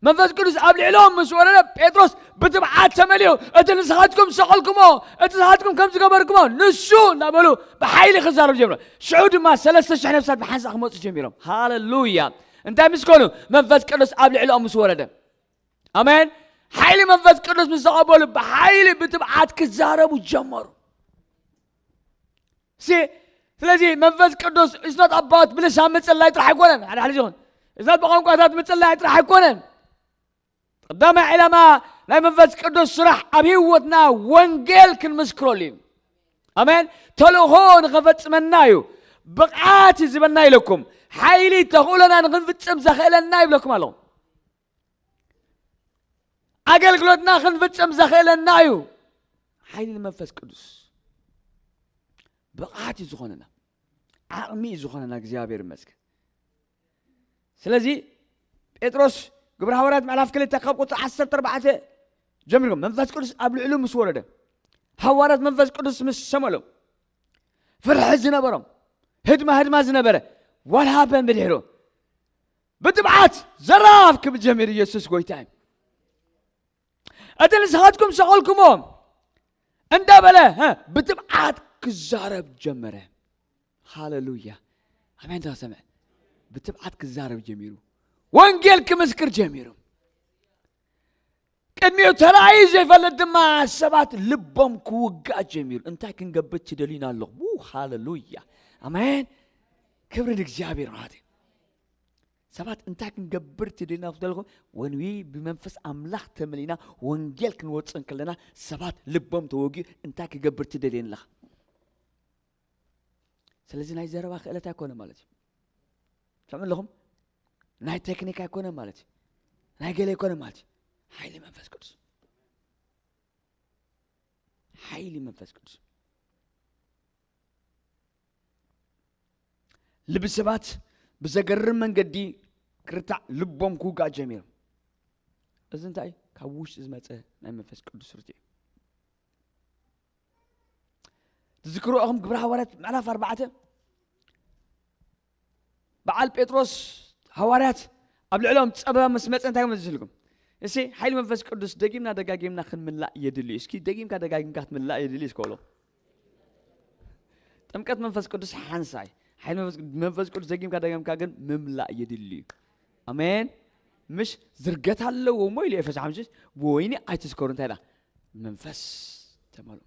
መንፈስ ቅዱስ ኣብ ልዕሎም ምስ ወረደ፣ ጴጥሮስ ብትብዓት ተመሊኡ፣ "እቲ ንስኻትኩም ዝሰቐልኩሞ፣ እቲ ንስኻትኩም ከም ዝገበርኩሞ፣ ንሱ" እናበሉ ብሓይሊ ክዛረብ ጀምሮ። ሽዑ ድማ ሰለስተ ሽሕ ነፍሳት ብሓንሳእ ክመፁ ጀሚሮም። ሃሌሉያ። እንታይ ምስ ኮኑ? መንፈስ ቅዱስ ኣብ ልዕሊኦም ምስ ወረደ። ኣሜን። ሓይሊ መንፈስ ቅዱስ ምስ ተቐበሉ፣ ብሓይሊ ብትብዓት ክዛረቡ ጀመሩ። ሲ ስለዚ መንፈስ ቅዱስ is not about ብልሳን ምጽላይ ጥራሕ ኣይኮነን። ሓደ ሓደ ይኹን is not ብቋንቋታት ምጽላይ ጥራሕ ኣይኮነን። ቀዳማይ ዕላማ ናይ መንፈስ ቅዱስ ስራሕ ኣብ ህይወትና ወንጌል ክንምስክረሉ እዩ። ኣሜን። ተልእኾ ንኸፈጽመና እዩ። ብቕዓት እዩ ዝበና ኢለኩም። ሓይሊ ተኽእሎና ንኽንፍጽም ዘኽእለና ይብለኩም ኣለኹ። ኣገልግሎትና ክንፍጽም ዘኽእለና እዩ። ሓይሊ መንፈስ ቅዱስ ብቕዓት እዩ ዝኾነና፣ ዓቕሚ እዩ ዝኾነና። እግዚኣብሔር ይመስገን። ስለዚ ጴጥሮስ፣ ግብረ ሃዋርያት ምዕራፍ ክልተ ካብ ቁጽሪ ዓሰርተ ኣርባዕተ ጀሚርኩም፣ መንፈስ ቅዱስ ኣብ ልዕሉ ምስ ወረደ፣ ሃዋርያት መንፈስ ቅዱስ ምስ ሰመሎም፣ ፍርሒ ዝነበሮም፣ ህድማ ህድማ ዝነበረ፣ what happened ብድሕሩ? ብትብዓት ዘራፍ ክብል ጀሚሩ። ኢየሱስ ጎይታ እዩ። እቲ ንስኻትኩም ሰቐልኩሞ እንዳበለ፣ ሀ፣ ብትብዓት ክዛረብ ጀመረ። ሃሌሉያ። ኣሜን። ተሰምዐ። ብትብዓት ክዛረብ ጀሚሩ። ወንጌል ክምስክር ጀሚሩ። ቅድሚኡ ተራእዩ ዘይፈልጥ ድማ ሰባት ልቦም ክውጋእ ጀሚሩ። እንታይ ክንገብር ትደልዩና ኣለኹም? ው፣ ሃሌሉያ። ኣሜን። ክብሪ ንእግዚኣብሔር ማለት እዩ። ሰባት እንታይ ክንገብር ትደልዩና ክትደልኹም? When we ብመንፈስ ኣምላኽ ተመሊና ወንጌል ክንወጽእ እንከለና ሰባት ልቦም ተወጊኡ እንታይ ክገብር ትደልየን ኣለኻ? ስለዚ ናይ ዘረባ ክእለት ኣይኮነ ማለት እዩ። ሰምዑ ኣለኹም? ናይ ቴክኒክ ኣይኮነ ማለት እዩ። ናይ ገለ ኣይኮነ ማለት እዩ። ሓይሊ መንፈስ ቅዱስ። ሓይሊ መንፈስ ቅዱስ። ልቢ ሰባት ብዘገርም መንገዲ ክርታዕ ልቦም ክውጋእ ጀሚሮም። እዚ እንታይ እዩ? ካብ ውሽጢ ዝመጸ ናይ መንፈስ ቅዱስ ርትዕ እዩ። ትዝክሩ ኢኹም ግብረ ሃዋርያት ምዕራፍ ኣርባዕተ በዓል ጴጥሮስ ሃዋርያት ኣብ ልዕሎም ጸበባ ምስ መጸ እንታይ ከም ዝስልኩም? እሲ ሓይሊ መንፈስ ቅዱስ ደጊምና ደጋጊምና ክንምላእ የድሊ እዩ። እስኪ ደጊምካ ደጋጊምካ ክትምላእ የድሊ እዩ እስከ በሎ። ጥምቀት መንፈስ ቅዱስ ሓንሳይ። ሓይሊ መንፈስ ቅዱስ፣ መንፈስ ቅዱስ ደጊምካ ደጋጊምካ ግን ምምላእ የድሊ እዩ። ኣሜን። ምሽ ዝርገት ኣለዎ እሞ ኢሉ ኤፌሶ ሓሙሽተ፣ ብወይኒ ኣይትስከሩ፣ እንታይ ኢላ? መንፈስ ተመልኡ።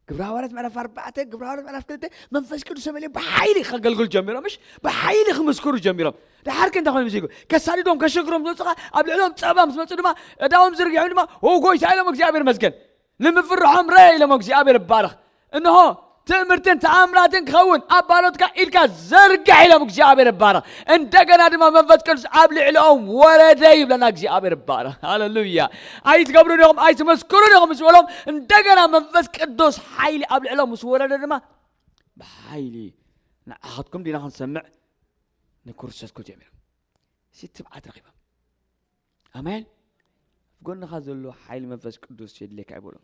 ግብረ ሃዋርያት ምዕራፍ ኣርባዕተ፣ ግብረ ሃዋርያት ምዕራፍ ክልተ፣ መንፈስ ቅዱስ ተመልኡ ብሓይሊ ከገልግሉ ጀሚሮም፣ ምሽ ብሓይሊ ክምስክሩ ጀሚሮም። ድሓር ከ እንታይ ኮይኑ ምዚጉ? ከሳድዶም፣ ከሸግሮም ዝመጹ ኸኣ ኣብ ልዕሎም ጸባ ምስ መጹ ድማ፣ እዳዎም ዝርጊሖም ድማ፣ "ኦ ጎይታ" ኢሎም፣ "እግዚኣብሔር ይመስገን። ንምፍርሖም ርእ" ኢሎም፣ "እግዚኣብሔር ይባረኽ። እንሆ ትእምርትን ተኣምራትን ክኸውን ኣብ ባሮትካ ኢድካ ዘርግሕ" ኢሎም፣ "እግዚኣብሔር ይባረኽ። እንደገና ድማ መንፈስ ቅዱስ ኣብ ልዕሊኦም ወረደ" ይብለና፣ እግዚኣብሔር ይባረኽ። ሃሌሉያ። "ኣይትገብሩን ኢኹም፣ ኣይትመስክሩን ኢኹም" ምስ በሎም፣ እንደገና መንፈስ ቅዱስ ሓይሊ ኣብ ልዕሊኦም ምስ ወረደ ድማ፣ ብሓይሊ ንዓኻትኩም ዲና ክንሰምዕ ንክርስቶስ ክጀሚሮም። እዚ ትብዓት ረኺቦም። ኣሜን። ኣብ ጎንኻ ዘሎ ሓይሊ መንፈስ ቅዱስ የድልየካ እዩ በሎ።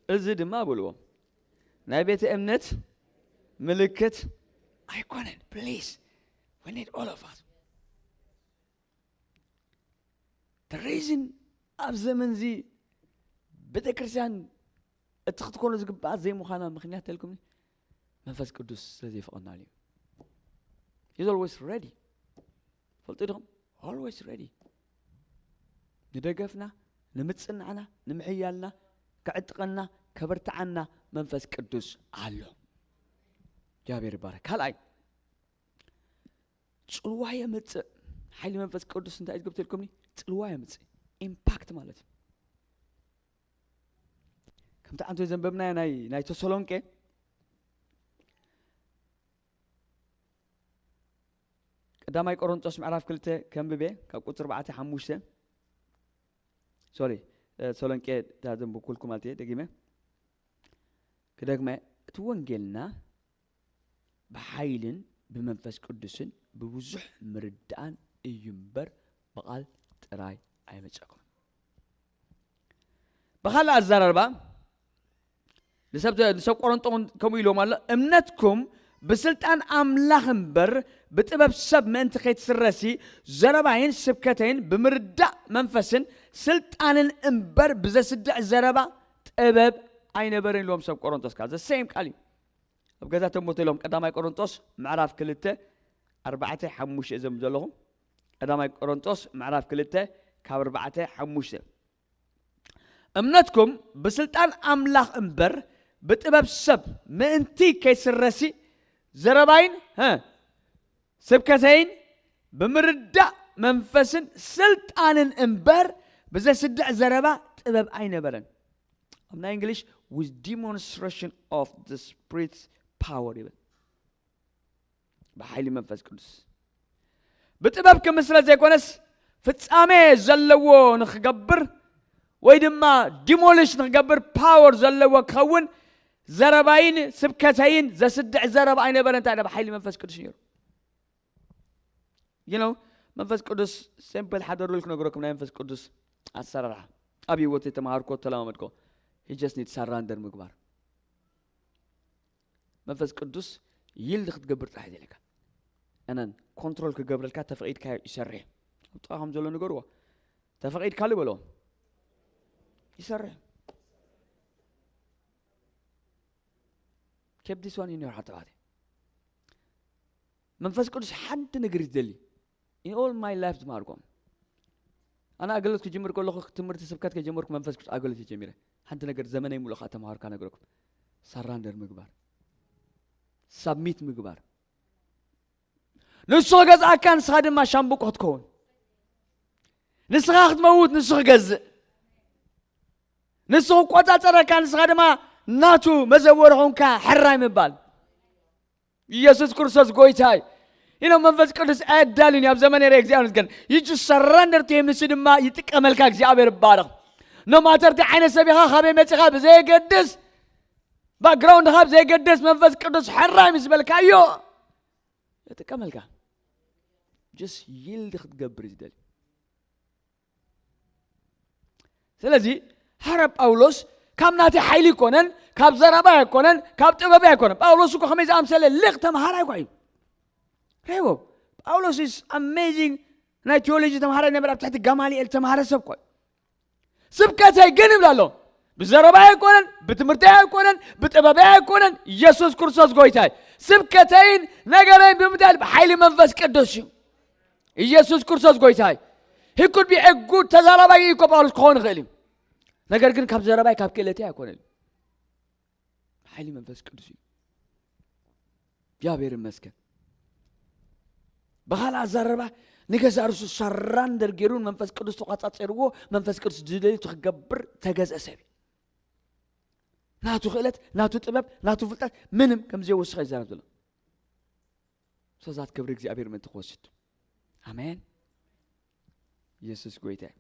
እዚ ድማ በልዎ፣ ናይ ቤተ እምነት ምልክት ኣይኮነን። Please, we need all of us. The reason ኣብ ዘመንዚ ቤተክርስትያን እቲ ክትኮኖ ዝግባኣ ዘይምዃና ምኽንያት ተልኩም መንፈስ ቅዱስ ስለ ዘይፈቐናሉ እዩ። He's always ready። ፈልጡ ዲኹም? Always ready። ንደገፍና፣ ንምጽናዕና፣ ንምሕያልና፣ ከዕጥቀና፣ ከበርትዓና መንፈስ ቅዱስ ኣሎ። እግዚኣብሔር ይባረክ። ካልኣይ፣ ጽልዋ የምጽእ። ሓይሊ መንፈስ ቅዱስ እንታይ እዩ ዝገብር ተልኩምኒ? ጽልዋ የምጽእ። ኢምፓክት ማለት እዩ። ከምቲ ዓንቶ ዘንበብናዮ ናይ ናይ ተሰሎንቄ ቀዳማይ ቆሮንጦስ ምዕራፍ ክልተ ከንብቤ ካብ ቁፅሪ ኣርባዕተ ሓሙሽተ፣ ሶሪ፣ ተሰሎንቄ እታ ዘንበብኩልኩም ማለት እየ። ደጊመ ክደግመ፣ እቲ ወንጌልና ብሓይልን ብመንፈስ ቅዱስን ብብዙሕ ምርዳእን እዩ እምበር ብቓል ጥራይ ኣይመጸኩም። ብኻልእ ኣዘራርባ ንሰብ ንሰብ ቆሮንጦ እውን ከምኡ ኢልዎም ኣሎ፣ እምነትኩም ብስልጣን ኣምላኽ እምበር ብጥበብ ሰብ ምእንቲ ከይትስረሲ ዘረባይን ስብከተይን ብምርዳእ መንፈስን ስልጣንን እምበር ብዘስድዕ ዘረባ ጥበብ ኣይነበረን ኢልዎም ሰብ ቆሮንጦስ። ካብ ዘሰይም ቃል እዩ። ኣብ ገዛ ተሞት ኢሎም ቀዳማይ ቆሮንጦስ ምዕራፍ ክልተ ኣርባዕተ ሓሙሽተ እዞም ዘለኹም። ቀዳማይ ቆሮንጦስ ምዕራፍ ክልተ ካብ ኣርባዕተ ሓሙሽተ፣ እምነትኩም ብስልጣን ኣምላኽ እምበር ብጥበብ ሰብ ምእንቲ ከይስረሲ ዘረባይን፣ ሀ፣ ስብከተይን ብምርዳእ መንፈስን ስልጣንን እምበር ብዘስድዕ ዘረባ ጥበብ ኣይነበረን። ኣብ ናይ እንግሊሽ with demonstration of the spirit's power ይብል። ብሓይሊ መንፈስ ቅዱስ ብጥበብ ክምስረት ዘይኮነስ ፍጻሜ ዘለዎ ንክገብር ወይ ድማ ዲሞሊሽ ንክገብር ፓወር ዘለዎ ክኸውን ዘረባይን ስብከተይን ዘስድዕ ዘረባ ኣይነበረ። እንታይ ብሓይሊ መንፈስ ቅዱስ ነይሩ። You know መንፈስ ቅዱስ ሲምፕል ሓደሩል ክነግረኩም ናይ መንፈስ ቅዱስ ኣሰራርሓ ኣብ ህይወት የተማሃርኮ ተለማመድኮ። He just need surrender ምግባር። መንፈስ ቅዱስ ይልድ ክትገብር ጥራሕ ዘለካ። እነን ኮንትሮል ክገብረልካ ተፈቒድካ ይሰርሕ። ኣብ ጥቓኹም ዘሎ ንገርዎ፣ ተፈቒድካሉ በሎ፣ ይሰርሕ። Keep this one in your heart ተባዕተ። መንፈስ ቅዱስ ሓንቲ ነገር እዩ ዝደሊ። In all my life ዝማርኮም ኣነ ኣገልግሎት ክጅምር ከለኹ ትምህርቲ ስብከት ከጀመርኩ መንፈስ ቅዱስ ኣገልግሎት ጀሚረ። ሓንቲ ነገር ዘመነይ ሙሉእ ከዓ ተምሃርካ ነገርኩም፣ ሰራንደር ምግባር፣ ሳብሚት ምግባር። ንሱ ክገዝኣካ ንስኻ ድማ ሻምብቆ ክትከውን፣ ንስኻ ክትመውት ንሱ ክገዝእ፣ ንሱ ክቆጻጸረካ ንስኻ ድማ ናቱ መዘወሪ ኾንካ ሕራይ ምባል። ኢየሱስ ክርስቶስ ጎይታይ። You know መንፈስ ቅዱስ ኣየዳልን እዩ ኣብ ዘመነ ረ እግዚኣብሔር ግን you just surrender to him። ንሱ ድማ ይጥቀመልካ። እግዚኣብሔር ይባረኽ። No matter እንታይ ዓይነት ሰብ ኢኻ፣ ካበይ መጺኻ ብዘየገድስ፣ ባክግራውንድኻ ብዘየገድስ መንፈስ ቅዱስ ሕራይ ምስ በልካዮ ይጥቀመልካ። Just yield ክትገብር እዩ ዝደሊ። ስለዚ ሓረ ጳውሎስ ካብ ናተይ ሓይሊ ኣይኮነን፣ ካብ ዘረባ ኣይኮነን፣ ካብ ጥበብ ኣይኮነን። ጳውሎስ እኮ ከመይ ዝኣምሰለ ሊቕ ተምሃራይ እኳ እዩ። ሬዎ ጳውሎስ is amazing ናይ ቴዎሎጂ ተምሃራይ ነበር፣ ኣብ ትሕቲ ጋማልኤል ተምሃረ ሰብ እኳ እዩ። ስብከተይ ግን ይብል ኣሎ ብዘረባይ ኣይኮነን፣ ብትምህርተይ ኣይኮነን፣ ብጥበበይ ኣይኮነን፣ ኢየሱስ ክርስቶስ ጎይታይ። ስብከተይን ነገረይን ብምንታይ? ብሓይሊ መንፈስ ቅዱስ እዩ። ኢየሱስ ክርስቶስ ጎይታይ። He could be a good ተዛራባይ እኮ ጳውሎስ ክኸውን ይኽእል እዩ። ነገር ግን ካብ ዘረባይ ካብ ክእለተይ ኣይኮነን። ሓይሊ መንፈስ ቅዱስ እዩ። እግዚኣብሔር ይመስገን። ብኻልእ ኣዛረባ ንገዛ ርሱ ሰራንደር ገይሩ መንፈስ ቅዱስ ተቋጻጸርዎ። መንፈስ ቅዱስ ዝደልዩ ክገብር ተገዝአ ሰብ እዩ። ናቱ ክእለት፣ ናቱ ጥበብ፣ ናቱ ፍልጠት ምንም ከም ዘይወስኸ ይዛረብ ዘሎ። ሰዛት ክብሪ እግዚኣብሔር ምእንቲ ክወስድ። ኣሜን። ኢየሱስ ጎይታ እዩ።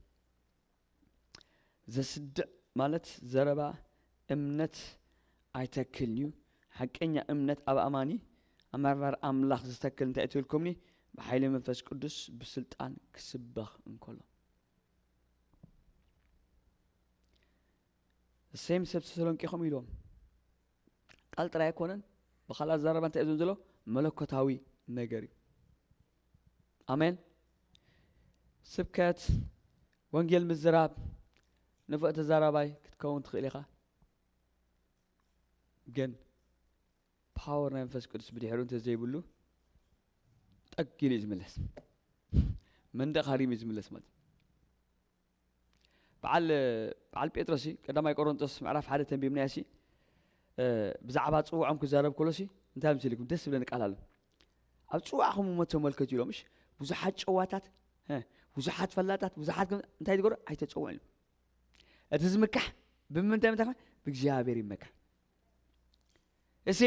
ዘስድዕ ማለት ዘረባ እምነት ኣይተክልን እዩ። ሓቀኛ እምነት ኣብ ኣማኒ ኣብ መርመር ኣምላኽ ዝተክል እንታይ እዩ ትብልኩምኒ? ብሓይሊ መንፈስ ቅዱስ ብስልጣን ክስበኽ እንከሎ። ሴም ሰብ ተሰሎንቄ ከምኡ ኢልዎም። ቃል ጥራይ ኣይኮነን፣ ብኻልእ ኣዛረባ እንታይ እዩ ዘሎ? መለኮታዊ ነገር እዩ። ኣሜን። ስብከት፣ ወንጌል ምዝራብ፣ ንፉዕ ተዛራባይ ክትከውን ትኽእል ኢኻ። ግን ፓወር ናይ መንፈስ ቅዱስ ብድሕሪኡ እንተዘይብሉ፣ ጠግ ኢሉ እዩ ዝምለስ። መንደቕ ሃሪሙ እዩ ዝምለስ ማለት እዩ። በዓል በዓል ጴጥሮስ እዩ። ቀዳማይ ቆሮንቶስ ምዕራፍ ሓደ ተንቢብናዮ ሲ፣ ብዛዕባ ጽውዖም ክዛረብ ከሎ ሲ፣ እንታይ መሲልኩም? ደስ ዝብለኒ ቃል ኣሎ። ኣብ ጽዋዕኹም እሞ ተመልከቱ ኢሎም፣ እሺ? ብዙሓት ጨዋታት፣ እ፣ ብዙሓት ፈላጣት፣ ብዙሓት ግን እንታይ ትገብሩ? ኣይተጸውዑን ኢሎም። እቲ ዝምካሕ ብምንታይ ምተኻ? ብእግዚኣብሔር ይመካሕ። እሲ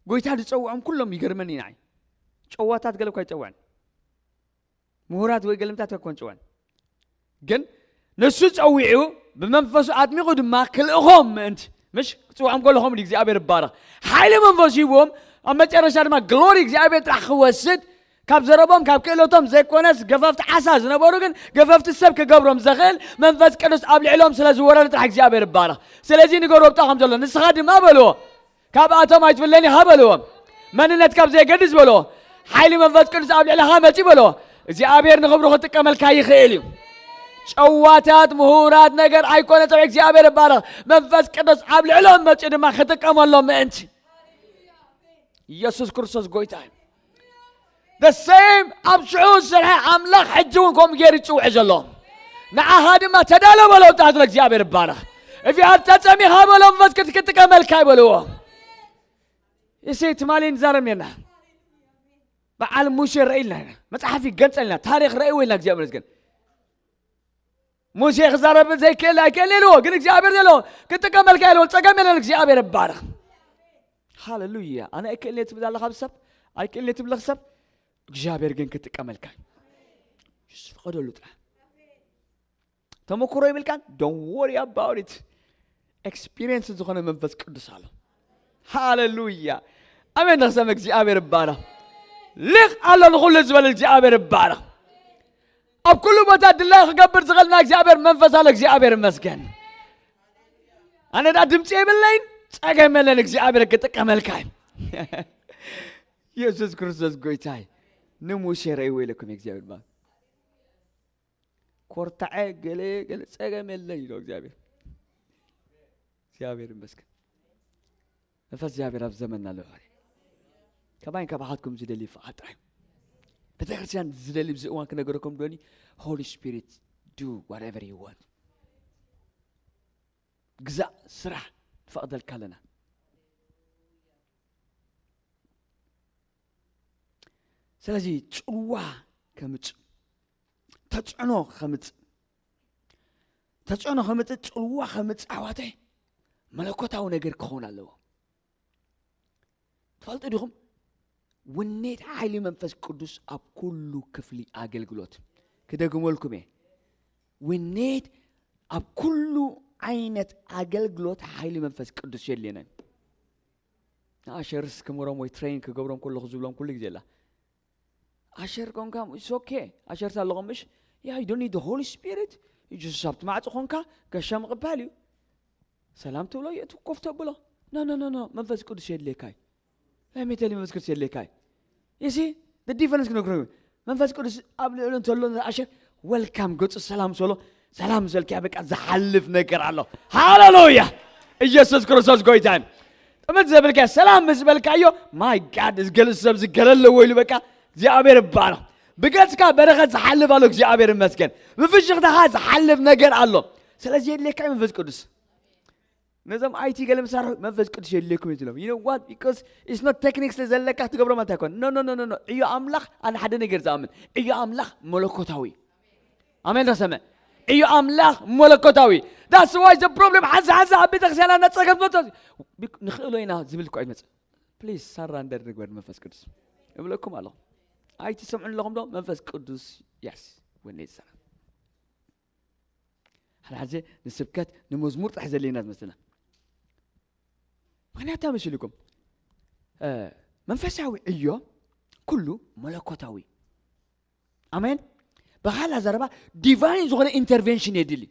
ጎይታ ዝጸውዖም ኩሎም ይገርመኒ ንዓይ። ጨዋታት ገለ እኳ ኣይጸውዕን። ምሁራት ወይ ገለምታት ኣይኮን ጸውዕን። ግን ንሱ ጸዊዑ ብመንፈሱ ኣጥሚቑ ድማ ክልእኾም ምእንቲ፣ ምሽ ክጽውዖም ከሎ ከምኡ እግዚኣብሔር ይባረኽ። ሓይሊ መንፈስ ሂብዎም፣ ኣብ መጨረሻ ድማ ግሎሪ እግዚኣብሔር ጥራሕ ክወስድ፣ ካብ ዘረቦም ካብ ክእለቶም ዘይኮነስ ገፈፍቲ ዓሳ ዝነበሩ ግን ገፈፍቲ ሰብ ክገብሮም ዘኽእል መንፈስ ቅዱስ ኣብ ልዕሎም ስለ ዝወረደ ጥራሕ እግዚኣብሔር ይባረኽ። ስለዚ ንገርዎ ብጣ ከም ዘሎ ንስኻ ድማ በልዎ። ካብኣቶም ኣይትፍለን ኢኻ በልዎ። መንነት ካብ ዘየገድስ በልዎ። ሓይሊ መንፈስ ቅዱስ ኣብ ልዕለኻ መጺ በልዎ። እግዚኣብሔር ንኽብሩ ክጥቀመልካ ይኽእል እዩ። ጨዋታት ምሁራት ነገር ኣይኮነ ጸው እግዚኣብሔር ይባረኽ። መንፈስ ቅዱስ ኣብ ልዕሎም መጺ ድማ ክጥቀመሎም ምእንቲ። ኢየሱስ ክርስቶስ ጎይታ እዩ። The same ኣብ ሽዑ ዝሰርሐ ኣምላኽ ሕጂ እውን ከምኡ ገይሩ ይጽውዕ ዘሎ። ንዓኻ ድማ ተዳሎ በሎ ብጣዕሚ እግዚኣብሔር ይባረኽ። If you have ተጸሚኻ በሎ መንፈስ ቅዱስ ክጥቀመልካ ይበልዎ። እሰይ ትማሊ ንዛረብ ነርና። በዓል ሙሴ ረኢልና ኢና። መጽሓፍ ይገንጸልና። ታሪኽ ረእይዎ ኢልና እግዚኣብሔር ይመስገን። ሙሴ ክዛረብ ዘይክእል ኣይክእል ኢልዎ፣ ግን እግዚኣብሔር ዘለዎ ክጥቀመልካ ኢልዎ ጸገም የለን። እግዚኣብሔር ይባረኽ። ሃሌሉያ። ኣነ ኣይክእል እየ ትብል ኣለኻ ብሰብ፣ ኣይክእል እየ ትብለኽ ሰብ፣ እግዚኣብሔር ግን ክጥቀመልካ እዩ። ፍቐደሉ ጥራሕ። ተመክሮ ይብልካን? Don't worry about it። ኤክስፒሪየንስ ዝኾነ መንፈስ ቅዱስ ኣሎ። ሃሌሉያ። ኣሜን። ንኽሰም እግዚኣብሔር ይባረኽ። ሊቕ ኣሎ ንኹሉ ዝበለ እግዚኣብሔር ይባረኽ። ኣብ ኩሉ ቦታ ድላይ ክገብር ዝኽእልና እግዚኣብሔር መንፈስ ኣሎ። እግዚኣብሔር ይመስገን። ኣነ ዳ ድምፂ የብለይን፣ ጸገም የለን። እግዚኣብሔር ክጥቀመልካ እዩ። ኢየሱስ ክርስቶስ ጎይታ እዩ። ንሙሴ ረእይዎ ኢለኩም እግዚኣብሔር ይባረኽ። ኮርታዐ ገለ ገለ ጸገም የለን ኢሎ እግዚኣብሔር። እግዚኣብሔር ይመስገን። መንፈስ እግዚኣብሔር ኣብ ዘመንና ኣሎ። ከማይን ካባኻትኩም ዝደሊ ፍቓድ ጥራይ። ቤተክርስትያን ዝደሊ ኣብዚ እዋን ክነገረኩም ዶኒ፣ Holy Spirit, do whatever you want። ግዛእ፣ ስራሕ፣ ንፈቕደልካ ኣለና። ስለዚ ጽልዋ ከምጽእ፣ ተጽዕኖ ከምጽእ፣ ተጽዕኖ ከምጽእ፣ ጽልዋ ከምጽእ፣ ኣሕዋተይ፣ መለኮታዊ ነገር ክኸውን ኣለዎ። ትፈልጡ ዲኹም? ውኔት ሓይሊ መንፈስ ቅዱስ ኣብ ኩሉ ክፍሊ ኣገልግሎት። ክደግመልኩም እየ። ውኔት ኣብ ኩሉ ዓይነት ኣገልግሎት ሓይሊ መንፈስ ቅዱስ የድልየና እዩ። ንኣሸርስ ክምሮም ወይ ትሬን ክገብሮም ከለኹ ዝብሎም ኩሉ ግዜ ኣላ። ኣሸር ኮንካ፣ it's okay። ኣሸርስ ኣለኹም ምሽ? Yeah, you don't need the Holy Spirit። ጀሱስ ኣብቲ ማዕጾ ኮንካ ገሻ ምቕባል እዩ። ሰላም ትብሎ፣ የእቱ ኮፍ ተብሎ። No, no, no, no። መንፈስ ቅዱስ የድልየካ እዩ። Let me tell you፣ መንፈስ ቅዱስ የድልየካ እዩ። You see? The difference ክነግሮ እዩ። መንፈስ ቅዱስ ኣብ ልዕሉ እንተሎ ኣሸር ወልካም፣ ገጹ ሰላም ስበሎ፣ ሰላም ምስ በልካዮ በቃ ዝሓልፍ ነገር ኣሎ። ሃሌሉያ! ኢየሱስ ክርስቶስ ጎይታ እዩ። ጥምት ዘብልካዮ፣ ሰላም ምስ በልካዮ፣ my God፣ እዚ ገለ ሰብ እዚ ገለ ኣለዎ ኢሉ በቃ እግዚኣብሔር ይባረኽ። ብገጽካ በረኸት ዝሓልፍ ኣሎ፣ እግዚኣብሔር ይመስገን። ብፍሽኽታኻ ዝሓልፍ ነገር ኣሎ። ስለዚ የድልየካ እዩ መንፈስ ቅዱስ። ነዞም ኣይቲ ገለ መሳርሒ መንፈስ ቅዱስ የድልየኩም እዩ ዝብሎም። You know what? Because it's not technique ስለ ዘለካ ክትገብሮ ማለት ኣይኮን። No, no, no, no, no። ዕዮ ኣምላኽ፣ ኣነ ሓደ ነገር ዝኣምን፣ ዕዮ ኣምላኽ መለኮታዊ። ኣሜን። ተሰምዕ። ዕዮ ኣምላኽ መለኮታዊ። That's why the problem፣ ሓንሳ ሓንሳ ኣብ ቤተክርስትያንና ጸገም ዝመጽእ፣ ንኽእሎ ኢና ዝብል እኮ ይመጽእ። ፕሊዝ፣ ሳራንደር ንግበር መንፈስ ቅዱስ እብለኩም ኣለኹ። ኣይትሰምዑን ኣለኹም ዶ? መንፈስ ቅዱስ፣ የስ፣ ወኔ ይሰራ። ሓደ ሓደ ንስብከት፣ ንመዝሙር ጥራሕ ዘድልየና ዝመስለና። ምኽንያቱ እንታይ መሲልኩም? እ፣ መንፈሳዊ ዕዮ ኩሉ መለኮታዊ። ኣሜን። ብኻልእ ዘረባ፣ ዲቫይን ዝኾነ ኢንተርቬንሽን የድሊ።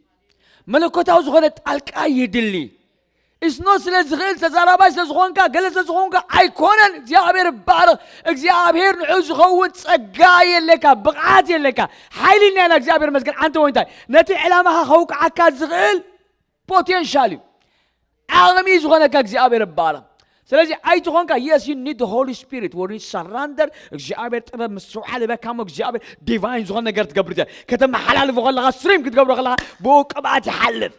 መለኮታዊ ዝኾነ ጣልቃ የድሊ። ኢስኖ ስለ ዝኽእል፣ ተዛራባይ ስለ ዝኾንካ፣ ገለ ስለ ዝኾንካ ኣይኮነን። እግዚኣብሔር ይባረኽ። እግዚኣብሔር ንዑ ዝኸውን ጸጋ የለካ፣ ብቕዓት የለካ፣ ሓይሊ እኒኣና። እግዚኣብሔር መስገን። ኣንተ ወይንታይ ነቲ ዕላማኻ ከውቅዓካ ዝኽእል ፖቴንሻል እዩ፣ ዓቕሚ ዝኾነካ። እግዚኣብሔር ይባረኽ። ስለዚ ኣይትኾንካ። Yes, you need the Holy Spirit. When you surrender, እግዚኣብሔር ጥበብ ምስትውዓል ይበካ እሞ እግዚኣብሔር ዲቫይን ዝኾነ ነገር ትገብር። ከተመሓላልፎ ከለኻ፣ ስትሪም ክትገብሮ ከለኻ፣ ብኡ ቅብኣት ይሓልፍ።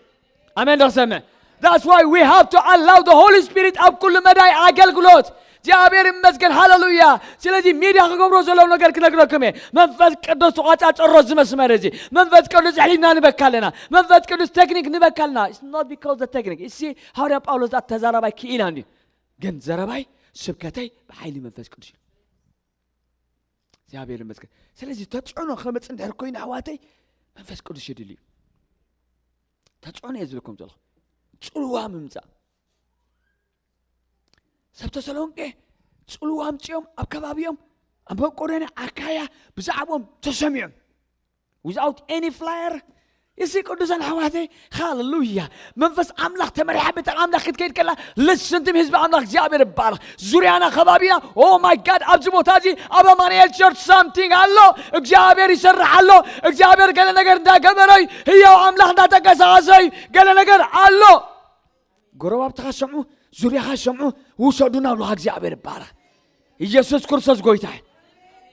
ኣሜን ዶ ክሰምዕ? That's why we have to allow the Holy Spirit ኣብ ኩሉ መዳይ ኣገልግሎት። እግዚኣብሔር ይመስገን፣ ሃሌሉያ። ስለዚ ሚድያ ክገብሮ ዘለዉ ነገር ክነግረኩም እየ። መንፈስ ቅዱስ ተቋጻጸሮ እዚ መስመር እዚ። መንፈስ ቅዱስ ሕሊና ንበካ ኣለና። መንፈስ ቅዱስ ቴክኒክ ንበካ ኣለና። It's not because the technique. እሲ ሃዋርያ ጳውሎስ ዛ ተዛራባይ ክኢላ እንዲ፣ ግን ዘረባይ ስብከተይ ብሓይሊ መንፈስ ቅዱስ እዩ። እግዚኣብሔር ይመስገን። ስለዚ ተጽዕኖ ከመጽእ እንድሕር ኮይኑ ኣሕዋተይ መንፈስ ቅዱስ የድሊ እዩ። ተጽዕኖ እየ ዝብለኩም ዘለኹ። ጽልዋ ምምጻእ። ሰብ ተሰሎንቄ ጽልዋ ኣምጺኦም ኣብ ከባቢኦም ኣብ መቄዶንያ ኣካያ ብዛዕባኦም ተሰሚዖም። Without any flyer. እዚ ቅዱሳን ኣሕዋተይ፣ ሃሌሉያ። መንፈስ ኣምላኽ ተመሪሓ፣ ቤተ ኣምላኽ ክትከይድ ከላ፣ ልስንትም ህዝቢ ኣምላኽ እግዚኣብሔር ይባረኽ። ዙርያና ከባቢና፣ ኦ ማይ ጋድ፣ ኣብዚ ቦታ እዚ ኣብ ኣማኑኤል ቸርች ሳምቲንግ ኣሎ። እግዚኣብሔር ይሰርሕ ኣሎ። እግዚኣብሔር ገለ ነገር እንዳገበረ እዩ። ህያው ኣምላኽ እንዳተንቀሳቐሰ እዩ። ገለ ነገር ኣሎ። ጎረባብትኻ ሰምዑ፣ ዙርያኻ ሰምዑ፣ ውሰዱ ናብልኻ። እግዚኣብሔር ይባረኽ። ኢየሱስ ክርስቶስ ጎይታ እዩ።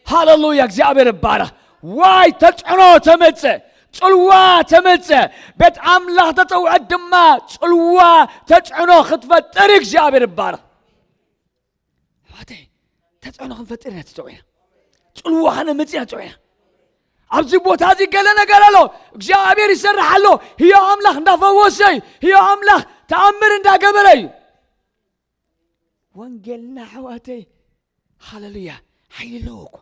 ሃሌሉያ፣ እግዚኣብሔር ይባረኽ። ዋይ ተጽዕኖ ተመጸ፣ ጽልዋ ተመጸ። ቤት ኣምላኽ ተጸውዐት ድማ ጽልዋ ተጽዕኖ ክትፈጥር እዩ። እግዚኣብሔር ይባረኽ። ኣሕዋተይ፣ ተጽዕኖ ክንፈጥር ኢና ተጸዊዕና። ጽልዋ ከነምጽእ ኢና ተጸዊዕና። ኣብዚ ቦታ እዚ ገለ ነገር ኣሎ። እግዚኣብሔር ይሰርሕ ኣሎ። ህያው ኣምላኽ እንዳፈወሰ እዩ። ህያው ኣምላኽ ተኣምር እንዳገበረ እዩ። ወንጌልና ኣሕዋተይ፣ ሃሌሉያ፣ ሓይሊ ኣለዎ እኮ።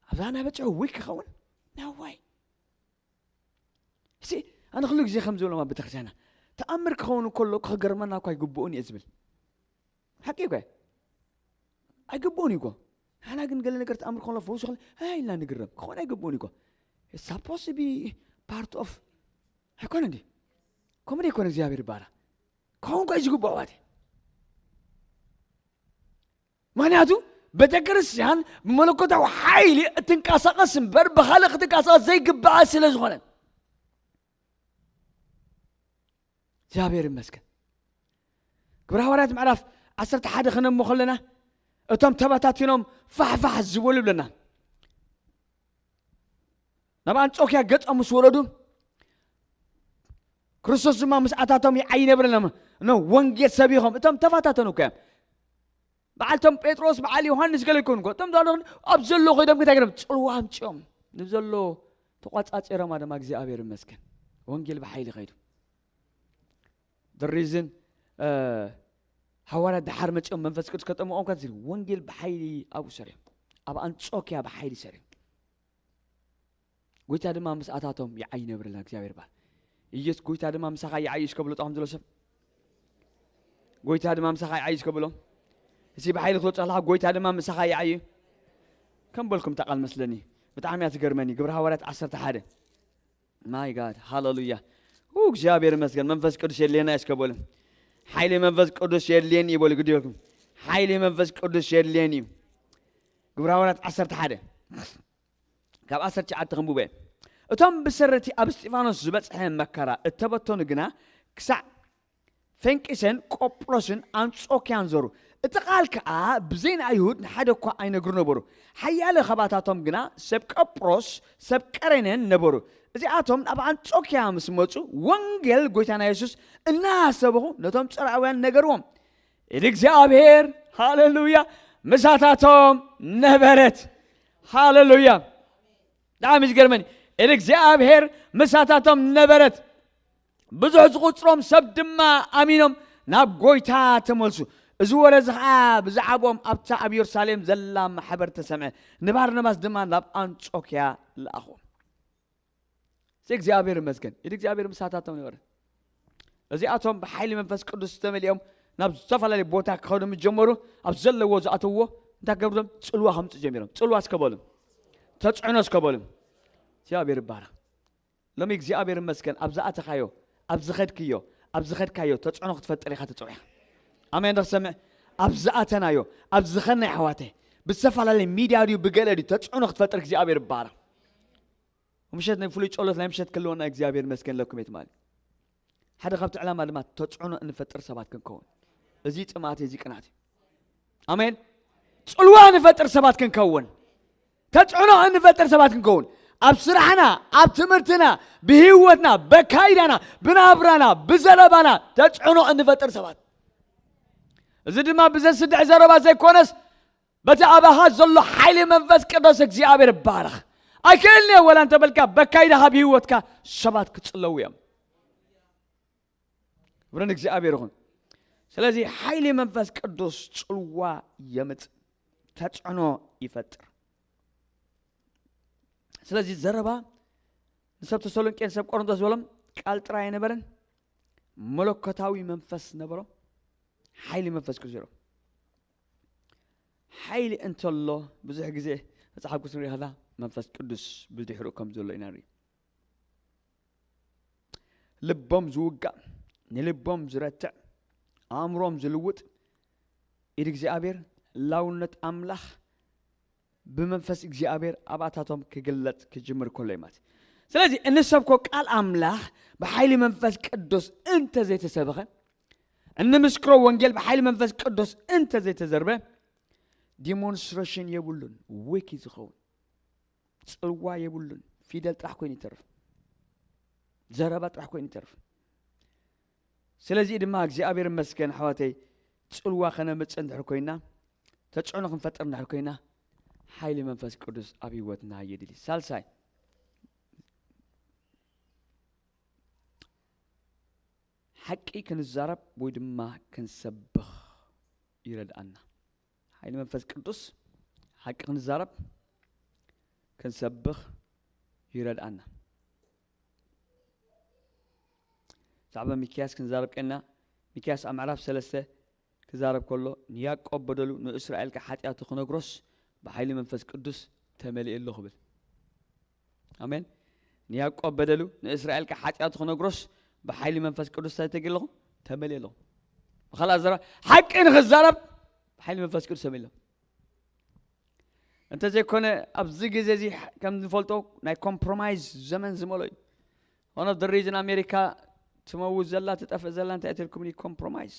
ኣብዛ ናበጽሑ ዊክ ክኸውን ናዋይ እዚ ኣነ ኩሉ ግዜ ከም ዝብሎም ኣብ ቤተክርስትያና ተኣምር ክኸውን ከሎ ክገርመና እኳ ኣይግብኡን እየ ዝብል። ሓቂ እኮ ኣይግብኡን እዩ እኮ። ንሕና ግን ገለ ነገር ተኣምር ከሎ ፈውሱ ከሎ ኣይ ኢልና ንግረም። ክኾን ኣይግብኡን እዩ እኮ። It's supposed to be part of ኣይኮነ እንዲ ከምኡ ደይኮነ እግዚኣብሔር ይባረኽ። ክኸውን እኳ እዩ ዝግብኦ ኣሕዋተይ። ምክንያቱ ቤተ ክርስቲያን ብመለኮታዊ ሓይሊ እትንቀሳቐስ እምበር ብኻልእ ክትንቀሳቐስ ዘይግብኣ ስለ ዝኾነ። እግዚኣብሔር ይመስገን። ግብረ ሃዋርያት ምዕራፍ ዓሰርተ ሓደ ክነሞ ከለና እቶም ተበታቲኖም ፋሕፋሕ ዝበሉ ይብለና። ናብ ኣንጾኪያ ገጾም ምስ ወረዱ ክርስቶስ ድማ ምስ ኣታቶም ይዓይ ነብርና ነ ወንጌል ሰቢኾም። እቶም ተፈታተኑ እኮ እዮም። በዓልቶም ጴጥሮስ፣ በዓል ዮሃንስ ገለ ይኮኑ እኮ። እቶም ዛሎ ኣብ ዘሎ ኮይዶም እንታይ ገይሮም? ጽልዋ ኣምጺኦም ንዘሎ ተቋጻጺሮማ ድማ እግዚኣብሔር ይመስገን። ወንጌል ብሓይሊ ከይዱ። The reason ሃዋርያት ድሓር መጺኦም መንፈስ ቅዱስ ከጠምቖም ካት ወንጌል ብሓይሊ ኣብኡ ሰሪዮም። ኣብ ኣንጾኪያ ብሓይሊ ሰሪዮም። ጎይታ ድማ ምስ ኣታቶም ይዓይ ነብርና እግዚኣብሔር ባል። ኢየሱስ ጎይታ ድማ ምሳኻ ይዓይ እስከ ብሎ ጥቓም ዘሎ ሰብ። ጎይታ ድማ ምሳኻ ይዓይ እስከ ብሎ። እዚ ብሓይሊ ክትወጽእ ከለኻ ጎይታ ድማ ምሳኻ ይዓይ። ከም በልኩም እታ ቃል መስለኒ። ብጣዕሚ እያ ትገርመኒ። ግብረ ሃዋርያት ዓሰርተ ሓደ። My God፣ ሃሌሉያ። ው፣ እግዚኣብሔር ይመስገን። መንፈስ ቅዱስ የድልየና እዩ እስከ በሉ። ሓይሊ መንፈስ ቅዱስ የድልየኒ እዩ በሉ። ግድ ይበልኩም። ሓይሊ መንፈስ ቅዱስ የድልየኒ እዩ። ግብረ ሃዋርያት ዓሰርተ ሓደ ካብ ዓሰርተ ትሽዓተ ክንብበ። እቶም ብሰረቲ ኣብ እስጢፋኖስ ዝበጽሐ መከራ እተበተኑ ግና ክሳዕ ፈንቂሰን ቆጵሮስን ኣንጾኪያን ዞሩ። እቲ ቃል ከኣ ብዘይ ንኣይሁድ ንሓደ እኳ ኣይነግሩ ነበሩ። ሓያለ ኸባታቶም ግና ሰብ ቆጵሮስ ሰብ ቀሬነን ነበሩ። እዚኣቶም ናብ ኣንጾኪያ ምስ መጹ ወንጌል ጎይታና የሱስ እናሰበኹ ነቶም ጽርኣውያን ነገርዎም። ኢድ እግዚኣብሔር፣ ሃሌሉያ፣ ምሳታቶም ነበረት። ሃሌሉያ። ብጣዕሚ ዝገርመኒ፣ ኢድ እግዚኣብሔር ምሳታቶም ነበረት። ብዙሕ ዝቑጽሮም ሰብ ድማ ኣሚኖም ናብ ጎይታ ተመልሱ። እዚ ወረ እዚ ኸዓ ብዛዕባኦም ኣብታ ኣብ የሩሳሌም ዘላ ማሕበር ተሰምዐ። ንባርናባስ ድማ ናብ ኣንጾኪያ ለኣኽዎም። እዚ እግዚኣብሔር ይመስገን። ኢድ እግዚኣብሔር ምሳታቶም ነበረ። እዚኣቶም ብሓይሊ መንፈስ ቅዱስ ተመሊኦም ናብ ዝተፈላለዩ ቦታ ክኸዱ ምስ ጀመሩ፣ ኣብ ዘለዎ ዝኣተውዎ እንታይ ክገብሩ? ጽልዋ ከምጽኡ ጀሚሮም። ጽልዋ እስከ በሉ። ተጽዕኖ እስከ በሉ። እግዚኣብሔር ይባረኽ። ሎሚ እግዚኣብሔር ይመስገን፣ ኣብ ዝኣተኻዮ፣ ኣብ ዝኸድክዮ፣ ኣብ ዝኸድካዮ ተጽዕኖ ክትፈጥር ኢኻ ተጸዊዕኻ። ኣሜን። ዶ ክሰምዕ? ኣብ ዝኣተናዮ፣ ኣብ ዝኸናይ ኣሕዋተይ፣ ብዝተፈላለየ ሚድያ ድዩ ብገለ ድዩ ተጽዕኖ ክትፈጥር እግዚኣብሔር ይባረኽ። ምሸት ናይ ፍሉይ ጸሎት ናይ ምሸት ክልወና እግዚኣብሔር ይመስገን ለኩም የት ማለት። ሓደ ካብቲ ዕላማ ድማ ተጽዕኖ እንፈጥር ሰባት ክንከውን። እዚ ጥማት፣ እዚ ቅናት እዩ። ኣሜን። ጽልዋ ንፈጥር ሰባት ክንከውን፣ ተጽዕኖ እንፈጥር ሰባት ክንከውን፣ ኣብ ስራሕና፣ ኣብ ትምህርትና፣ ብህይወትና፣ በካይዳና፣ ብናብራና፣ ብዘረባና ተጽዕኖ እንፈጥር ሰባት። እዚ ድማ ብዘስድዕ ዘረባ ዘይኮነስ በቲ ኣባኻ ዘሎ ሓይሊ መንፈስ ቅዱስ እግዚኣብሔር ይባረኽ። ኣይክእልን እየ ወላ እንተበልካ በካይዳኻ ብህይወትካ ሰባት ክጽለዉ እዮም። ክብሪ ንእግዚኣብሔር ይኹን። ስለዚ ሓይሊ መንፈስ ቅዱስ ጽልዋ የምጽእ፣ ተጽዕኖ ይፈጥር። ስለዚ ዘረባ ንሰብ ተሰሎንቄን ሰብ ቆሮንቶስ ዝበሎም ቃል ጥራይ ኣይነበረን፣ መለኮታዊ መንፈስ ነበሮም፣ ሓይሊ መንፈስ ቅዱስ ነበሮም። ሓይሊ እንተሎ ብዙሕ ግዜ መጽሓፍ ቅዱስ ንሪኢ ከለና መንፈስ ቅዱስ ብድሕሪኡ ከም ዘሎ ኢና ንርኢ። ልቦም ዝውጋእ፣ ንልቦም ዝረትዕ፣ ኣእምሮም ዝልውጥ ኢድ እግዚኣብሔር፣ ላውነት ኣምላኽ ብመንፈስ እግዚኣብሔር ኣብኣታቶም ክግለጽ ክጅምር ከሎ እዩ ማለት እዩ። ስለዚ እንሰብኮ ቃል ኣምላኽ ብሓይሊ መንፈስ ቅዱስ እንተ ዘይተሰበኸ፣ እንምስክሮ ወንጌል ብሓይሊ መንፈስ ቅዱስ እንተ ዘይተዘርበ፣ ዲሞንስትሬሽን የብሉን፣ ዊክ እዩ ዝኸውን። ጽልዋ የብሉን። ፊደል ጥራሕ ኮይኑ ይተርፍ፣ ዘረባ ጥራሕ ኮይኑ ይተርፍ። ስለዚ ድማ እግዚኣብሔር ይመስገን ኣሕዋተይ፣ ጽልዋ ከነምጽእ እንድሕር ኮይና፣ ተጽዕኖ ክንፈጥር እንድሕር ኮይና፣ ሓይሊ መንፈስ ቅዱስ ኣብ ህይወትና የድሊ። ሳልሳይ፣ ሓቂ ክንዛረብ ወይ ድማ ክንሰብኽ ይረድኣና። ሓይሊ መንፈስ ቅዱስ ሓቂ ክንዛረብ ክንሰብኽ ይረድኣና። ብዛዕባ ሚክያስ ክንዛረብ ቀና። ሚክያስ ኣብ ምዕራፍ ሰለስተ ክዛረብ ከሎ፣ ንያዕቆብ በደሉ ንእስራኤል ከ ሓጢኣቱ ክነግሮስ ብሓይሊ መንፈስ ቅዱስ ተመሊኤ ኣሎ ክብል። ኣሜን። ንያዕቆብ በደሉ ንእስራኤል ከ ሓጢኣቱ ክነግሮስ ብሓይሊ መንፈስ ቅዱስ እንታይ ተገለኹ? ተመሊኤ ኣለኹ። ብኻልእ ኣዘራ ሓቂ ንኽዛረብ ብሓይሊ መንፈስ ቅዱስ ተመሊኤ ኣለኹ። እንተዘይኮነ ኣብዚ ግዜ እዚ ከም ንፈልጦ ናይ ኮምፕሮማይዝ ዘመን ዝመሎ እዩ። One of the reason ኣሜሪካ ትመውት ዘላ ትጠፍእ ዘላ እንታይ ተልኩም? ኮምፕሮማይዝ።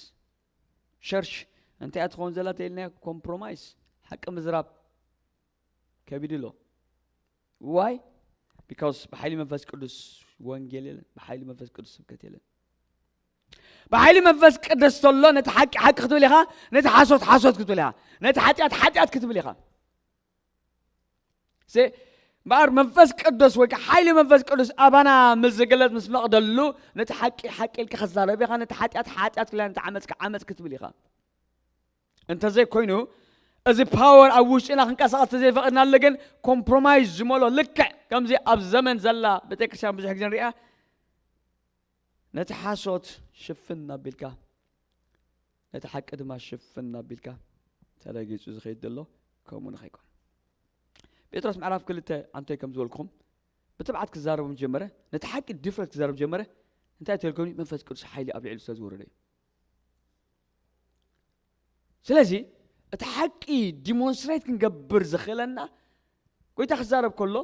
ሸርች እንታይ ትኸውን ዘላ ተልና? ኮምፕሮማይዝ። ሓቂ ምዝራብ ከቢድ ኣሎ። ዋይ? ቢካውስ ብሓይሊ መንፈስ ቅዱስ ወንጌል የለን፣ ብሓይሊ መንፈስ ቅዱስ ስብከት የለን። ብሓይሊ መንፈስ ቅዱስ ተሎ ነቲ ሓቂ ሓቂ ክትብል ኢኻ፣ ነቲ ሓሶት ሓሶት ክትብል ኢኻ፣ ነቲ ሓጢኣት ሓጢኣት ክትብል ኢኻ። እምበኣር መንፈስ ቅዱስ ወይ ከዓ ሓይሊ መንፈስ ቅዱስ ኣባና ምስ ዝግለጽ ምስ ፈቕደሉ፣ ነቲ ሓቂ ሓቂ ኢልካ ክዛረብ ኢኻ፣ ነቲ ሓጢኣት ሓጢኣት ክትብል፣ ነቲ ዓመጽ ከዓ ዓመጽ ክትብል ኢኻ። እንተዘይኮይኑ እዚ ፓወር ኣብ ውሽጥና ክንቀሳቐስ ተዘይፈቕድናሉ ግን ኮምፕሮማይዝ ዝመሎ ልክዕ ከምዚ ኣብ ዘመን ዘላ ቤተክርስትያን ብዙሕ ግዜ ንሪኣ ነቲ ሓሶት ሽፍን ኣቢልካ ነቲ ሓቂ ድማ ሽፍን ኣቢልካ ተረጊጹ ዝኸይድ ዘሎ ከምኡ ንኸይኮን ጴጥሮስ ምዕራፍ ክልተ ኣንታይ ከም ዝበልኩኹም ብትብዓት ክዛረቦም ጀመረ። ነቲ ሓቂ ድፍረት ክዛረብ ጀመረ። እንታይ ተልኮኒ መንፈስ ቅዱስ ሓይሊ ኣብ ልዕሊ ስለ ዝወረደ እዩ። ስለዚ እቲ ሓቂ ዲሞንስትሬት ክንገብር ዝኽእለና ጎይታ ክዛረብ ከሎ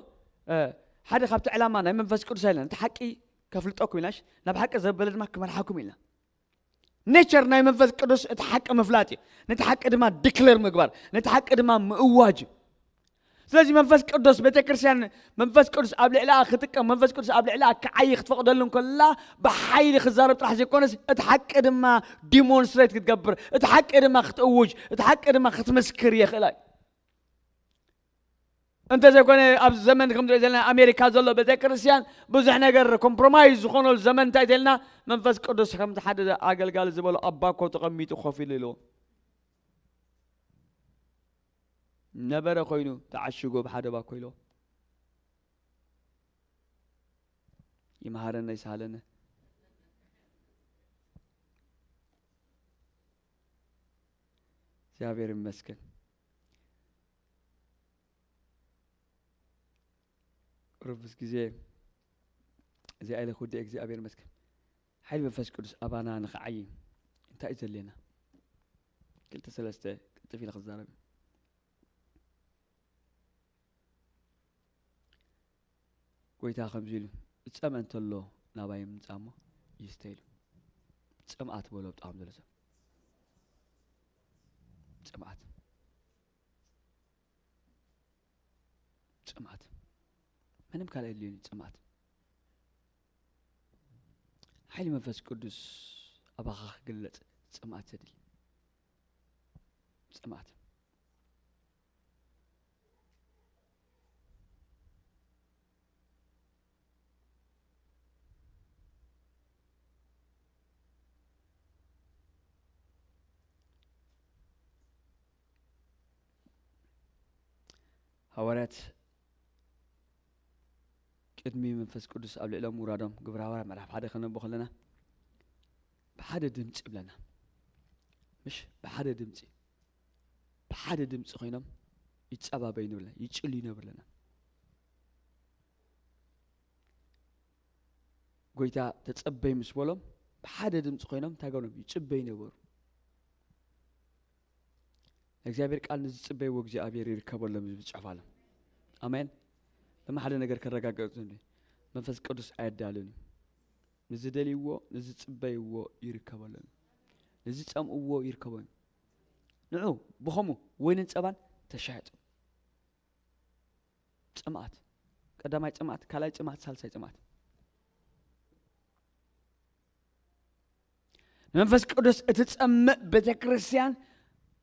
ሓደ ካብቲ ዕላማ ናይ መንፈስ ቅዱስ ኣይለን እቲ ሓቂ ከፍልጠኩም ኢልናሽ ናብ ሓቂ ዘበለ ድማ ክመርሓኩም ኢልና። ኔቸር ናይ መንፈስ ቅዱስ እቲ ሓቂ ምፍላጥ እዩ። ነቲ ሓቂ ድማ ዲክሌር ምግባር፣ ነቲ ሓቂ ድማ ምእዋጅ እዩ። ስለዚ መንፈስ ቅዱስ ቤተክርስትያን መንፈስ ቅዱስ ኣብ ልዕሊኣ ክጥቀም መንፈስ ቅዱስ ኣብ ልዕሊኣ ክዓይ ክትፈቕደሉ እንከላ ብሓይሊ ክዛረብ ጥራሕ ዘይኮነስ እቲ ሓቂ ድማ ዲሞንስትሬት ክትገብር እቲ ሓቂ ድማ ክትእውጅ እቲ ሓቂ ድማ ክትምስክር የኽእላ እዩ። እንተዘይኮነ ኣብዚ ዘመን ከም ንሪኦ ዘለና ኣሜሪካ ዘሎ ቤተክርስትያን ብዙሕ ነገር ኮምፕሮማይዝ ዝኾነሉ ዘመን እንታይ ተልና መንፈስ ቅዱስ ከምቲ ሓደ ኣገልጋሊ ዝበሎ ኣብ ባኮ ተቐሚጡ ኮፍ ኢሉ ኢልዎ ነበረ ኮይኑ ተዓሽጎ ብሓደ ባኮ ኢልዎ ይመሃረና ይስሃለና። እግዚኣብሔር ይመስገን። ርቡስ ግዜ እዚኣ ኢለ ክውድእ እግዚኣብሔር ይመስገን። ሓይሊ መንፈስ ቅዱስ ኣባና ንኽዓይ እንታይ እዩ ዘድልየና? ክልተ ሰለስተ ቅልጥፍ ኢለ ክዛረብ። ጎይታ ከምዚ ኢሉ፣ "ዝጸምአ እንተሎ ናባይ ምጻእ እሞ ይስተ" ኢሉ። ጽምኣት በሎ ብጣዕሚ ዘሎ ሰብ። ጽምኣት። ጽምኣት። ምንም ካልእ የድልዮን እዩ፣ ጽምኣት። ሓይሊ መንፈስ ቅዱስ ኣባኻ ክግለጽ ጽምኣት ዘድሊ። ጽምኣት። ሃዋርያት ቅድሚ መንፈስ ቅዱስ ኣብ ልዕሎም ምውራዶም፣ ግብረ ሃዋርያት ምዕራፍ ሓደ ከነንብቦ ከለና፣ ብሓደ ድምፂ ይብለና። ምሽ ብሓደ ድምፂ፣ ብሓደ ድምፂ ኮይኖም ይፀባበዩ ንብለና፣ ይጭልዩ ነብለና። ጎይታ ተጸበዩ ምስ በሎም፣ ብሓደ ድምፂ ኮይኖም እንታይ ገሮም? ይጽበዩ ነበሩ። እግዚኣብሔር ቃል፣ "ንዝጽበይዎ እግዚኣብሔር ይርከበሎም" ዝብል ጽሑፍ ኣሎ። ኣሜን። ለማ ሓደ ነገር ከረጋገጽ እንዲ፣ መንፈስ ቅዱስ ኣየዳልን እዩ። ንዝደልይዎ፣ ንዝጽበይዎ ይርከበሎም። ንዝጸምእዎ ይርከቦም። ንዑ፣ ብኸሙ ወይንን ጸባን ተሻየጡ። ጽምኣት። ቀዳማይ ጽምኣት፣ ካልኣይ ጽምኣት፣ ሳልሳይ ጽምኣት። ንመንፈስ ቅዱስ እትጸምእ ቤተ ክርስቲያን፣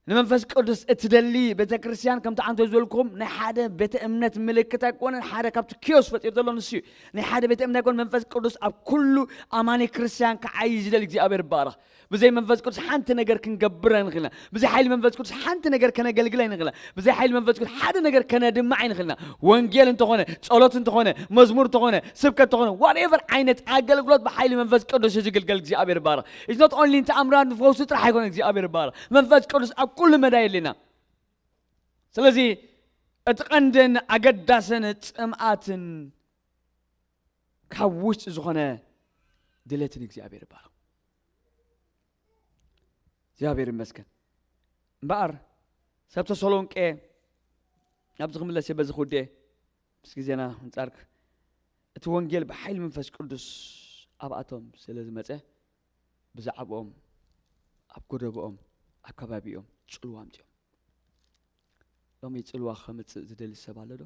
ንመንፈስ ቅዱስ እትደሊ ቤተ ክርስቲያን፣ ከምቲ ዓንቶ ዝበልኩም፣ ናይ ሓደ ቤተ እምነት ምልክት ኣይኮነን። ሓደ ካብቲ ኪዮስ ፈጢሩ ዘሎ ንሱ እዩ። ናይ ሓደ ቤተ እምነት ኣይኮነን። መንፈስ ቅዱስ ኣብ ኩሉ ኣማኒ ክርስቲያን ክዓይ ዝደሊ እግዚኣብሔር ይባረኽ። ብዘይ መንፈስ ቅዱስ ሓንቲ ነገር ክንገብር ኣይንኽእልና። ብዘይ ሓይሊ መንፈስ ቅዱስ ሓንቲ ነገር ከነገልግል ኣይንኽእልና። ብዘይ ሓይሊ መንፈስ ቅዱስ ሓደ ነገር ከነድምዕ ኣይንኽእልና። ወንጌል እንተኾነ፣ ጸሎት እንተኾነ፣ መዝሙር እንተኾነ፣ ስብከት እንተኾነ፣ ዋትኤቨር ዓይነት ኣገልግሎት ብሓይሊ መንፈስ ቅዱስ እዩ ዝግልገል። እግዚኣብሔር ይባረኽ። It's not only ንተኣምራት ንፈውሲ ጥራሕ ኣይኮነ። እግዚኣብሔር ይባረኽ። መንፈስ ቅዱስ ኣብ ኩሉ መዳይ የድልየና። ስለዚ እቲ ቀንድን ኣገዳስን ጽምኣትን ካብ ውሽጢ ዝኾነ ድሌትን እግዚኣብሔር ይባረኽ። እግዚኣብሔር ይመስገን። እምበኣር ሰብ ተሰሎንቄ፣ ናብዚ ክምለስ እየ በዚ ክውድእ፣ ምስ ግዜና ኣንጻር፣ እቲ ወንጌል ብሓይሊ መንፈስ ቅዱስ ኣብኣቶም ስለ ዝመጸ፣ ብዛዕባኦም ኣብ ጎደቦኦም፣ ኣብ ከባቢኦም ጽልዋ ኣምጺኦም። ሎሚ ጽልዋ ከምጽእ ዝደሊ ሰብ ኣሎ ዶ?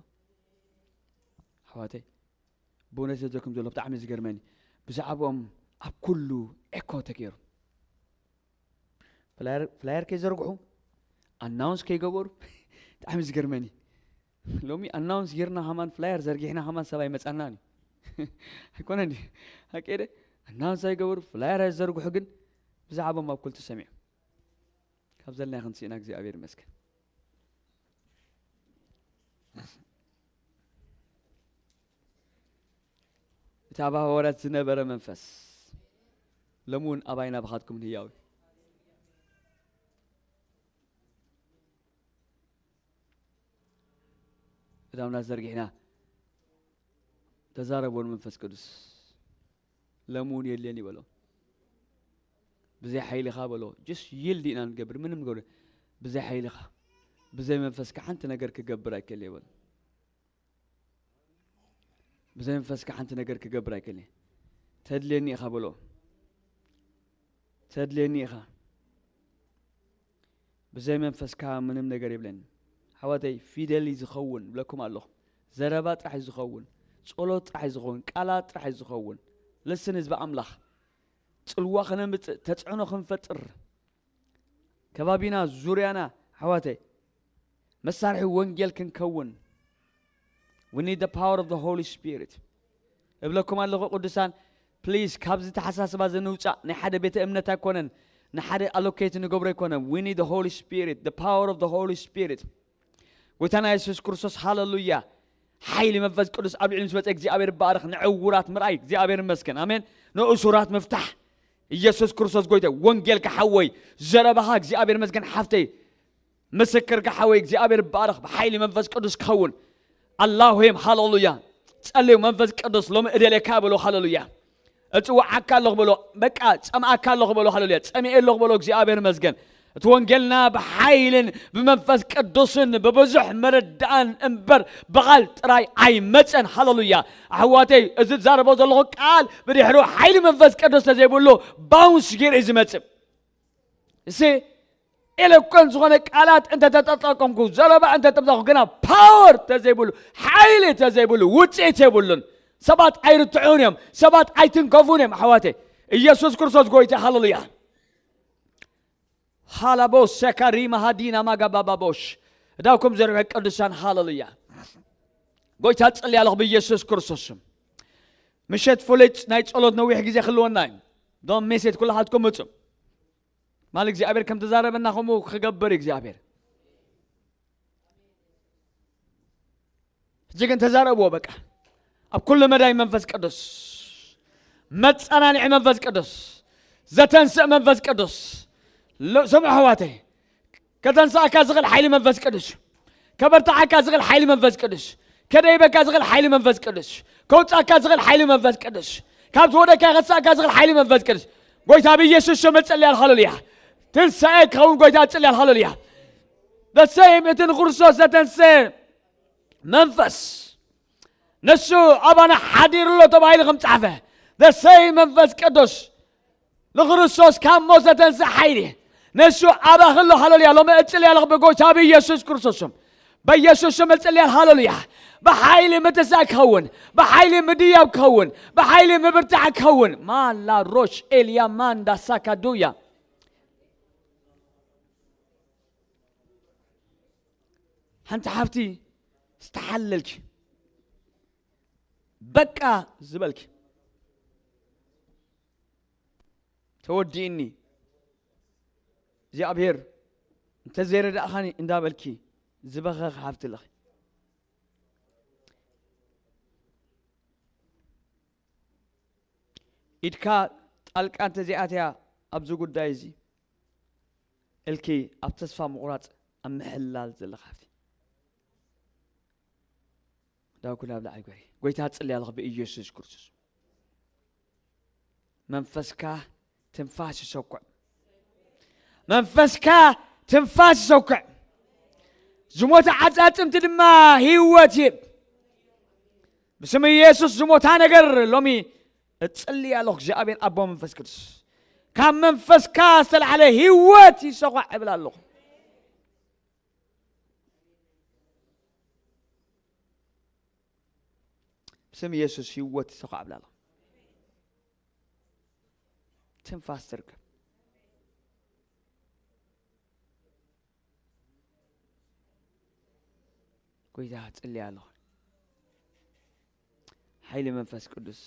ኣሕዋተይ፣ ብእውነት ዘዘኩም ዘሎ ብጣዕሚ ዝገርመኒ፣ ብዛዕባኦም ኣብ ኩሉ ኤኮ ተገይሩ። ፍላየር፣ ፍላየር ከይዘርግሑ፣ ኣናውንስ ከይገበሩ፣ ብጣዕሚ ዝገርመኒ። ሎሚ ኣናውንስ ጌርና ከማን፣ ፍላየር ዘርጊሕና ከማን ሰብ ኣይመጻናን እዩ። ኣይኮነን ድዩ? ሓቂ ደ? ኣናውንስ ኣይገበሩ፣ ፍላየር ኣይዘርግሑ፣ ግን ብዛዕባኦም ኣብ ኩሉ ተሰሚዑ። ካብ ዘለና ክንስእና እግዚኣብሔር ይመስገን። እቲ ኣብ ሃዋርያት ዝነበረ መንፈስ ሎሚ እውን ኣባይና ብኻትኩም ህያው እዩ። እዳውና ዘርጊሕና ተዛረቦ ንመንፈስ ቅዱስ። ሎሚ እውን የድልየኒ በሎ። ብዘይ ሓይልኻ በሎ። ጀስት ይልድ ኢና ንገብር፣ ምንም ንገብር። ብዘይ ሓይልኻ፣ ብዘይ መንፈስካ ሓንቲ ነገር ክገብር ኣይክእል እየ በሎ። ብዘይ መንፈስካ ሓንቲ ነገር ክገብር ኣይክእል እየ። ተድልየኒ ኢኻ በሎ። ተድልየኒ ኢኻ። ብዘይ መንፈስካ ምንም ነገር የብለኒ። ሓወተይ፣ ፊደል እዩ ዝኸውን ብለኩም ኣለኹ። ዘረባ ጥራሕ እዩ ዝኸውን። ጸሎት ጥራሕ እዩ ዝኸውን። ቃላት ጥራሕ እዩ ዝኸውን። ልስን ህዝቢ ኣምላኽ። ጽልዋ ከነምጽእ፣ ተጽዕኖ ክንፈጥር፣ ከባቢና፣ ዙርያና፣ ሓዋተይ፣ መሳርሒ ወንጌል ክንከውን። We need the power of the Holy Spirit። እብለኩም ኣለኹ ቅዱሳን፣ ፕሊዝ፣ ካብዚ ተሓሳስባ እዚ ንውጻእ። ናይ ሓደ ቤተ እምነት ኣይኮነን፣ ንሓደ ኣሎኬት ንገብሮ ኣይኮነን። We need the Holy Spirit, the power of the Holy Spirit። ጎይታና የሱስ ክርስቶስ፣ ሃለሉያ። ሓይሊ መንፈስ ቅዱስ ኣብ ልዕሊ ምስ መጸ እግዚኣብሔር ይባረኽ። ንዕውራት ምርኣይ እግዚኣብሔር ይመስገን። ኣሜን። ንእሱራት ምፍታሕ። ኢየሱስ ክርስቶስ ጎይታ። ወንጌልካ ሓወይ፣ ዘረባኻ እግዚኣብሔር ይመስገን ሓፍተይ። ምስክርካ ሓወይ እግዚኣብሔር ይባረኽ። ብሓይሊ መንፈስ ቅዱስ ክኸውን። ኣላሁ ሄም፣ ሃለሉያ። ጸልዩ መንፈስ ቅዱስ ሎሚ እደልየካ በሎ። ሃለሉያ። እጽውዓካ ኣለኹ በሎ። በቃ ጸምኣካ ኣለኹ በሎ። ሃሌሉያ። ጸሚኤ ኣለኹ በሎ። እግዚኣብሔር ይመስገን። እቲ ወንጌልና ብሓይልን ብመንፈስ ቅዱስን ብብዙሕ መረዳእን እምበር ብቓል ጥራይ ኣይመጸን። ሃሌሉያ። ኣሕዋተይ፣ እዚ ዝዛረቦ ዘለኹ ቃል ብድሕሩ ሓይሊ መንፈስ ቅዱስ ተዘይብሉ ባውንስ ገይሩ እዩ ዝመጽእ። እሲ ኤሎኮን ዝኾነ ቃላት እንተተጠቀምኩ፣ ዘረባ እንተተጠቀምኩ፣ ግና ፓወር ተዘይብሉ፣ ሓይሊ ተዘይብሉ ውፅኢት የብሉን። ሰባት ኣይርትዑን እዮም፣ ሰባት ኣይትንከፉን እዮም። ኣሕዋተይ፣ ኢየሱስ ክርስቶስ ጎይታ። ሃሌሉያ። ሃላቦ ሰካሪ ማሃዲና ማጋባባቦሽ። እዳውኩም ዘርሑ ቅዱሳን። ሃሌሉያ። ጎይታ፣ ጽልያ ኣለኹ ብኢየሱስ ክርስቶስ ስም። ምሸት ፍሉይ ናይ ጸሎት ነዊሕ ግዜ ክህልወና እዩ። ዶን ሜሴት ኩላኻትኩም ምጹ። ማል እግዚኣብሔር ከም ተዛረበና ከምኡ ክገብር እግዚኣብሔር። ሕጂ ግን ተዛረብዎ በቃ። ኣብ ኩሉ መዳይ መንፈስ ቅዱስ፣ መጸናንዒ መንፈስ ቅዱስ፣ ዘተንስእ መንፈስ ቅዱስ። ሎ-፣ ስምዑ ኣሕዋተይ፣ ከተንስኣካ ዝኽእል ሓይሊ መንፈስ ቅዱስ፣ ከበርትዓካ ዝኽእል ሓይሊ መንፈስ ቅዱስ፣ ከደይበካ ዝኽእል ሓይሊ መንፈስ ቅዱስ፣ ከውጻካ ዝኽእል ሓይሊ መንፈስ ቅዱስ፣ ካብ ዝወደካ ከሳካ ዝኽእል ሓይሊ መንፈስ ቅዱስ። ጎይታ ብኢየሱስ ስም እጽልያል። ሃሌሉያ። ትንሳኤ ክኸውን ጎይታ እጽልያል። ሃሌሉያ። The same፣ እቲ ንክርስቶስ ዘተንሰ መንፈስ ንሱ ኣባና ሓዲሩ ኣሎ ተባሂሉ ከም ጻፈ፣ the same መንፈስ ቅዱስ ንክርስቶስ ካብ ሞት ዘተንስእ ሓይሊ ንሱ ኣባኺ ኣሎ። ሃሌሉያ። ሎሚ እጽልያ ኣለኹ ብጎይታ ብኢየሱስ ክርስቶስ ስም። በኢየሱስ ስም እጽልያ። ሃሌሉያ። ብሓይሊ ምትሳእ ክኸውን፣ ብሓይሊ ምድያብ ክኸውን፣ ብሓይሊ ምብርታዕ ክኸውን። ማላ ሮሽ ኤልያ ማንዳ ሳካዱያ። ሓንቲ ሓፍቲ ዝተሓለልኪ፣ በቃ ዝበልኪ፣ ተወዲእኒ እግዚኣብሔር እንተዘይረዳእኻኒ እንዳበልኪ ዝበኸኺ ሓፍቲ ኣለኺ። ኢድካ ጣልቃ እንተዘይኣትያ ኣብዚ ጉዳይ እዚ እልኪ ኣብ ተስፋ ምቑራጽ ኣብ ምሕላል ዘለኻ ሓፍቲ። ዳውኩ ናብ ላዕሊ ግበሪ። ጎይታ ጽልያ ኣለኹ ብኢየሱስ ክርስቶስ። መንፈስካ ትንፋስ ይሰኩዕ። መንፈስካ ትንፋስ ይሰኩዕ። ዝሞተ ዓጻጽምቲ ድማ ህይወት ይህብ። ብስም ኢየሱስ ዝሞታ ነገር ሎሚ እጽልይ ኣለኹ። እግዚኣብሔር ኣቦ መንፈስ ቅዱስ፣ ካብ መንፈስካ ዝተላዕለ ህይወት ይሰኳዕ እብል ኣለኹ። ብስም ኢየሱስ ህይወት ይሰኳዕ እብል ኣለኹ። ትንፋስ ትርከብ። ጎይታ ጽልያ ኣለኹ። ሓይሊ መንፈስ ቅዱስ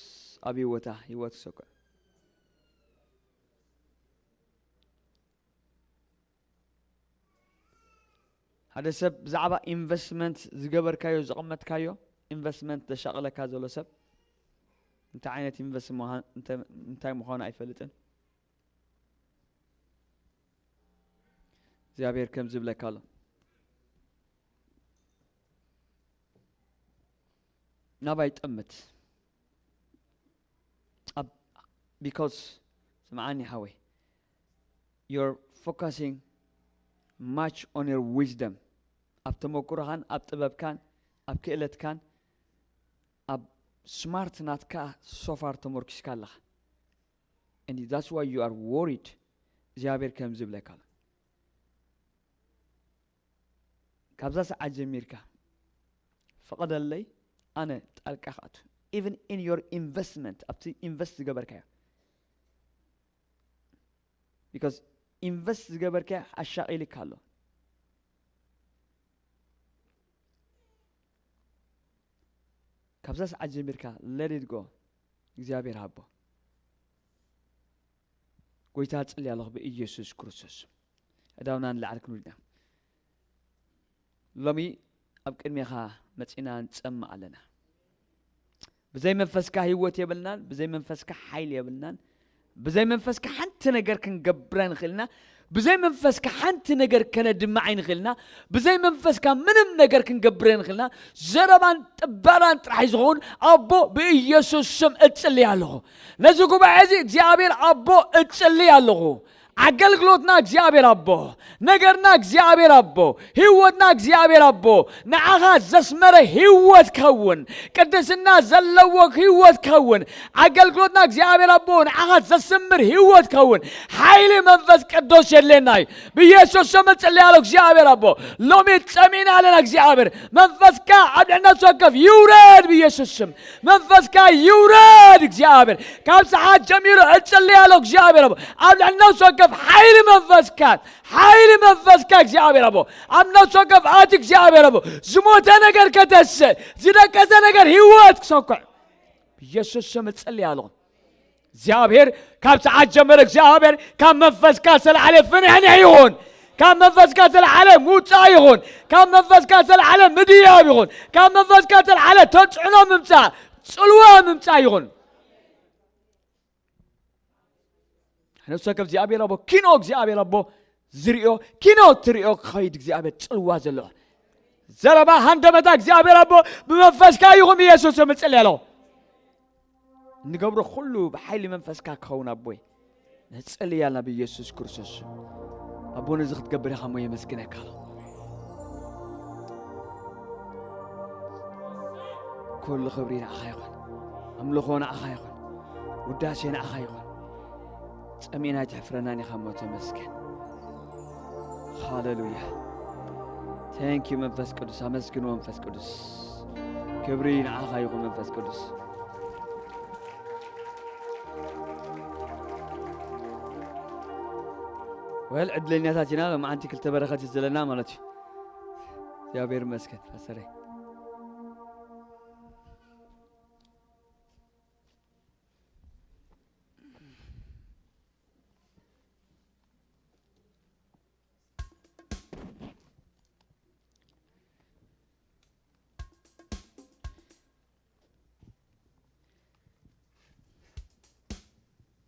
ኣብ ህይወታ፣ ህይወት ክሰኩዕ። ሓደ ሰብ ብዛዕባ ኢንቨስትመንት ዝገበርካዮ፣ ዘቐመጥካዮ ኢንቨስትመንት ዘሻቕለካ ዘሎ ሰብ እንታይ ዓይነት ኢንቨስት ምዃን-፣ እንተ-፣ እንታይ ምዃኑ ኣይፈልጥን። እግዚኣብሔር ከም ዝብለካ ኣሎ። ናባይ ጠምት። ኣብ-፣ because ስምዓኒ ሓወይ፣ you're focusing much on your wisdom። ኣብ ተመኩሮኻን ኣብ ጥበብካን ኣብ ክእለትካን ኣብ ስማርት ናትካ ሶፋር ተመርኪስካ ኣለኻ። And that's why you are worried። እግዚኣብሔር ከም ዝብለካ ኣሎ። ካብዛ ሰዓት ጀሚርካ ፍቐደለይ ኣነ ጣልቃ ክኣቱ። Even in your investment፣ ኣብቲ ኢንቨስት ዝገበርካዮ። Because ኢንቨስት ዝገበርካዮ ኣሻቒልካ ኣሎ። ካብዛ ሰዓት ጀሚርካ let it go። እግዚኣብሔር ሃቦ። ጎይታ ጽልያ ኣለኹ ብኢየሱስ ክርስቶስ። እዳውና ንላዕሊ ክንውድና። ሎሚ ኣብ ቅድሜኻ መጺና ንጸምእ ኣለና። ብዘይ መንፈስካ ህይወት የብልናን፣ ብዘይ መንፈስካ ሓይሊ የብልናን፣ ብዘይ መንፈስካ ሓንቲ ነገር ክንገብር ኣይንኽእልና። ብዘይ መንፈስካ ሓንቲ ነገር ከነድምዕ ኣይንኽእልና። ብዘይ መንፈስካ ምንም ነገር ክንገብር ኣይንኽእልና። ዘረባን ጥበራን ጥራሕ እዩ ዝኸውን። ኣቦ፣ ብኢየሱስ ስም እጽልይ ኣለኹ። ነዚ ጉባኤ እዚ እግዚኣብሔር ኣቦ እጽልይ ኣለኹ። ኣገልግሎትና እግዚኣብሔር ኣቦ፣ ነገርና እግዚኣብሔር ኣቦ፣ ህይወትና እግዚኣብሔር ኣቦ፣ ንዓኻ ዘስመረ ህይወት ከውን፣ ቅድስና ዘለዎ ህይወት ከውን፣ ኣገልግሎትና እግዚኣብሔር ኣቦ ንዓኻ ዘስምር ህይወት ከውን፣ ሓይሊ መንፈስ ቅዱስ የድልየና እዩ። ብኢየሱስ ስም እጽልይ ኣሎ እግዚኣብሔር ኣቦ። ሎሚ ጸሚና ኣለና እግዚኣብሔር። መንፈስካ ኣብ ልዕልና ወከፍ ይውረድ ብኢየሱስ ስም። መንፈስካ ይውረድ እግዚኣብሔር። ካብ ሰዓት ጀሚሩ እጽልይ ኣሎ እግዚኣብሔር ኣቦ። ኣብ ልዕልና ወከፍ ሓይሊ መንፈስካ፣ ሓይሊ መንፈስካ እግዚኣብሔር ኣቦ። ኣብ ነፍሲ ወከፍ ኣቲ እግዚኣብሔር ኣቦ። ዝሞተ ነገር ከተስእ፣ ዝደቀሰ ነገር ህይወት ክሰኩዕ። ብኢየሱስ ስም እጽልይ ኣለኹ። እግዚኣብሔር ካብ ሰዓት ጀመረ እግዚኣብሔር ካብ መንፈስካ ዝተለዓለ ፍንሕንሕ ይኹን። ካብ መንፈስካ ዝተለዓለ ምውጻእ ይኹን። ካብ መንፈስካ ዝተለዓለ ምድያብ ይኹን። ካብ መንፈስካ ዝተለዓለ ተጽዕኖ ምምጻእ፣ ጽልዋ ምምጻእ ይኹን። ነፍሲ ወከፍ እግዚኣብሔር ኣቦ፣ ኪኖ እግዚኣብሔር ኣቦ ዝርእዮ፣ ኪኖ ትርእዮ ክኸይድ እግዚኣብሔር ጽልዋ ዘለዎ። ዘረባ ሃንደበታ እግዚኣብሔር ኣቦ ብመንፈስካ ይኹን ብኢየሱስ ስም እጽልይ ኣለኹ። እንገብሮ ኩሉ ብሓይሊ መንፈስካ ክኸውን ኣቦይ። ነጸልይ ኣለና ብኢየሱስ ክርስቶስ ስም። ኣቦ ነዚ ክትገብር ኢኻ እሞ የመስግነካ ኣለኹ። ኩሉ ክብሪ ንዓኻ ይኹን። ኣምልኾ ንዓኻ ይኹን። ውዳሴ ንዓኻ ይኹን። ጸሚእና ኣይትሕፍረናን ኢኻ እሞ ተመስገን። ሃሌሉያ። Thank you መንፈስ ቅዱስ፣ ኣመስግንዎ መንፈስ ቅዱስ። ክብሪ ንዓኻ ይኹን መንፈስ ቅዱስ። ወል ዕድለኛታት ኢና፣ ሎማዓንቲ ክልተ በረኸት እዩ ዘለና ማለት እዩ። እግዚኣብሔር ይመስገን ፓስተረይ።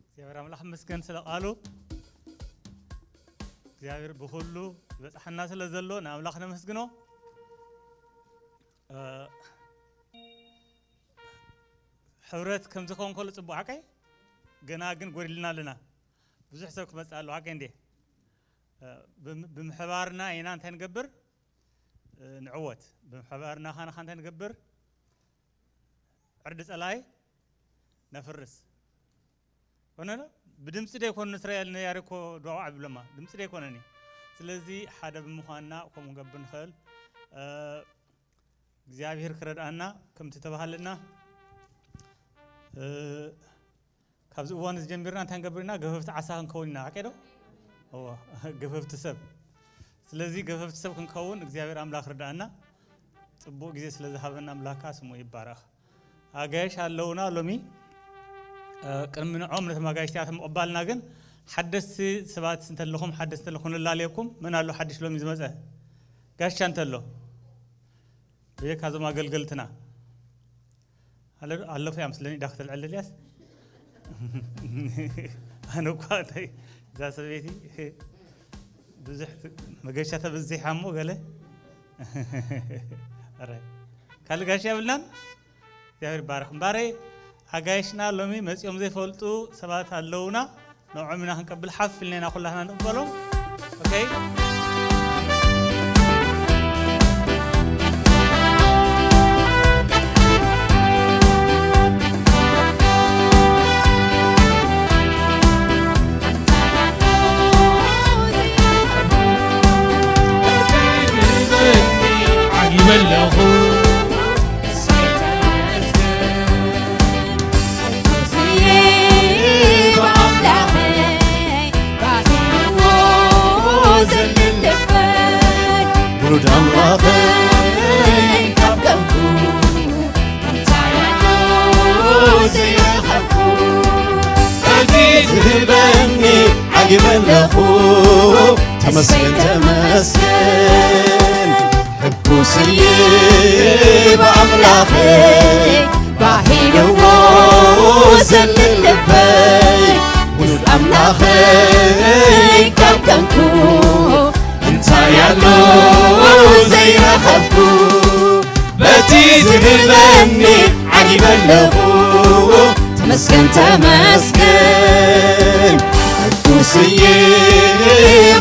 እግዚኣብሔር ኣምላኽ ይመስገን ስለ ቃሉ። እግዚኣብሔር ብኹሉ ይበጽሓና ስለ ዘሎ ንኣምላኽ ነመስግኖ። እ፣ ሕብረት ከም ዝኸውን ከሎ ጽቡቕ ሓቀይ፣ ገና ግን ጎዲልና ኣለና። ብዙሕ ሰብ ክመጽእ ኣሎ ሓቀይ እንዴ? እ፣ ብም-፣ ብምሕባርና ኢና እንታይ ንገብር? እ፣ ንዕወት። ብምሕባርና ኻና እንታይ ንገብር? ዕርዲ ጸላይ ነፍርስ። ኮነ ዶ? ብድምፂ ዶ ይኮነ እስራኤል ነያሪ እኮ ዱዓ ይብለማ። ድምፂ ዶ ይኮነኒ? ስለዚ ሓደ ብምዃንና ከምኡ ክንገብር ንኽእል። እ፣ እግዚኣብሔር ክረድኣና ከምቲ ተባሃለና፣ እ፣ ካብዚ እዋን እዚ ጀሚርና እንታይ ንገብር ኢና? ገፈፍቲ ዓሳ ክንከውን ኢና። ሓቀይ ዶ? እዎ፣ ገፈፍቲ ሰብ። ስለዚ ገፈፍቲ ሰብ ክንከውን እግዚኣብሔር ኣምላኽ ርድኣና። ጽቡቕ ግዜ ስለ ዝሃበና ኣምላኽ ከኣ ስሙ ይባረኽ። ኣጋይሽ ኣለውና ሎሚ። እ፣ ቅድሚ ንዖም ነቶም ኣጋይሽቲ እዚኣቶም ምቕባልና ግን ሓደስቲ ሰባት እንተለኹም፣ ሓደስቲ እንተለኹም ንላለየኩም። መን ኣሎ ሓድሽ ሎሚ ዝመጸ? ጋሻ እንተሎ። ብጀካ እዞም ኣገልገልትና። ኣለ-፣ ኣለኹ እያ ምስለኒ ኢዳ ከተልዕለልያስ? ኣነ እኳ እንታይ፣ እዛ ሰበይቲ ብዙሕ መገሻ ተበዚሓ እሞ ገለ። ኣረ፣ ካልእ ጋሻ የብልናን? እግዚኣብሔር ይባረኽ። እምበኣረይ፣ ኣጋይሽና ሎሚ መጺኦም ዘይፈልጡ ሰባት ኣለዉና። ንዕኦም ኢና ክንቀብል ሓፍ ኢልና ኢና ኩላትና ንቕበሎም። ኦኬ። ዓጊበ ኣለኹ። ውሉድ ኣምላኸይ ካብ ቀንኩ እንታይ ኣሎ ዘይረኸብኩ? በቲ ዝህበኒ ዓጊበ ኣለኹ። ተመስገን፣ ተመስገን። ሕጉስ እየ ብኣምላኸይ፣ ባሂልዎ ዘሊ ልበይ፣ ውሉድ ኣምላኸይ ካብ ቀንኩ ይህበኒ ዓጊበ ኣለኹ። ተመስገን ተመስገን ቅዱስዬ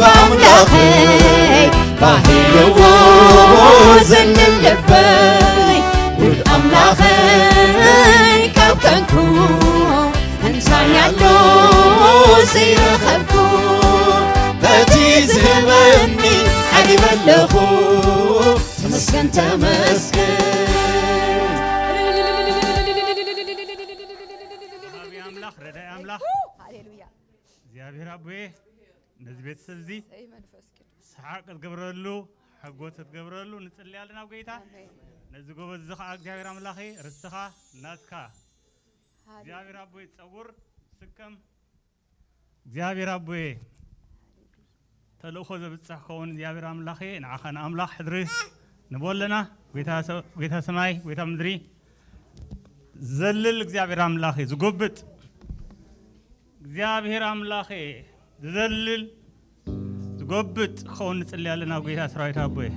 ብኣምላኸይ ባሂልዎ ዘንን ልበይ ውድ ኣምላኸይ ካብ ከንኩ እንታይ ኣሎ ዘይረኸብኩ በቲ ዝህበኒ ዓጊበ ኣለኹ። ተመስገን ተመስገን። መሃቢ ኣምላኽ ረዳኢ ኣምላኽ ሃሌሉያ። እግዚኣብሔር ኣቦዬ ነዚ ቤተሰብ እዚ ሰይ መንፈስ ቅዱስ ሰሓቅ ክትገብረሉ ሓጎስ ክትገብረሉ ንጽሊ ኣለና ኣብ ጎይታ። ኣሜን። ነዚ ጎበዝ እዚ ከዓ እግዚኣብሔር ኣምላኸ ርስኻ ናትካ ሃሌሉያ። እግዚኣብሔር ኣቦዬ ጸጉር ስከም እግዚኣብሔር ኣቦዬ ተልእኾ ዘብጽሕ ክኸውን እግዚኣብሔር ኣምላኸ ንዓኻ ንኣምላኽ ሕድሪ ንቦ ኣለና። ጎይታ ሰ-፣ ጎይታ ሰማይ፣ ጎይታ ምድሪ፣ ዘልል እግዚኣብሔር ኣምላኸ፣ ዝጎብጥ እግዚኣብሔር ኣምላኸ፣ ዝዘልል ዝጎብጥ ክኸውን ንጽሊ ኣለና። ጎይታ ሰራዊት ኣቦዬ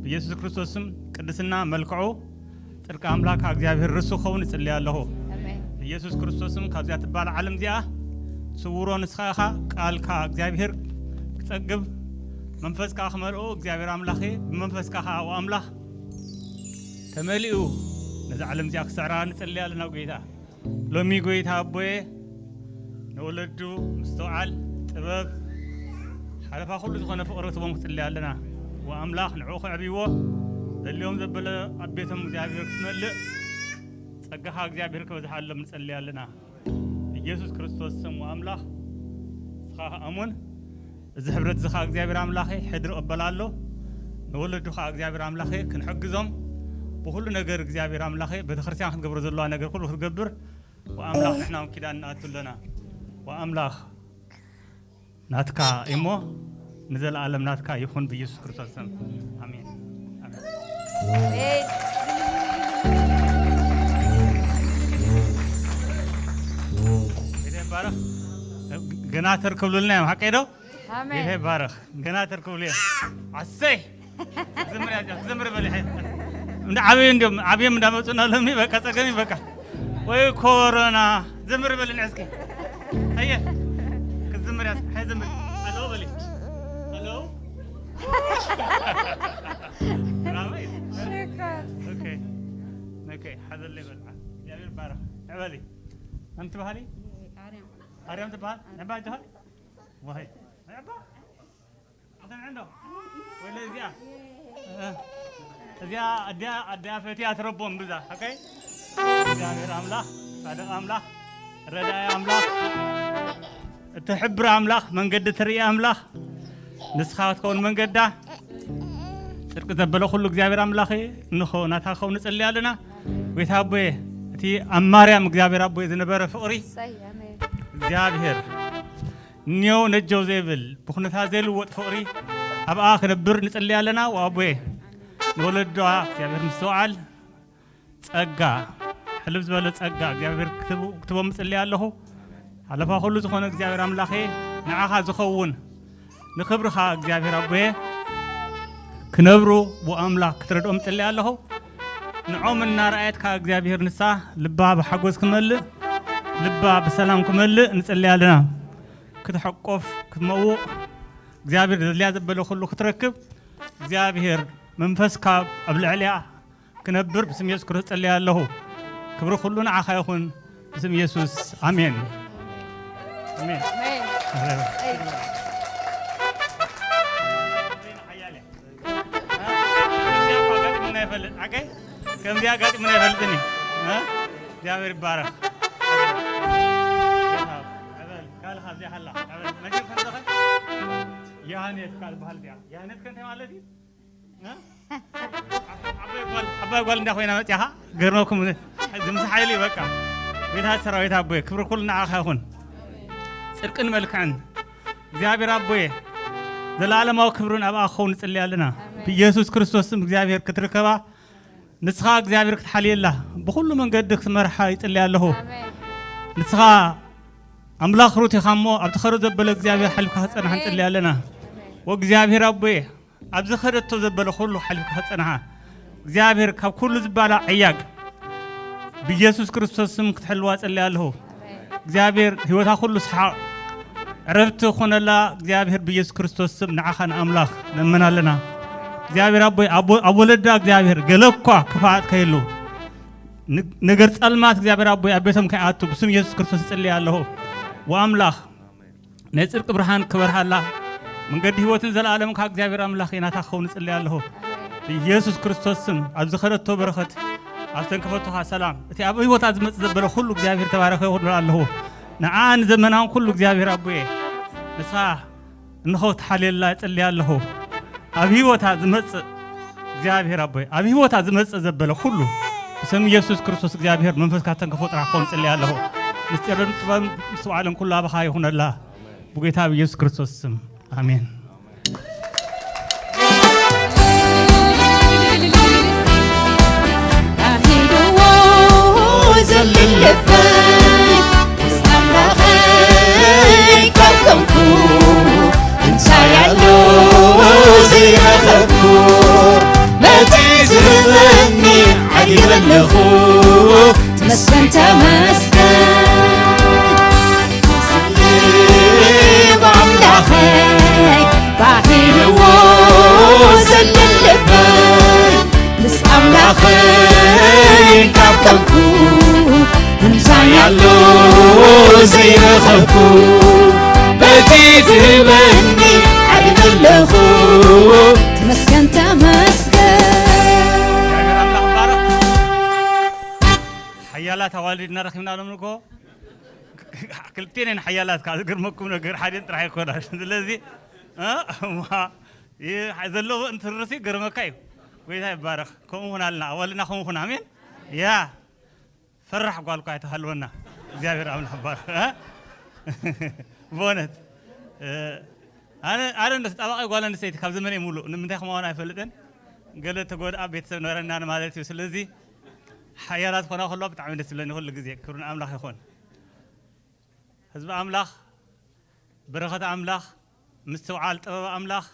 ብኢየሱስ ክርስቶስ ስም ቅድስና መልክዑ ጽድቂ ኣምላኽ ካብ እግዚኣብሔር ርሱ ክኸውን እጽሊ ኣለኹ። ኣሜን። ኢየሱስ ክርስቶስም ካብዚኣ ትባል ዓለም እዚኣ ስውሮ ንስኻ ኢኻ። ቃልካ እግዚኣብሔር ክጸግብ መንፈስካ ክመልኦ እግዚኣብሔር ኣምላኸ ብመንፈስካ ከኣ ኣምላኽ ተመሊኡ ነዛ ዓለም እዚኣ ክስዕራ ንጽሊ ኣለና ጎይታ። ሎሚ ጎይታ ኣቦዬ ንወለዱ ምስትውዓል ጥበብ ሓለፋ ኩሉ ዝኾነ ፍቕሪ ክትቦም ክጽሊ ኣለና። ወኣምላኽ ንዕኡ ከዕብይዎ ዘልዮም ዘበለ ኣብ ቤቶም እግዚኣብሔር ክትመልእ ጸጋኻ እግዚኣብሔር ክበዝሓሎም ንጸሊ ኣለና። ኢየሱስ ክርስቶስ ስም ኣምላኽ ንስኻ ኣሙን። እዚ ሕብረት እዚ ኸዓ እግዚኣብሔር ኣምላኸ ሕድሪ እቕበል ኣሎ። ንወለዱ ኸዓ እግዚኣብሔር ኣምላኸ ክንሕግዞም ብኹሉ ነገር እግዚኣብሔር ኣምላኸ ቤተክርስትያን ክትገብሮ ዘለዋ ነገር ኩሉ ክትገብር ወኣምላኽ ንሕና እውን ኪዳን ንኣቱ ኣለና። ወኣምላኽ ናትካ እሞ ንዘለኣለም ናትካ ይኹን ብኢየሱስ ክርስቶስ ስም። ኣሜን። ኣሜን። ጌታ ይባረኽ። ገና ተርክብሉልና እዮም፣ ሓቀይ ዶ? ኣሜን። ጌታ ይባረኽ። ገና ተርክብሉ እዮም። ኣሰይ! ክዝምር እያ፣ ክዝምር በል፣ ይሐ። እንደ ዓብዩ እንዲዮም፣ ዓብዮም እንዳመጹና ሎሚ በቃ ጸገሚ በቃ። ወይ ኮሮና፣ ዝምር በል እስኪ። ኣየ፣ ክዝምር እያ፣ ሓይ ዝምር። ሃሎ በል። ሃሎ። ብራቮ። ሽኮር። ኦኬ። ኦኬ፣ ሓዘለይ በል። እግዚኣብሔር ባረኽ። ዕበሊ። መን ትበሃሊ? ኣርያም። ኣርያም ትበሃል? ነባ ትበሃል? ዋይ። ነባ? ኣተን ዕንዶ? ወለ እዚኣ? እ። እዚኣ ኣዲኣ፣ ኣዲኣ ፈትያ ትረቦም ብዛ። ኦኬ? እግዚኣብሔር ኣምላኽ፣ ጻድቕ ኣምላኽ፣ ረዳኢ ኣምላኽ፣ እትሕብር ኣምላኽ፣ መንገዲ ትርኢ ኣምላኽ፣ ንስኻ ክትከውን መንገዳ፣ ጽድቂ ዘበለ ኩሉ እግዚኣብሔር ኣምላኽ እንኾ ናታ ክኸውን ንጽሊ ኣለና። ጎይታ ኣቦየ፣ እቲ ኣብ ማርያም እግዚኣብሔር ኣቦየ ዝነበረ ፍቕሪ፣ ሰይ፣ ኣሜን። እግዚኣብሔር እኔው ነጀው ዘይብል፣ ብኹነታት ዘይልወጥ ፍቕሪ ኣብኣ ክነብር ንጽሊ ኣለና። ወኣቦየ፣ ንወለዶኣ እግዚኣብሔር ምስትውዓል፣ ጸጋ፣ ሕልብ ዝበለ ጸጋ እግዚኣብሔር ክትቡ-፣ ክትቦም እጽሊ ኣለኹ። ሓለፋ ኩሉ ዝኾነ እግዚኣብሔር ኣምላኸ፣ ንዓኻ ዝኸውን፣ ንኽብርኻ እግዚኣብሔር ኣቦየ ክነብሩ ብኣምላኽ ክትረድኦም እጽሊ ኣለኹ። ንዖም እናረኣየትካ እግዚኣብሔር ንሳ ልባ ብሓጎስ ክመልእ፣ ልባ ብሰላም ክመልእ ንጽሊ ኣለና። ክትሕቆፍ፣ ክትመውቕ፣ እግዚኣብሔር ዘድልያ ዘበለ ኩሉ ክትረክብ፣ እግዚኣብሔር መንፈስካ ኣብ ልዕሊኣ ክነብር ብስም የሱስ ክርስቶስ ጸልየ ኣለኹ። ክብሪ ኩሉ ንዓኻ ይኹን ብስም የሱስ። ኣሜን። ኣሜን። ኣሜን። ከምዚኣ ኣጋጢሙና ይፈልጥ፣ ሓቀይ? ከምዚኣ ኣጋጢሙና ይፈልጥን እዩ። እ? እግዚኣብሔር ይባረኽ። ካልእ ካብዚኣ ሃላ። መቸም ከምዚ ኸ? ያኔት ካልእ በሃል እዚኣ። ያኔት ከ እንታይ ማለት እዩ? እ? ዓባይ ጓል፣ ዓባይ ጓል እንዳ ኮይና መጺኣኻ? ገርመኩም። ዝምስ ሓይሊ በቃ። ቤታት ሰራዊት ኣቦየ፣ ክብሪ ኩሉ ንዓኻ ይኹን። ጽድቅን መልክዕን እግዚኣብሔር ኣቦየ፣ ዘላለማዊ ክብርን ኣብኣ ክኸውን ንጽሊ ኣለና። ኣሜን። ብኢየሱስ ክርስቶስ ስም እግዚኣብሔር ክትርከባ፣ ንስኻ እግዚኣብሔር ክትሓልየላ፣ ብኹሉ መንገዲ ክትመርሓ ይጽሊ ኣለኹ። ኣሜን። ንስኻ ኣምላኽ ሩት ኢኻ እሞ፣ ኣብቲ ኸሮ ዘበለ እግዚኣብሔር ሓሊፍካ ክትጸንሓ ንጽሊ ኣለና። ኣሜን። ወእግዚኣብሔር ኣቦየ፣ ኣብዚ ኸደቶ ዘበለ ኩሉ ሓሊፍካ ክትጸንሓ፣ እግዚኣብሔር ካብ ኩሉ ዝባላ ዕያግ ብኢየሱስ ክርስቶስ ስም ክትሕልዋ ጸልያ ኣለኹ። እግዚኣብሔር ህይወታ ኩሉ ሰሓቕ ዕረፍቲ ኾነላ። እግዚኣብሔር ብኢየሱስ ክርስቶስ ስም ንዓኻ ንኣምላኽ ነመን ኣለና። እግዚኣብሔር ኣቦይ ኣብ ወለዳ እግዚኣብሔር ገለ እኳ ክፍኣት ከይሉ፣ ነገር ጸልማት እግዚኣብሔር ኣቦይ ኣብ ቤቶም ከይኣቱ ብስም ኢየሱስ ክርስቶስ እጽልያ ኣለኹ። ወኣምላኽ ናይ ጽድቂ ብርሃን ክበርሃላ፣ መንገዲ ህይወትን ዘለኣለም ካብ እግዚኣብሔር ኣምላኽ ናታ ክኸውን እጽልያ ኣለኹ። ብኢየሱስ ክርስቶስ ስም ኣብ ዝኸደቶ በረኸት፣ ኣብ ዝተንከፈቶኻ ሰላም፣ እቲ ኣብ ህይወታ ዝመጽእ ዘበለ ኩሉ እግዚኣብሔር ተባረኸ ይኹን ኣለኹ። ንዓ ንዘመናን ኩሉ እግዚኣብሔር ኣቦየ ንስኻ እንሆ ተሓልየላ እጽልያ ኣለኹ። ኣብ ህይወታ ዝመጽእ እግዚኣብሔር ኣቦይ ኣብ ህይወታ ዝመጽእ ዘበለ ኩሉ ብስም ኢየሱስ ክርስቶስ እግዚኣብሔር መንፈስካ ተንከፎ ጥራሕ ክኸውን እጽልያ ኣለኹ። ምስጢርን ጥበብን ምስትውዓልን ኩሉ ኣባኻ ይኹነላ። ብጌታ ብኢየሱስ ክርስቶስ ስም ኣሜን። ኣሂድዎ ዘለለበይ ምስ ኣምላኸይ ካብ ኮንኩ እንታይ ኣሎ ዘይረኸብኩ? በቲ ዝህበኒ ዓጊበ ኣለኹ። ተመስገን ተመስገን። ብኣምላኸይ ባሂርዎ ዘለለበይ ምስ ኣምላኸይ ካብ ኮንኩ እንታይ ኣሎ ዘይረኸብኩ? በቲ ትህበኒ ዓሪፈ ኣለኹ። ተመስገን ተመስገን። እግዚኣብሔር ኣምላኽ ይባረኽ። ሓያላት ኣዋልድና ረኺብና ሎም ንጎ ክልቴን ሓያላት ካብ ዝገርመኩም ነገር ሓደን ጥራሕ ይኮናል። ስለዚ እ፣ እማ፣ ይ-፣ ዘለዎ እንትርሲ ገርመካ እዩ። ጎይታ ይባረኽ። ከምኡ ኹናልና ኣዋልና ከምኡ ኹን ኣሜን። ያ ፈራሕ ጓል እኳ ኣይተሃልወና። እግዚኣብሔር ኣምላኽ ይባረኽ። እ? ብእውነት እ፣ ኣነ ኣነ እንደስ ጠባቂ ጓል ኣንስተይቲ ካብ ዘመነ ሙሉእ ንምንታይ ከማውን ኣይፈልጥን። ገለ ተጎድኣ ቤተሰብ ነበረና ማለት እዩ። ስለዚ ሓያላት ኾና ከሎ ብጣዕሚ ደስ ይብለኒ ኩሉ ግዜ። ክብሪ ንኣምላኽ ይኹን። ህዝቢ ኣምላኽ፣ በረኸት ኣምላኽ፣ ምስትውዓል ጥበብ ኣምላኽ፣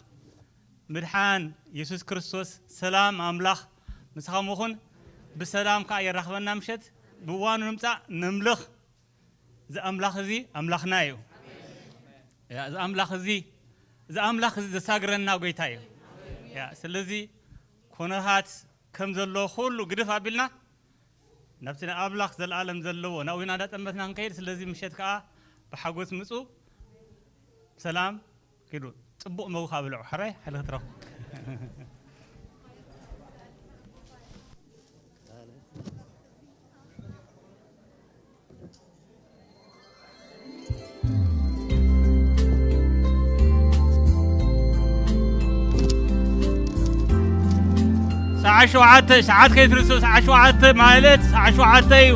ምድሓን የሱስ ክርስቶስ፣ ሰላም ኣምላኽ ምሳኹም ይኹን። ብሰላም ከኣ የራኽበና። ምሸት ብእዋኑ ንምጻእ ነምልኽ። እዚ ኣምላኽ እዚ ኣምላኽና እዩ። ያ፣ እዚ ኣምላኽ እዚ፣ እዚ ኣምላኽ እዚ ዘሳግረና ጎይታ እዩ። ያ፣ ስለዚ ኮነታት ከም ዘሎ ኩሉ ግድፍ ኣቢልና ናብቲ ንኣምላኽ ዘለኣለም ዘለዎ ናብኡ ኢና እንዳጠመትና ክንከይድ። ስለዚ ምሸት ከኣ ብሓጎስ ምጹ፣ ሰላም ኪዱ፣ ጽቡቕ መግቢ ከኣ ብልዑ። ሕራይ ሓይሊ ክትረኽቡ። ሰዓት ሸውዓተ፣ ሰዓት ከይትርስኡ፣ ሰዓት ሸውዓተ ማለት ሰዓት ሸውዓተ እዩ።